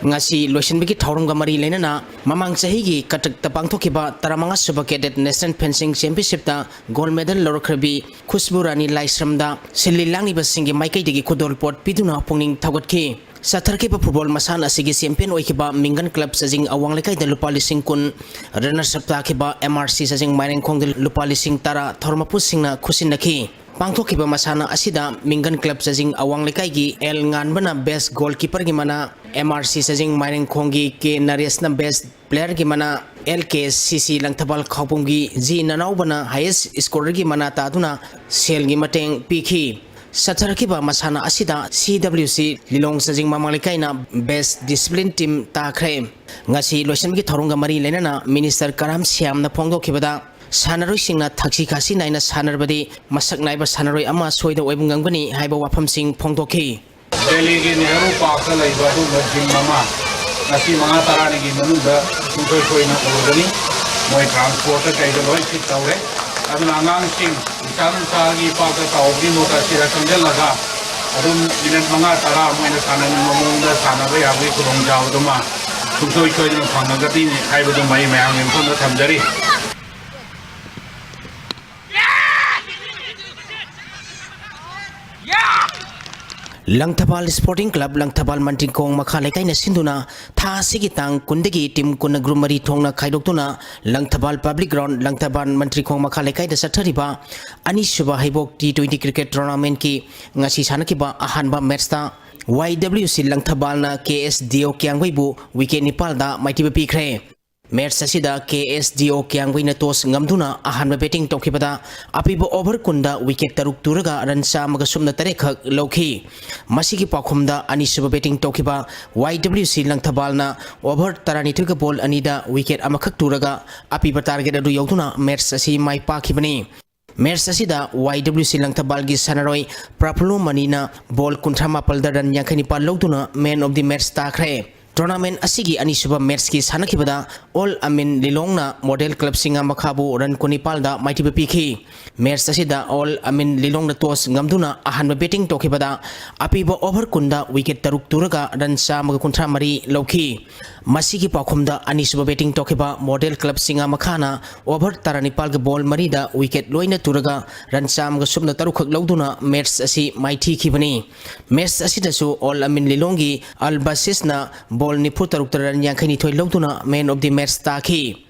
ꯉꯁꯤ ꯂꯣꯏꯁꯤꯟꯕꯒꯤ ꯊꯧꯔꯝꯒ ꯃꯔꯤ ꯂꯩꯅꯅ ꯃꯃꯥꯡ ꯆꯍꯤꯒꯤ ꯀꯇꯛꯇ ꯄꯥꯡꯊꯣꯛꯈꯤꯕ ꯇꯔꯥꯃꯉꯥ ꯁꯨꯕ ꯀꯦꯗꯦꯠ ꯅꯦꯁꯅꯦꯜ ꯐꯦꯟꯁꯤꯡ ꯆꯦꯝꯄꯤꯌꯟꯁꯤꯞꯇ ꯒꯣꯜ ꯃꯦꯗꯜ ꯂꯧꯔꯛꯈ꯭ꯔꯕꯤ ꯈꯨꯁꯕꯨ ꯔꯥꯅꯤ ꯂꯥꯏꯁ꯭ꯔꯝꯗ ꯁꯤꯜꯂꯤ ꯂꯥꯡꯂꯤꯕꯁꯤꯡꯒꯤ ꯃꯥꯏꯀꯩꯗꯒꯤ ꯈꯨꯗꯣꯜꯄꯣꯠ ꯄꯤꯗꯨꯅ ꯄꯨꯛꯅꯤꯡ ꯊꯧꯒꯠꯈꯤ꯫ ꯆꯠꯊꯔꯛꯈꯤꯕ ꯐꯨꯠꯕꯣꯜ ꯃꯁꯥꯟꯅ ꯑꯁꯤꯒꯤ ꯆꯦꯝꯄꯤꯌꯟ ꯑꯣꯏꯈꯤꯕ ꯃꯤꯡꯒꯟ ꯀ꯭ꯂꯕ ꯆꯥꯖꯤꯡ ꯑꯋꯥꯡ ꯂꯩꯀꯥꯏꯗ ꯂꯨꯄꯥ ꯂꯤꯁꯤꯡ ꯀꯨꯟ, ꯔꯅꯔꯁ ꯑꯞ ꯇꯥꯈꯤꯕ ꯑꯦꯝ ꯑꯥꯔ ꯁꯤ ꯆꯥꯖꯤꯡ ꯃꯥꯏꯔꯦꯡꯈꯣꯡꯗ ꯂꯨꯄꯥ ꯂꯤꯁꯤꯡ ꯇꯔꯥ ꯊꯧꯔꯝ ꯃꯄꯨꯁꯤꯡꯅ ꯈꯨꯠꯁꯤꯟꯅꯈꯤ꯫ ꯄꯥꯡꯊꯣꯛꯈꯤꯕ ꯃꯁꯥꯟꯅ ꯑꯁꯤꯗ ꯃꯤꯡꯒꯟ ꯀ꯭ꯂꯕ ꯆꯥꯖꯤꯡ ꯑꯋꯥꯡ ꯂꯩꯀꯥꯏꯒꯤ ꯑꯦꯜ ꯉꯥꯟꯕꯅ ꯕꯦꯁ ꯒꯣꯜ ꯀꯤꯄꯔꯒꯤ ꯃꯅꯥ, ꯑꯦꯝ ꯑꯥꯔ ꯁꯤ ꯆꯥꯖꯤꯡ ꯃꯥꯏꯔꯦꯡꯈꯣꯡꯒꯤ ꯀꯦ ꯅꯔꯦꯁꯅ ꯕꯦꯁ ꯄ꯭ꯂꯦꯌꯔꯒꯤ ꯃꯅꯥ, ꯑꯦꯜ ꯀꯦ ꯁꯤ ꯁꯤ ꯂꯪꯊꯕꯥꯜ ꯈꯥꯎꯄꯨꯝꯒꯤ ꯖꯤ ꯅꯅꯥꯎꯕꯅ ꯍꯥꯏꯌꯦꯁ ꯁ꯭ꯀꯣꯔꯔꯒꯤ ꯃꯅꯥ ꯇꯥꯗꯨꯅ ꯁꯦꯜꯒꯤ ꯃꯇꯦꯡ ꯄꯤꯈꯤ꯫ ꯆꯠꯊꯔꯛꯈꯤꯕ ꯃꯁꯥꯟꯅ ꯑꯁꯤꯗ ꯁꯤ ꯗꯕ꯭ꯂꯤꯎ ꯁꯤ ꯂꯤꯂꯣꯡ ꯆꯥꯖꯤꯡ ꯃꯃꯥꯡ ꯂꯩꯀꯥꯏꯅ best discipline team ꯇꯥꯈ꯭ꯔꯦ꯫ ꯉꯁꯤ ꯂꯣꯏꯁꯤꯟꯕꯒꯤ ꯊꯧꯔꯝꯒ ꯃꯔꯤ ꯂꯩꯅꯅ ꯃꯤꯅꯤꯁꯇꯔ ꯀꯔꯥꯝ ꯁ꯭ꯌꯥꯝꯅ ꯐꯣꯡꯗꯣꯛꯈꯤꯕꯗ, ꯁꯥꯟꯅꯔꯣꯏꯁꯤꯡꯅ ꯊꯛꯁꯤ ꯈꯥꯁꯤ ꯅꯥꯏꯅ ꯁꯥꯟꯅꯔꯕꯗꯤ ꯃꯁꯛ ꯅꯥꯏꯕ ꯁꯥꯟꯅꯔꯣꯏ ꯑꯃ ꯁꯣꯏꯗꯅ ꯑꯣꯏꯕ ꯉꯝꯒꯅꯤ ꯍꯥꯏꯕ ꯋꯥꯐꯝꯁꯤꯡ ꯐꯣꯡꯗꯣꯛꯈꯤ꯫ ꯗꯦꯜꯂꯤꯒꯤ ꯅꯦꯍꯔꯨ ꯄꯥꯔꯛꯇ ꯂꯩꯕ ꯑꯗꯨꯒꯨꯝꯕ ꯖꯤꯝ ꯑꯃ ꯉꯁꯤ ꯃꯉꯥ ꯇꯔꯥꯅꯤꯒꯤ ꯃꯅꯨꯡꯗ ꯁꯨꯡꯁꯣꯏ ꯁꯣꯏꯗꯅ ꯎꯔꯒꯅꯤ꯫ ꯃꯣꯏ ꯇ꯭ꯔꯥꯟꯁꯄꯣꯔꯠꯇ ꯀꯩꯗ ꯂꯣꯏ ꯐꯤꯠ ꯇꯧꯔꯦ꯫ ꯑꯗꯨꯅ ꯑꯉꯥꯡꯁꯤꯡ ꯏꯁꯥ ꯅꯨꯡꯁꯥꯒꯤ ꯄꯥꯛꯇ ꯆꯥꯎꯕꯒꯤ ꯃꯍꯨꯠꯇ ꯁꯤꯗ ꯆꯪꯁꯤꯜꯂꯒ ꯑꯗꯨꯝ ꯃꯤꯅꯠ ꯃꯉꯥ ꯇꯔꯥ ꯃꯣꯏꯅ ꯁꯥꯟꯅꯅꯤꯡꯕ ꯃꯑꯣꯡꯗ ꯁꯥꯟꯅꯕ ꯌꯥꯕꯒꯤ ꯈꯨꯗꯣꯡꯆꯥꯕꯗꯨꯃ ꯁꯨꯡꯁꯣꯏ ꯁꯣꯏꯗꯅ ꯐꯪꯉꯒꯗꯤꯅꯤ ꯍꯥꯏꯕꯗꯨꯃ ꯑꯩ ꯃꯌꯥꯝꯒꯤ ꯃꯐꯝꯗ ꯊꯝꯖꯔꯤ꯫ ꯂꯪꯊꯕꯥꯜ ꯁ꯭ꯄꯣꯔꯇꯤꯡ ꯀ꯭ꯂꯕ, ꯂꯪꯊꯕꯥꯜ ꯃꯟꯇ꯭ꯔꯤꯈꯣꯡ ꯃꯈꯥ ꯂꯩꯀꯥꯏꯅ ꯁꯤꯟꯗꯨꯅ ꯊꯥ ꯑꯁꯤꯒꯤ ꯇꯥꯡ ꯀꯨꯟꯗꯒꯤ ꯇꯤꯝ ꯀꯨꯟꯅ ꯒ꯭ꯔꯨꯞ ꯃꯔꯤ ꯊꯣꯛꯅ ꯈꯥꯏꯗꯣꯛꯇꯨꯅ ꯂꯪꯊꯕꯥꯜ ꯄꯕ꯭ꯂꯤꯛ ꯒ꯭ꯔꯥꯎꯟ, ꯂꯪꯊꯕꯥꯜ ꯃꯟꯇ꯭ꯔꯤꯈꯣꯡ ꯃꯈꯥ ꯂꯩꯀꯥꯏꯗ ꯆꯠꯊꯔꯤꯕ ꯑꯅꯤꯁꯨꯕ ꯍꯩꯕꯣꯛ ꯇꯤ ꯇ꯭ꯋꯦꯟꯇꯤ ꯀ꯭ꯔꯤꯀꯦꯠ ꯇꯣꯔꯅꯥꯃꯦꯟꯠꯀꯤ ꯉꯁꯤ ꯁꯥꯟꯅꯈꯤꯕ ꯑꯍꯥꯟꯕ ꯃꯦꯠꯁꯇ ꯋꯥꯏ ꯗꯕ꯭ꯂꯤꯎ ꯁꯤ ꯂꯪꯊꯕꯥꯜꯅ ꯀꯦ ꯑꯦꯁ ꯗꯤ ꯑꯣ ꯀ꯭ꯌꯥꯝꯒꯩꯕꯨ ꯋꯤꯀꯦꯠ ꯅꯤꯄꯥꯜꯗ ꯃꯥꯏꯊꯤꯕ ꯄꯤꯈ꯭ꯔꯦ꯫ ꯃꯦꯠꯁ ꯑꯁꯤꯗ ꯀꯦ ꯑꯦꯁ ꯗꯤ ꯑꯣ ꯀ꯭ꯌꯥꯝꯒꯩꯅ ꯇꯣꯁ ꯉꯝꯗꯨꯅ ꯑꯍꯥꯟꯕ ꯕꯦꯇꯤꯡ ꯇꯧꯈꯤꯕꯗ ꯑꯄꯤꯕ ꯑꯣꯚꯔ ꯀꯨꯟꯗ ꯋꯤꯀꯦꯠ ꯇꯔꯨꯛ ꯇꯨꯔꯒ ꯔꯟ ꯆꯥꯝꯃꯒ ꯁꯨꯞꯅ ꯇꯔꯦꯠ ꯈꯛ ꯂꯧꯈꯤ꯫ ꯃꯁꯤꯒꯤ ꯄꯥꯎꯈꯨꯝꯗ ꯑꯅꯤꯁꯨꯕ ꯕꯦꯇꯤꯡ ꯇꯧꯈꯤꯕ ꯋꯥꯏ ꯗꯕ꯭ꯂꯤꯎ ꯁꯤ ꯂꯪꯊꯕꯥꯜꯅ ꯑꯣꯚꯔ ꯇꯔꯥꯅꯤꯊꯣꯏꯒ ꯕꯣꯜ ꯑꯅꯤꯗ ꯋꯤꯀꯦꯠ ꯑꯃꯈꯛ ꯇꯨꯔꯒ ꯑꯄꯤꯕ ꯇꯥꯔꯒꯦꯠ ꯑꯗꯨ ꯌꯧꯗꯨꯅ ꯃꯦꯠꯁ ꯑꯁꯤ ꯃꯥꯏ ꯄꯥꯛꯈꯤꯕꯅꯤ꯫ ꯃꯦꯠꯁ ꯑꯁꯤꯗ ꯋꯥꯏ ꯗꯕ꯭ꯂꯤꯎ ꯁꯤ ꯂꯪꯊꯕꯥꯜꯒꯤ ꯁꯥꯟꯅꯔꯣꯏ ꯄ꯭ꯔꯐꯨꯜꯂꯣ ꯃꯅꯤꯅ ꯕꯣꯜ ꯀꯨꯟꯊ꯭ꯔꯥ ꯃꯥꯄꯜꯗ ꯔꯟ ꯌꯥꯡꯈꯩ ꯅꯤꯄꯥꯜ ꯂꯧꯗꯨꯅ ꯃꯦꯟ ꯑꯣꯐ ꯗꯤ ꯃꯦꯠꯁ ꯇꯥꯈ꯭ꯔꯦ꯫ ꯇꯣꯔꯅꯥꯃꯦꯟꯠ ꯑꯁꯤꯒꯤ ꯑꯅꯤꯁꯨꯕ ꯃꯦꯠꯁꯀꯤ ꯁꯥꯟꯅꯈꯤꯕꯗ ꯑꯣꯜ ꯑꯃꯤꯟ ꯂꯤꯂꯣꯡꯅ ꯃꯣꯗꯦꯜ ꯀ꯭ꯂꯕ ꯁꯤꯡꯉꯥ ꯃꯈꯥꯕꯨ ꯔꯟ ꯀꯨꯟꯅꯤꯄꯥꯜꯗ ꯃꯥꯏꯊꯤꯕ ꯄꯤꯈꯤ꯫ ꯃꯦꯠꯁ ꯑꯁꯤꯗ ꯑꯣꯜ ꯑꯃꯤꯟ ꯂꯤꯂꯣꯡꯅ ꯇꯣꯁ ꯉꯝꯗꯨꯅ ꯑꯍꯥꯟꯕ ꯕꯦꯇꯤꯡ ꯇꯧꯈꯤꯕꯗ ꯑꯄꯤꯕ ꯑꯣꯚꯔ ꯀꯨꯟꯗ ꯋꯤꯀꯦꯠ ꯇꯔꯨꯛ ꯇꯨꯔꯒ ꯔꯟ ꯆꯥꯝꯃꯒ ꯀꯨꯟꯊ꯭ꯔꯥ ꯃꯔꯤ ꯂꯧꯈꯤ꯫ ꯃꯁꯤꯒꯤ ꯄꯥꯎꯈꯨꯝꯗ ꯑꯅꯤꯁꯨꯕ ꯕꯦꯇꯤꯡ ꯇꯧꯈꯤꯕ ꯃꯣꯗꯦꯜ ꯀ꯭ꯂꯕ ꯁꯤꯡꯉꯥ ꯃꯈꯥꯅ ꯑꯣꯚꯔ ꯇꯔꯥꯅꯤꯄꯥꯜꯒꯤ ꯕꯣꯜ ꯃꯔꯤꯗ ꯋꯤꯀꯦꯠ ꯂꯣꯏꯅ ꯇꯨꯔꯒ ꯔꯟ ꯆꯥꯝꯃꯒ ꯁꯨꯞꯅ ꯇꯔꯨꯛ ꯈꯛ ꯂꯧꯗꯨꯅ ꯃꯦꯠꯁ ꯑꯁꯤ ꯃꯥꯏꯊꯤꯈꯤꯕꯅꯤ꯫ ꯃꯦꯠꯁ ꯑꯁꯤꯗꯁꯨ ꯑꯣꯜ ꯑꯃꯤꯟ ꯂꯤꯂꯣꯡꯒꯤ ꯑꯜ ꯕꯁꯤꯁꯅ ꯕꯣꯜ ꯅꯤꯐꯨ ꯇꯔꯨꯛꯇ ꯔꯟ ꯌꯥꯡꯈꯩ ꯅꯤꯊꯣꯏ ꯂꯧꯗꯨꯅ ꯃꯦꯟ ꯑꯣꯐ ꯗꯤ ꯃꯦꯠꯁ ꯇꯥꯈꯤ꯫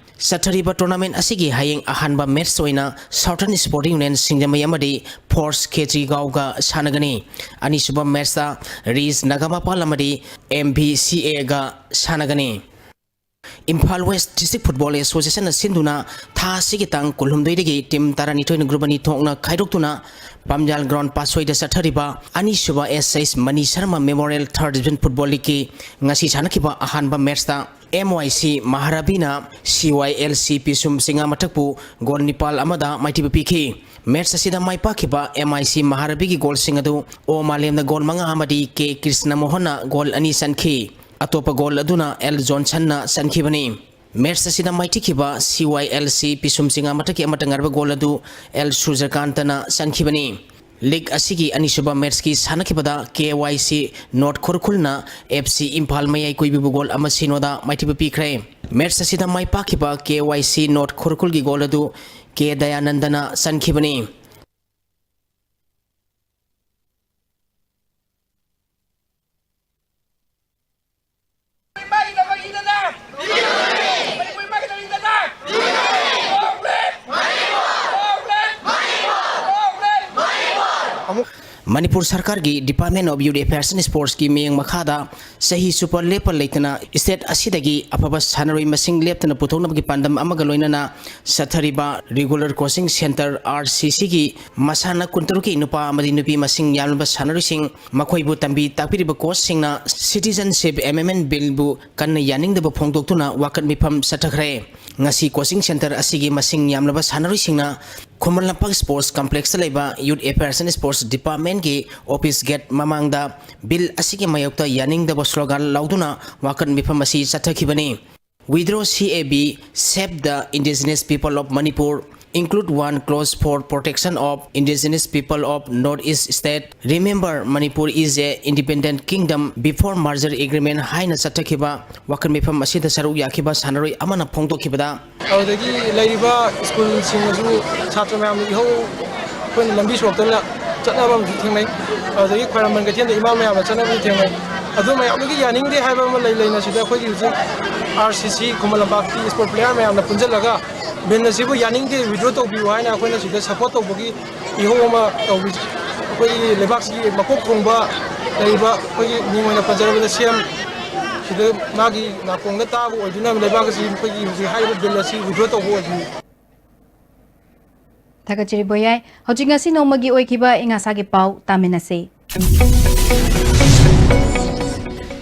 ꯆꯠꯊꯔꯤꯕ ꯇꯣꯔꯅꯥꯃꯦꯟꯠ ꯑꯁꯤꯒꯤ ꯍꯌꯦꯡ ꯑꯍꯥꯟꯕ ꯃꯦꯠꯁ ꯑꯣꯏꯅ ꯁꯥꯎꯊꯔꯟ ꯁ꯭ꯄꯣꯔꯇꯤꯡ ꯌꯨꯅꯤꯌꯟ ꯁꯤꯡꯖꯃꯩ ꯑꯃꯗꯤ ꯐꯣꯔꯁ ꯈꯦꯇ꯭ꯔꯤꯒꯥꯎꯒ ꯁꯥꯟꯅꯒꯅꯤ꯫ ꯑꯅꯤꯁꯨꯕ ꯃꯦꯠꯁꯇ ꯔꯤꯁ ꯅꯥꯒꯥꯃꯄꯥꯜ ꯑꯃꯗꯤ ꯑꯦꯝ ꯚꯤ ꯁꯤ ꯑꯦꯒ ꯁꯥꯟꯅꯒꯅꯤ꯫ ꯏꯝꯐꯥꯜ ꯋꯦꯁ ꯗꯤꯁꯇ꯭ꯔꯤꯛ ꯐꯨꯠꯕꯣꯜ ꯑꯦꯁꯣꯁꯤꯌꯦꯁꯟꯅ ꯁꯤꯟꯗꯨꯅ ꯊꯥ ꯑꯁꯤꯒꯤ ꯇꯥꯡ ꯀꯨꯟꯍꯨꯝꯗꯣꯏꯗꯒꯤ ꯇꯤꯝ ꯇꯔꯥꯅꯤꯊꯣꯏꯅ ꯒ꯭ꯔꯨꯞ ꯑꯅꯤ ꯊꯣꯛꯅ ꯈꯥꯏꯗꯣꯛꯇꯨꯅ ꯄꯥꯝꯖꯥꯜ ꯒ꯭ꯔꯥꯎꯟ ꯄꯥꯠꯁꯣꯏꯗ ꯆꯠꯊꯔꯤꯕ ꯑꯅꯤꯁꯨꯕ ꯑꯦꯁ ꯑꯩꯁ ꯃꯅꯤ ꯁꯔꯃ ꯃꯦꯃꯣꯔꯤꯌꯦꯜ ꯊꯥꯔꯠ ꯗꯤꯕꯤꯖꯟ ꯐꯨꯠꯕꯣꯜ ꯂꯤꯒꯀꯤ ꯉꯁꯤ ꯁꯥꯟꯅꯈꯤꯕ ꯑꯍꯥꯟꯕ ꯃꯦꯠꯁꯇ ꯑꯦꯝ ꯋꯥꯏ ꯁꯤ ꯃꯍꯥꯔꯥꯕꯤꯅ ꯁꯤ ꯋꯥꯏ ꯑꯦꯜ ꯁꯤ ꯄꯤꯁꯨꯝ ꯆꯤꯉꯥ ꯃꯊꯛꯄꯨ ꯒꯣꯜ ꯅꯤꯄꯥꯜ ꯑꯃꯗ ꯃꯥꯏꯊꯤꯕ ꯄꯤꯈꯤ꯫ ꯃꯦꯠꯁ ꯑꯁꯤꯗ ꯃꯥꯏ ꯄꯥꯛꯈꯤꯕ ꯑꯦꯝ ꯑꯥꯏ ꯁꯤ ꯃꯍꯥꯔꯥꯕꯤꯒꯤ ꯒꯣꯜꯁꯤꯡ ꯑꯗꯨ ꯑꯣ ꯃꯥꯂꯦꯝꯅ ꯒꯣꯜ ꯃꯉꯥ ꯑꯃꯗꯤ ꯀꯦ ꯀ꯭ꯔꯤꯁꯅ ꯃꯣꯍꯟꯅ ꯒꯣꯜ ꯑꯅꯤ ꯆꯟꯈꯤ꯫ ꯑꯇꯣꯞꯄ ꯒꯣꯜ ꯑꯗꯨꯅ ꯑꯦꯜ ꯖꯣꯟꯁꯟꯅ ꯆꯟꯈꯤꯕꯅꯤ꯫ ꯃꯦꯠꯁ ꯑꯁꯤꯗ ꯃꯥꯏꯊꯤꯈꯤꯕ ꯁꯤ ꯋꯥꯏ ꯑꯦꯜ ꯁꯤ ꯄꯤꯁꯨꯝ ꯆꯤꯉꯥ ꯃꯊꯛꯀꯤ ꯑꯃꯠꯇ ꯉꯥꯏꯔꯕ ꯒꯣꯜ ꯑꯗꯨ ꯑꯦꯜ ꯁꯨꯔꯖꯀꯥꯟꯇꯅ ꯆꯟꯈꯤꯕꯅꯤ꯫ ꯂꯤꯒ ꯑꯁꯤꯒꯤ ꯑꯅꯤꯁꯨꯕ ꯃꯦꯠꯁꯀꯤ ꯁꯥꯟꯅꯈꯤꯕꯗ ꯀꯦ ꯋꯥꯏ ꯁꯤ ꯅꯣꯔꯠ ꯈꯨꯔꯈꯨꯜꯅ ꯑꯦꯐ ꯁꯤ ꯏꯝꯐꯥꯜ ꯃꯌꯥꯏ ꯀꯨꯏꯕꯤꯕꯨ ꯒꯣꯜ ꯑꯃ ꯁꯤꯅꯣꯗ ꯃꯥꯏꯊꯤꯕ ꯄꯤꯈ꯭ꯔꯦ꯫ ꯃꯦꯠꯁ ꯑꯁꯤꯗ ꯃꯥꯏ ꯄꯥꯛꯈꯤꯕ ꯀꯦ ꯋꯥꯏ ꯁꯤ ꯅꯣꯔꯠ ꯈꯨꯔꯈꯨꯜꯒꯤ ꯒꯣꯜ ꯑꯗꯨ ꯀꯦ ꯗꯌꯥꯅꯟꯗꯅ ꯆꯟꯈꯤꯕꯅꯤ꯫ ꯃꯅꯤꯄꯨꯔ ꯁꯔꯀꯥꯔꯒꯤ Department of Youth Affairs and Sportsꯀꯤ ꯃꯤꯠꯌꯦꯡ ꯃꯈꯥꯗ ꯆꯍꯤ ꯆꯨꯞꯄ ꯂꯦꯞꯄ ꯂꯩꯇꯅ state ꯑꯁꯤꯗꯒꯤ ꯑꯐꯕ ꯁꯥꯟꯅꯔꯣꯏ ꯃꯁꯤꯡ ꯂꯦꯞꯇꯅ ꯄꯨꯊꯣꯛꯅꯕꯒꯤ ꯄꯥꯟꯗꯝ ꯑꯃꯒ ꯂꯣꯏꯅꯅ ꯆꯠꯊꯔꯤꯕ regular coaching centre, R C Cꯒꯤ ꯃꯁꯥꯟꯅ ꯀꯨꯟꯇꯔꯨꯛꯀꯤ ꯅꯨꯄꯥ ꯑꯃꯗꯤ ꯅꯨꯄꯤ ꯃꯁꯤꯡ ꯌꯥꯝꯂꯕ ꯁꯥꯟꯅꯔꯣꯏꯁꯤꯡ, ꯃꯈꯣꯏꯕꯨ ꯇꯝꯕꯤ ꯇꯥꯛꯄꯤꯔꯤꯕ coachꯁꯤꯡꯅ Citizenship Amendment Billꯕꯨ ꯀꯟꯅ ꯌꯥꯅꯤꯡꯗꯕ ꯐꯣꯡꯗꯣꯛꯇꯨꯅ ꯋꯥꯀꯠ ꯃꯤꯐꯝ ꯆꯠꯊꯈ꯭ꯔꯦ꯫ ꯉꯁꯤ coaching centre ꯑꯁꯤꯒꯤ ꯃꯁꯤꯡ ꯌꯥꯝꯂꯕ ꯁꯥꯟꯅꯔꯣꯏꯁꯤꯡꯅ ꯈꯨꯃꯟ ꯂꯝꯄꯥꯛ Sports Complexꯇ ꯂꯩꯕ Youth Affairs and Sports Departmentꯀꯤ office gate ꯃꯃꯥꯡꯗ bill ꯑꯁꯤꯒꯤ ꯃꯥꯌꯣꯛꯇ ꯌꯥꯅꯤꯡꯗꯕ slogan ꯂꯥꯎꯗꯨꯅ ꯋꯥꯀꯠ ꯃꯤꯐꯝ ꯑꯁꯤ ꯆꯠꯊꯈꯤꯕꯅꯤ꯫ Withdraw C A B, Save the Indigenous People of Manipur, Include One Clause for Protection of Indigenous People of North East State, Remember Manipur is a Independent Kingdom Before Merger Agreement ꯍꯥꯏꯅ ꯆꯠꯊꯈꯤꯕ ꯋꯥꯀꯠ ꯃꯤꯐꯝ ꯑꯁꯤꯗ ꯁꯔꯨꯛ ꯌꯥꯈꯤꯕ ꯁꯥꯟꯅꯔꯣꯏ ꯑꯃꯅ ꯐꯣꯡꯗꯣꯛꯈꯤꯕꯗ, ꯑꯗꯨꯗꯒꯤ ꯂꯩꯔꯤꯕ ꯁ꯭ꯀꯨꯜꯁꯤꯡꯅꯁꯨ ꯁꯥꯇ꯭ꯔ ꯃꯌꯥꯝꯅ ꯏꯍꯧ ꯑꯩꯈꯣꯏꯅ ꯂꯝꯕꯤ ꯁꯣꯔꯣꯛꯇ ꯆꯠꯅꯕ ꯑꯃꯁꯨ ꯊꯦꯡꯅꯩ꯫ ꯑꯗꯨꯗꯒꯤ ꯈ꯭ꯋꯥꯏꯔꯝꯕꯟ ꯀꯩꯊꯦꯜꯗ ꯏꯃꯥ ꯃꯌꯥꯝꯅ ꯆꯠꯅꯕꯁꯨ ꯊꯦꯡꯅꯩ꯫ ꯑꯗꯨ ꯃꯌꯥꯝꯗꯨꯒꯤ ꯌꯥꯅꯤꯡꯗꯦ ꯍꯥꯏꯕ ꯑꯃ ꯂꯩ ꯂꯩꯅ ꯁꯤꯗ ꯑꯩꯈꯣꯏꯒꯤ ꯍꯧꯖꯤꯛ R C C ꯈꯨꯃꯟ ꯂꯝꯄꯥꯛꯀꯤ sport player ꯃꯌꯥꯝꯅ ꯄꯨꯟꯁꯤꯜꯂꯒ ꯕꯤꯜ ꯑꯁꯤꯕꯨ ꯌꯥꯅꯤꯡꯗꯦ, withdraw ꯇꯧꯕꯤꯌꯨ ꯍꯥꯏꯅ ꯑꯩꯈꯣꯏꯅ ꯁꯤꯗ support ꯇꯧꯕꯒꯤ ꯏꯍꯧ ꯑꯃ ꯇꯧꯔꯤ꯫ ꯑꯩꯈꯣꯏꯒꯤ ꯂꯩꯕꯥꯛꯁꯤꯒꯤ ꯃꯀꯣꯛ ꯊꯣꯡꯕ ꯂꯩꯔꯤꯕ ꯑꯩꯈꯣꯏꯒꯤ ꯃꯤꯡ ꯑꯣꯏꯅ ꯄꯟꯖꯔꯕꯗ C M ꯁꯤꯗ ꯃꯥꯒꯤ ꯅꯥꯀꯣꯡꯗ ꯇꯥꯕ ꯑꯣꯏꯗꯨꯅ ꯂꯩꯕꯥꯛ ꯑꯁꯤ ꯃꯈꯣꯏꯒꯤ ꯍꯧꯖꯤꯛ ꯍꯥꯏꯔꯤꯕ ꯕꯤꯜ ꯑꯁꯤ ꯋꯤꯗ꯭ꯔꯣ ꯇꯧꯕ ꯑꯣꯏꯗꯣꯏꯅꯤ꯫ ꯊꯥꯒꯠꯆꯔꯤ ꯕꯣꯌꯥꯏ꯫ ꯍꯧꯖꯤꯛ ꯉꯁꯤ ꯅꯣꯡꯃꯒꯤ ꯑꯣꯏꯈꯤꯕ ꯑꯏꯪ ꯑꯁꯥꯒꯤ ꯄꯥꯎ ꯇꯥꯃꯤꯟꯅꯁꯤ꯫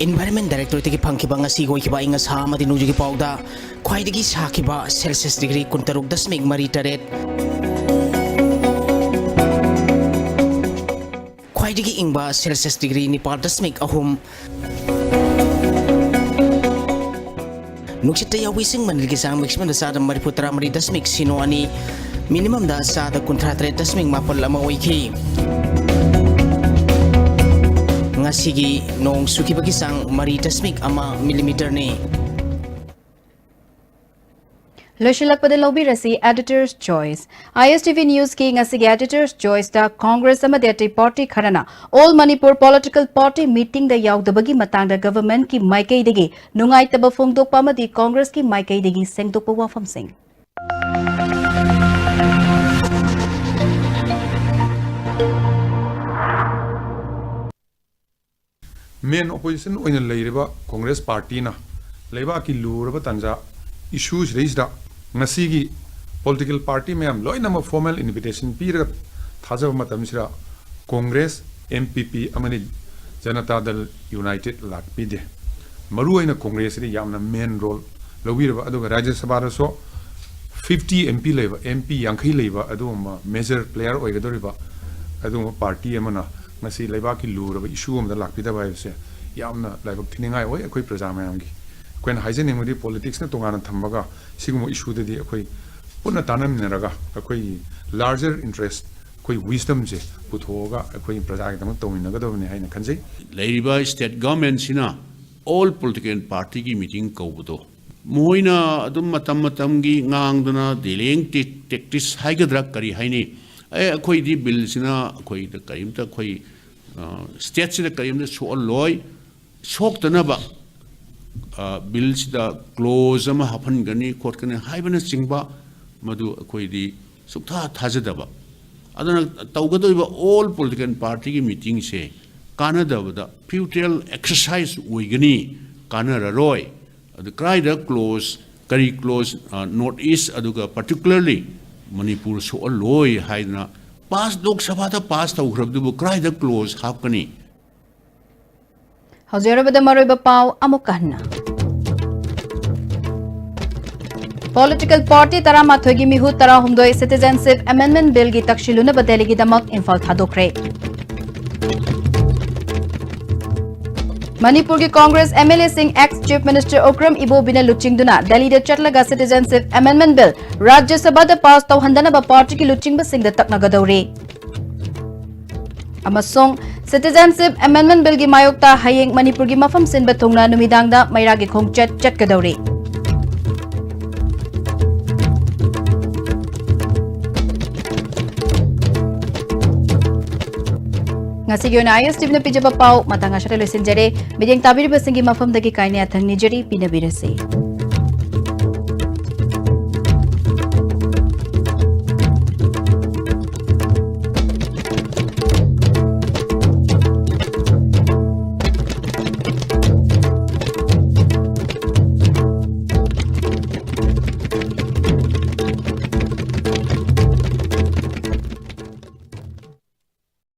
Environment Directorate ꯇꯒꯤ ꯐꯪꯈꯤꯕ ꯉꯁꯤꯒꯤ ꯑꯣꯏꯈꯤꯕ ꯑꯏꯪ ꯑꯁꯥ ꯑꯃꯗꯤ ꯅꯣꯡꯖꯨꯒꯤ ꯄꯥꯎꯗ ꯈ꯭ꯋꯥꯏꯗꯒꯤ ꯁꯥꯈꯤꯕ celsius degree ꯀꯨꯟꯇꯔꯨꯛ ꯗꯁꯃꯤꯛ ꯃꯔꯤ ꯇꯔꯦꯠ, ꯈ꯭ꯋꯥꯏꯗꯒꯤ ꯏꯪꯕ celsius degree ꯅꯤꯄꯥꯜ ꯗꯁꯃꯤꯛ ꯑꯍꯨꯝ, ꯅꯨꯡꯁꯤꯠꯇ ꯌꯥꯎꯕ ꯏꯁꯤꯡ ꯃꯅꯤꯜꯒꯤ ꯆꯥꯡ maximum ꯗ ꯆꯥꯗ ꯃꯔꯤꯐꯨ ꯇꯔꯥ ꯃꯔꯤ ꯗꯁꯃꯤꯛ ꯁꯤꯅꯣ ꯑꯅꯤ, minimum ꯗ ꯆꯥꯗ ꯀꯨꯟꯊ꯭ꯔꯥ ꯇꯔꯦꯠ ꯗꯁꯃꯤꯛ ꯃꯥꯄꯜ ꯑꯃ ꯑꯣꯏꯈꯤ꯫ ꯉꯁꯤꯒꯤ ꯅꯣꯡ ꯆꯨꯈꯤꯕꯒꯤ ꯆꯥꯡ ꯃꯔꯤ ꯗꯁꯃꯤꯛ ꯑꯃ millimeter ꯅꯤ꯫ ꯂꯣꯏꯁꯤꯜꯂꯛꯄꯗ ꯂꯧꯕꯤꯔꯁꯤ Editor's Choice꯫ ISTV News ꯀꯤ ꯉꯁꯤꯒꯤ Editor's Choice ꯇ Congress ꯑꯃꯗꯤ ꯑꯇꯩ party ꯈꯔꯅ All Manipur Political Party meeting ꯗ ꯌꯥꯎꯗꯕꯒꯤ ꯃꯇꯥꯡꯗ government ꯀꯤ ꯃꯥꯏꯀꯩꯗꯒꯤ ꯅꯨꯡꯉꯥꯏꯇꯕ ꯐꯣꯡꯗꯣꯛꯄ ꯑꯃꯗꯤ Congress ꯀꯤ ꯃꯥꯏꯀꯩꯗꯒꯤ ꯁꯦꯡꯗꯣꯛꯄ ꯋꯥꯐꯝꯁꯤꯡ꯫ Main opposition ꯑꯣꯏꯅ ꯂꯩꯔꯤꯕ Congress party ꯅ ꯂꯩꯕꯥꯛꯀꯤ ꯂꯨꯔꯕ ꯇꯥꯟꯖꯥ issue ꯁꯤꯗꯩꯁꯤꯗ ꯉꯁꯤꯒꯤ political party ꯃꯌꯥꯝ ꯂꯣꯏꯅꯃꯛ formal invitation ꯄꯤꯔꯒ ꯊꯥꯖꯕ ꯃꯇꯝꯁꯤꯗ Congress, NPP ꯑꯃꯗꯤ Janata Dal United ꯂꯥꯛꯄꯤꯗꯦ꯫ ꯃꯔꯨꯑꯣꯏꯅ Congress ꯁꯤꯗꯤ ꯌꯥꯝꯅ main role ꯂꯧꯕꯤꯔꯕ, ꯑꯗꯨꯒ ꯔꯥꯖ꯭ꯌ ꯁꯚꯥꯗꯁꯨ fifty MP ꯂꯩꯕ, MP ꯌꯥꯡꯈꯩ ꯂꯩꯕ ꯑꯗꯨꯒꯨꯝꯕ major player ꯑꯣꯏꯒꯗꯧꯔꯤꯕ ꯑꯗꯨꯒꯨꯝꯕ party ꯑꯃꯅ ꯉꯁꯤ ꯂꯩꯕꯥꯛꯀꯤ ꯂꯨꯔꯕ issue ꯑꯃꯗ ꯂꯥꯛꯄꯤꯗꯕ ꯍꯥꯏꯕꯁꯦ ꯌꯥꯝꯅ ꯂꯥꯏꯕꯛ ꯊꯤꯅꯤꯡꯉꯥꯏ ꯑꯣꯏ꯫ ꯑꯩꯈꯣꯏ ꯄ꯭ꯔꯖꯥ ꯃꯌꯥꯝꯒꯤ ꯑꯩꯈꯣꯏꯅ ꯍꯥꯏꯖꯅꯤꯡꯕꯗꯤ politics ꯅ ꯇꯣꯉꯥꯟꯅ ꯊꯝꯃꯒ ꯁꯤꯒꯨꯝꯕ issue ꯗꯗꯤ ꯑꯩꯈꯣꯏ ꯄꯨꯟꯅ ꯇꯥꯟꯅꯃꯤꯟꯅꯔꯒ ꯑꯩꯈꯣꯏꯒꯤ larger interest, ꯑꯩꯈꯣꯏ wisdom ꯁꯦ ꯄꯨꯊꯣꯛꯑꯒ ꯑꯩꯈꯣꯏ ꯄ꯭ꯔꯖꯥꯒꯤꯗꯃꯛ ꯇꯧꯃꯤꯟꯅꯒꯗꯕꯅꯤ ꯍꯥꯏꯅ ꯈꯟꯖꯩ꯫ ꯂꯩꯔꯤꯕ state government ꯁꯤꯅ all political party ꯒꯤ meeting ꯀꯧꯕꯗꯣ ꯃꯣꯏꯅ ꯑꯗꯨꯝ ꯃꯇꯝ ꯃꯇꯝꯒꯤ ꯉꯥꯡꯗꯅ delaying tactics ꯍꯥꯏꯒꯗ꯭ꯔꯥ ꯀꯔꯤ ꯍꯥꯏꯅꯤ, ꯑꯦ, ꯑꯩꯈꯣꯏꯗꯤ bill ꯁꯤꯅ ꯑꯩꯈꯣꯏꯗ ꯀꯔꯤꯝꯇ ꯑꯩꯈꯣꯏ, ꯑ, state ꯁꯤꯗ ꯀꯔꯤꯝꯇ ꯁꯣꯛꯍꯜꯂꯣꯏ, ꯁꯣꯛꯇꯅꯕ, ꯑ, bill ꯁꯤꯗ clause ꯑꯃ ꯍꯥꯞꯍꯟꯒꯅꯤ ꯈꯣꯠꯀꯅꯤ ꯍꯥꯏꯕꯅꯆꯤꯡꯕ ꯃꯗꯨ ꯑꯩꯈꯣꯏꯗꯤ ꯁꯨꯛꯊꯥ ꯊꯥꯖꯗꯕ꯫ ꯑꯗꯨꯅ ꯇꯧꯒꯗꯧꯔꯤꯕ all political party ꯒꯤ meeting ꯁꯦ ꯀꯥꯟꯅꯗꯕꯗ futile exercise ꯑꯣꯏꯒꯅꯤ, ꯀꯥꯟꯅꯔꯔꯣꯏ꯫ ꯑꯗꯨ ꯀꯗꯥꯏꯗ ꯀ꯭ꯂꯣꯖ, ꯀꯔꯤ ꯀ꯭ꯂꯣꯖ, ꯅꯣꯔꯠ ꯏꯁ ꯑꯗꯨꯒ ꯄꯥꯔꯇꯤꯀꯨꯂꯔꯂꯤ ꯃꯅꯤꯄꯨꯔ ꯁꯣꯛꯍꯜꯂꯣꯏ ꯍꯥꯏꯗꯅ ꯄꯥꯁ, ꯂꯣꯛ ꯁꯚꯥꯗ ꯄꯥꯁ ꯇꯧꯈ꯭ꯔꯕꯗꯨꯕꯨ ꯀꯗꯥꯏꯗ ꯀ꯭ꯂꯣꯖ ꯍꯥꯞꯀꯅꯤ? ꯍꯧꯖꯤꯛ ꯑꯔꯣꯏꯕꯗ ꯃꯔꯨꯑꯣꯏꯕ ꯄꯥꯎ ꯑꯃꯨꯛꯀ ꯍꯟꯅ꯫ ꯄꯣꯂꯤꯇꯤꯀꯦꯜ ꯄꯥꯔꯇꯤ ꯇꯔꯥꯃꯥꯊꯣꯏꯒꯤ ꯃꯤꯍꯨꯠ ꯇꯔꯥꯍꯨꯝꯗꯣꯏ ꯁꯤꯇꯤꯖꯦꯟꯁꯤꯞ ꯑꯦꯃꯦꯟꯗꯃꯦꯟ ꯕꯤꯜꯒꯤ ꯇꯛꯁꯤꯜꯂꯨꯅꯕ ꯗꯦꯜꯂꯤꯒꯤꯗꯃꯛ ꯏꯝꯐꯥꯜ ꯊꯥꯗꯣꯛꯈ꯭ꯔꯦ꯫ ꯃꯅꯤꯄꯨꯔꯒꯤ ꯀꯣꯡꯒ꯭ꯔꯦꯁ ꯑꯦꯝ ꯑꯦꯜ ꯑꯦꯁꯤꯡ ꯑꯦꯛꯁ ꯆꯤꯐ ꯃꯤꯅꯤꯁꯇꯔ ꯎꯀ꯭ꯔꯝ ꯏꯕꯣꯕꯤꯅ ꯂꯨꯆꯤꯡꯗꯨꯅ ꯗꯦꯜꯂꯤꯗ ꯆꯠꯂꯒ ꯁꯤꯇꯤꯖꯦꯟꯁꯤꯞ ꯑꯦꯃꯦꯟꯗꯃꯦꯟ ꯕꯤꯜ ꯔꯥꯖ꯭ꯌ ꯁꯚꯥꯗ ꯄꯥꯁ ꯇꯧꯍꯟꯗꯅꯕ ꯄꯥꯔꯇꯤꯒꯤ ꯂꯨꯆꯤꯡꯕꯁꯤꯡꯗ ꯇꯛꯅꯒꯗꯧꯔꯤ꯫ ꯑꯃꯁꯨꯡ ꯁꯤꯇꯤꯖꯦꯟꯁꯤꯞ ꯑꯦꯃꯦꯟꯗꯃꯦꯟ ꯕꯤꯜꯒꯤ ꯃꯥꯌꯣꯛꯇ ꯍꯌꯦꯡ ꯃꯅꯤꯄꯨꯔꯒꯤ ꯃꯐꯝ ꯁꯤꯟꯕ ꯊꯨꯡꯅ ꯅꯨꯃꯤꯗꯥꯡꯗ ꯃꯩꯔꯥꯒꯤ ꯈꯣꯡꯆꯠ ꯆꯠꯀꯗꯧꯔꯤ꯫ ꯉꯁꯤꯒꯤ ꯑꯣꯏꯅ ꯑꯥꯏ ꯑꯦꯁ ꯇꯤꯚꯤꯅ ꯄꯤꯖꯕ ꯄꯥꯎ ꯃꯇꯥꯡ ꯑꯁꯤꯗ ꯂꯣꯏꯁꯤꯟꯖꯔꯦ꯫ ꯃꯤꯠꯌꯦꯡ ꯇꯥꯕꯤꯔꯤꯕꯁꯤꯡꯒꯤ ꯃꯐꯝꯗꯒꯤ ꯀꯥꯏꯅ ꯌꯥꯊꯪ ꯅꯤꯖꯔꯤ, ꯄꯤꯅꯕꯤꯔꯁꯤ꯫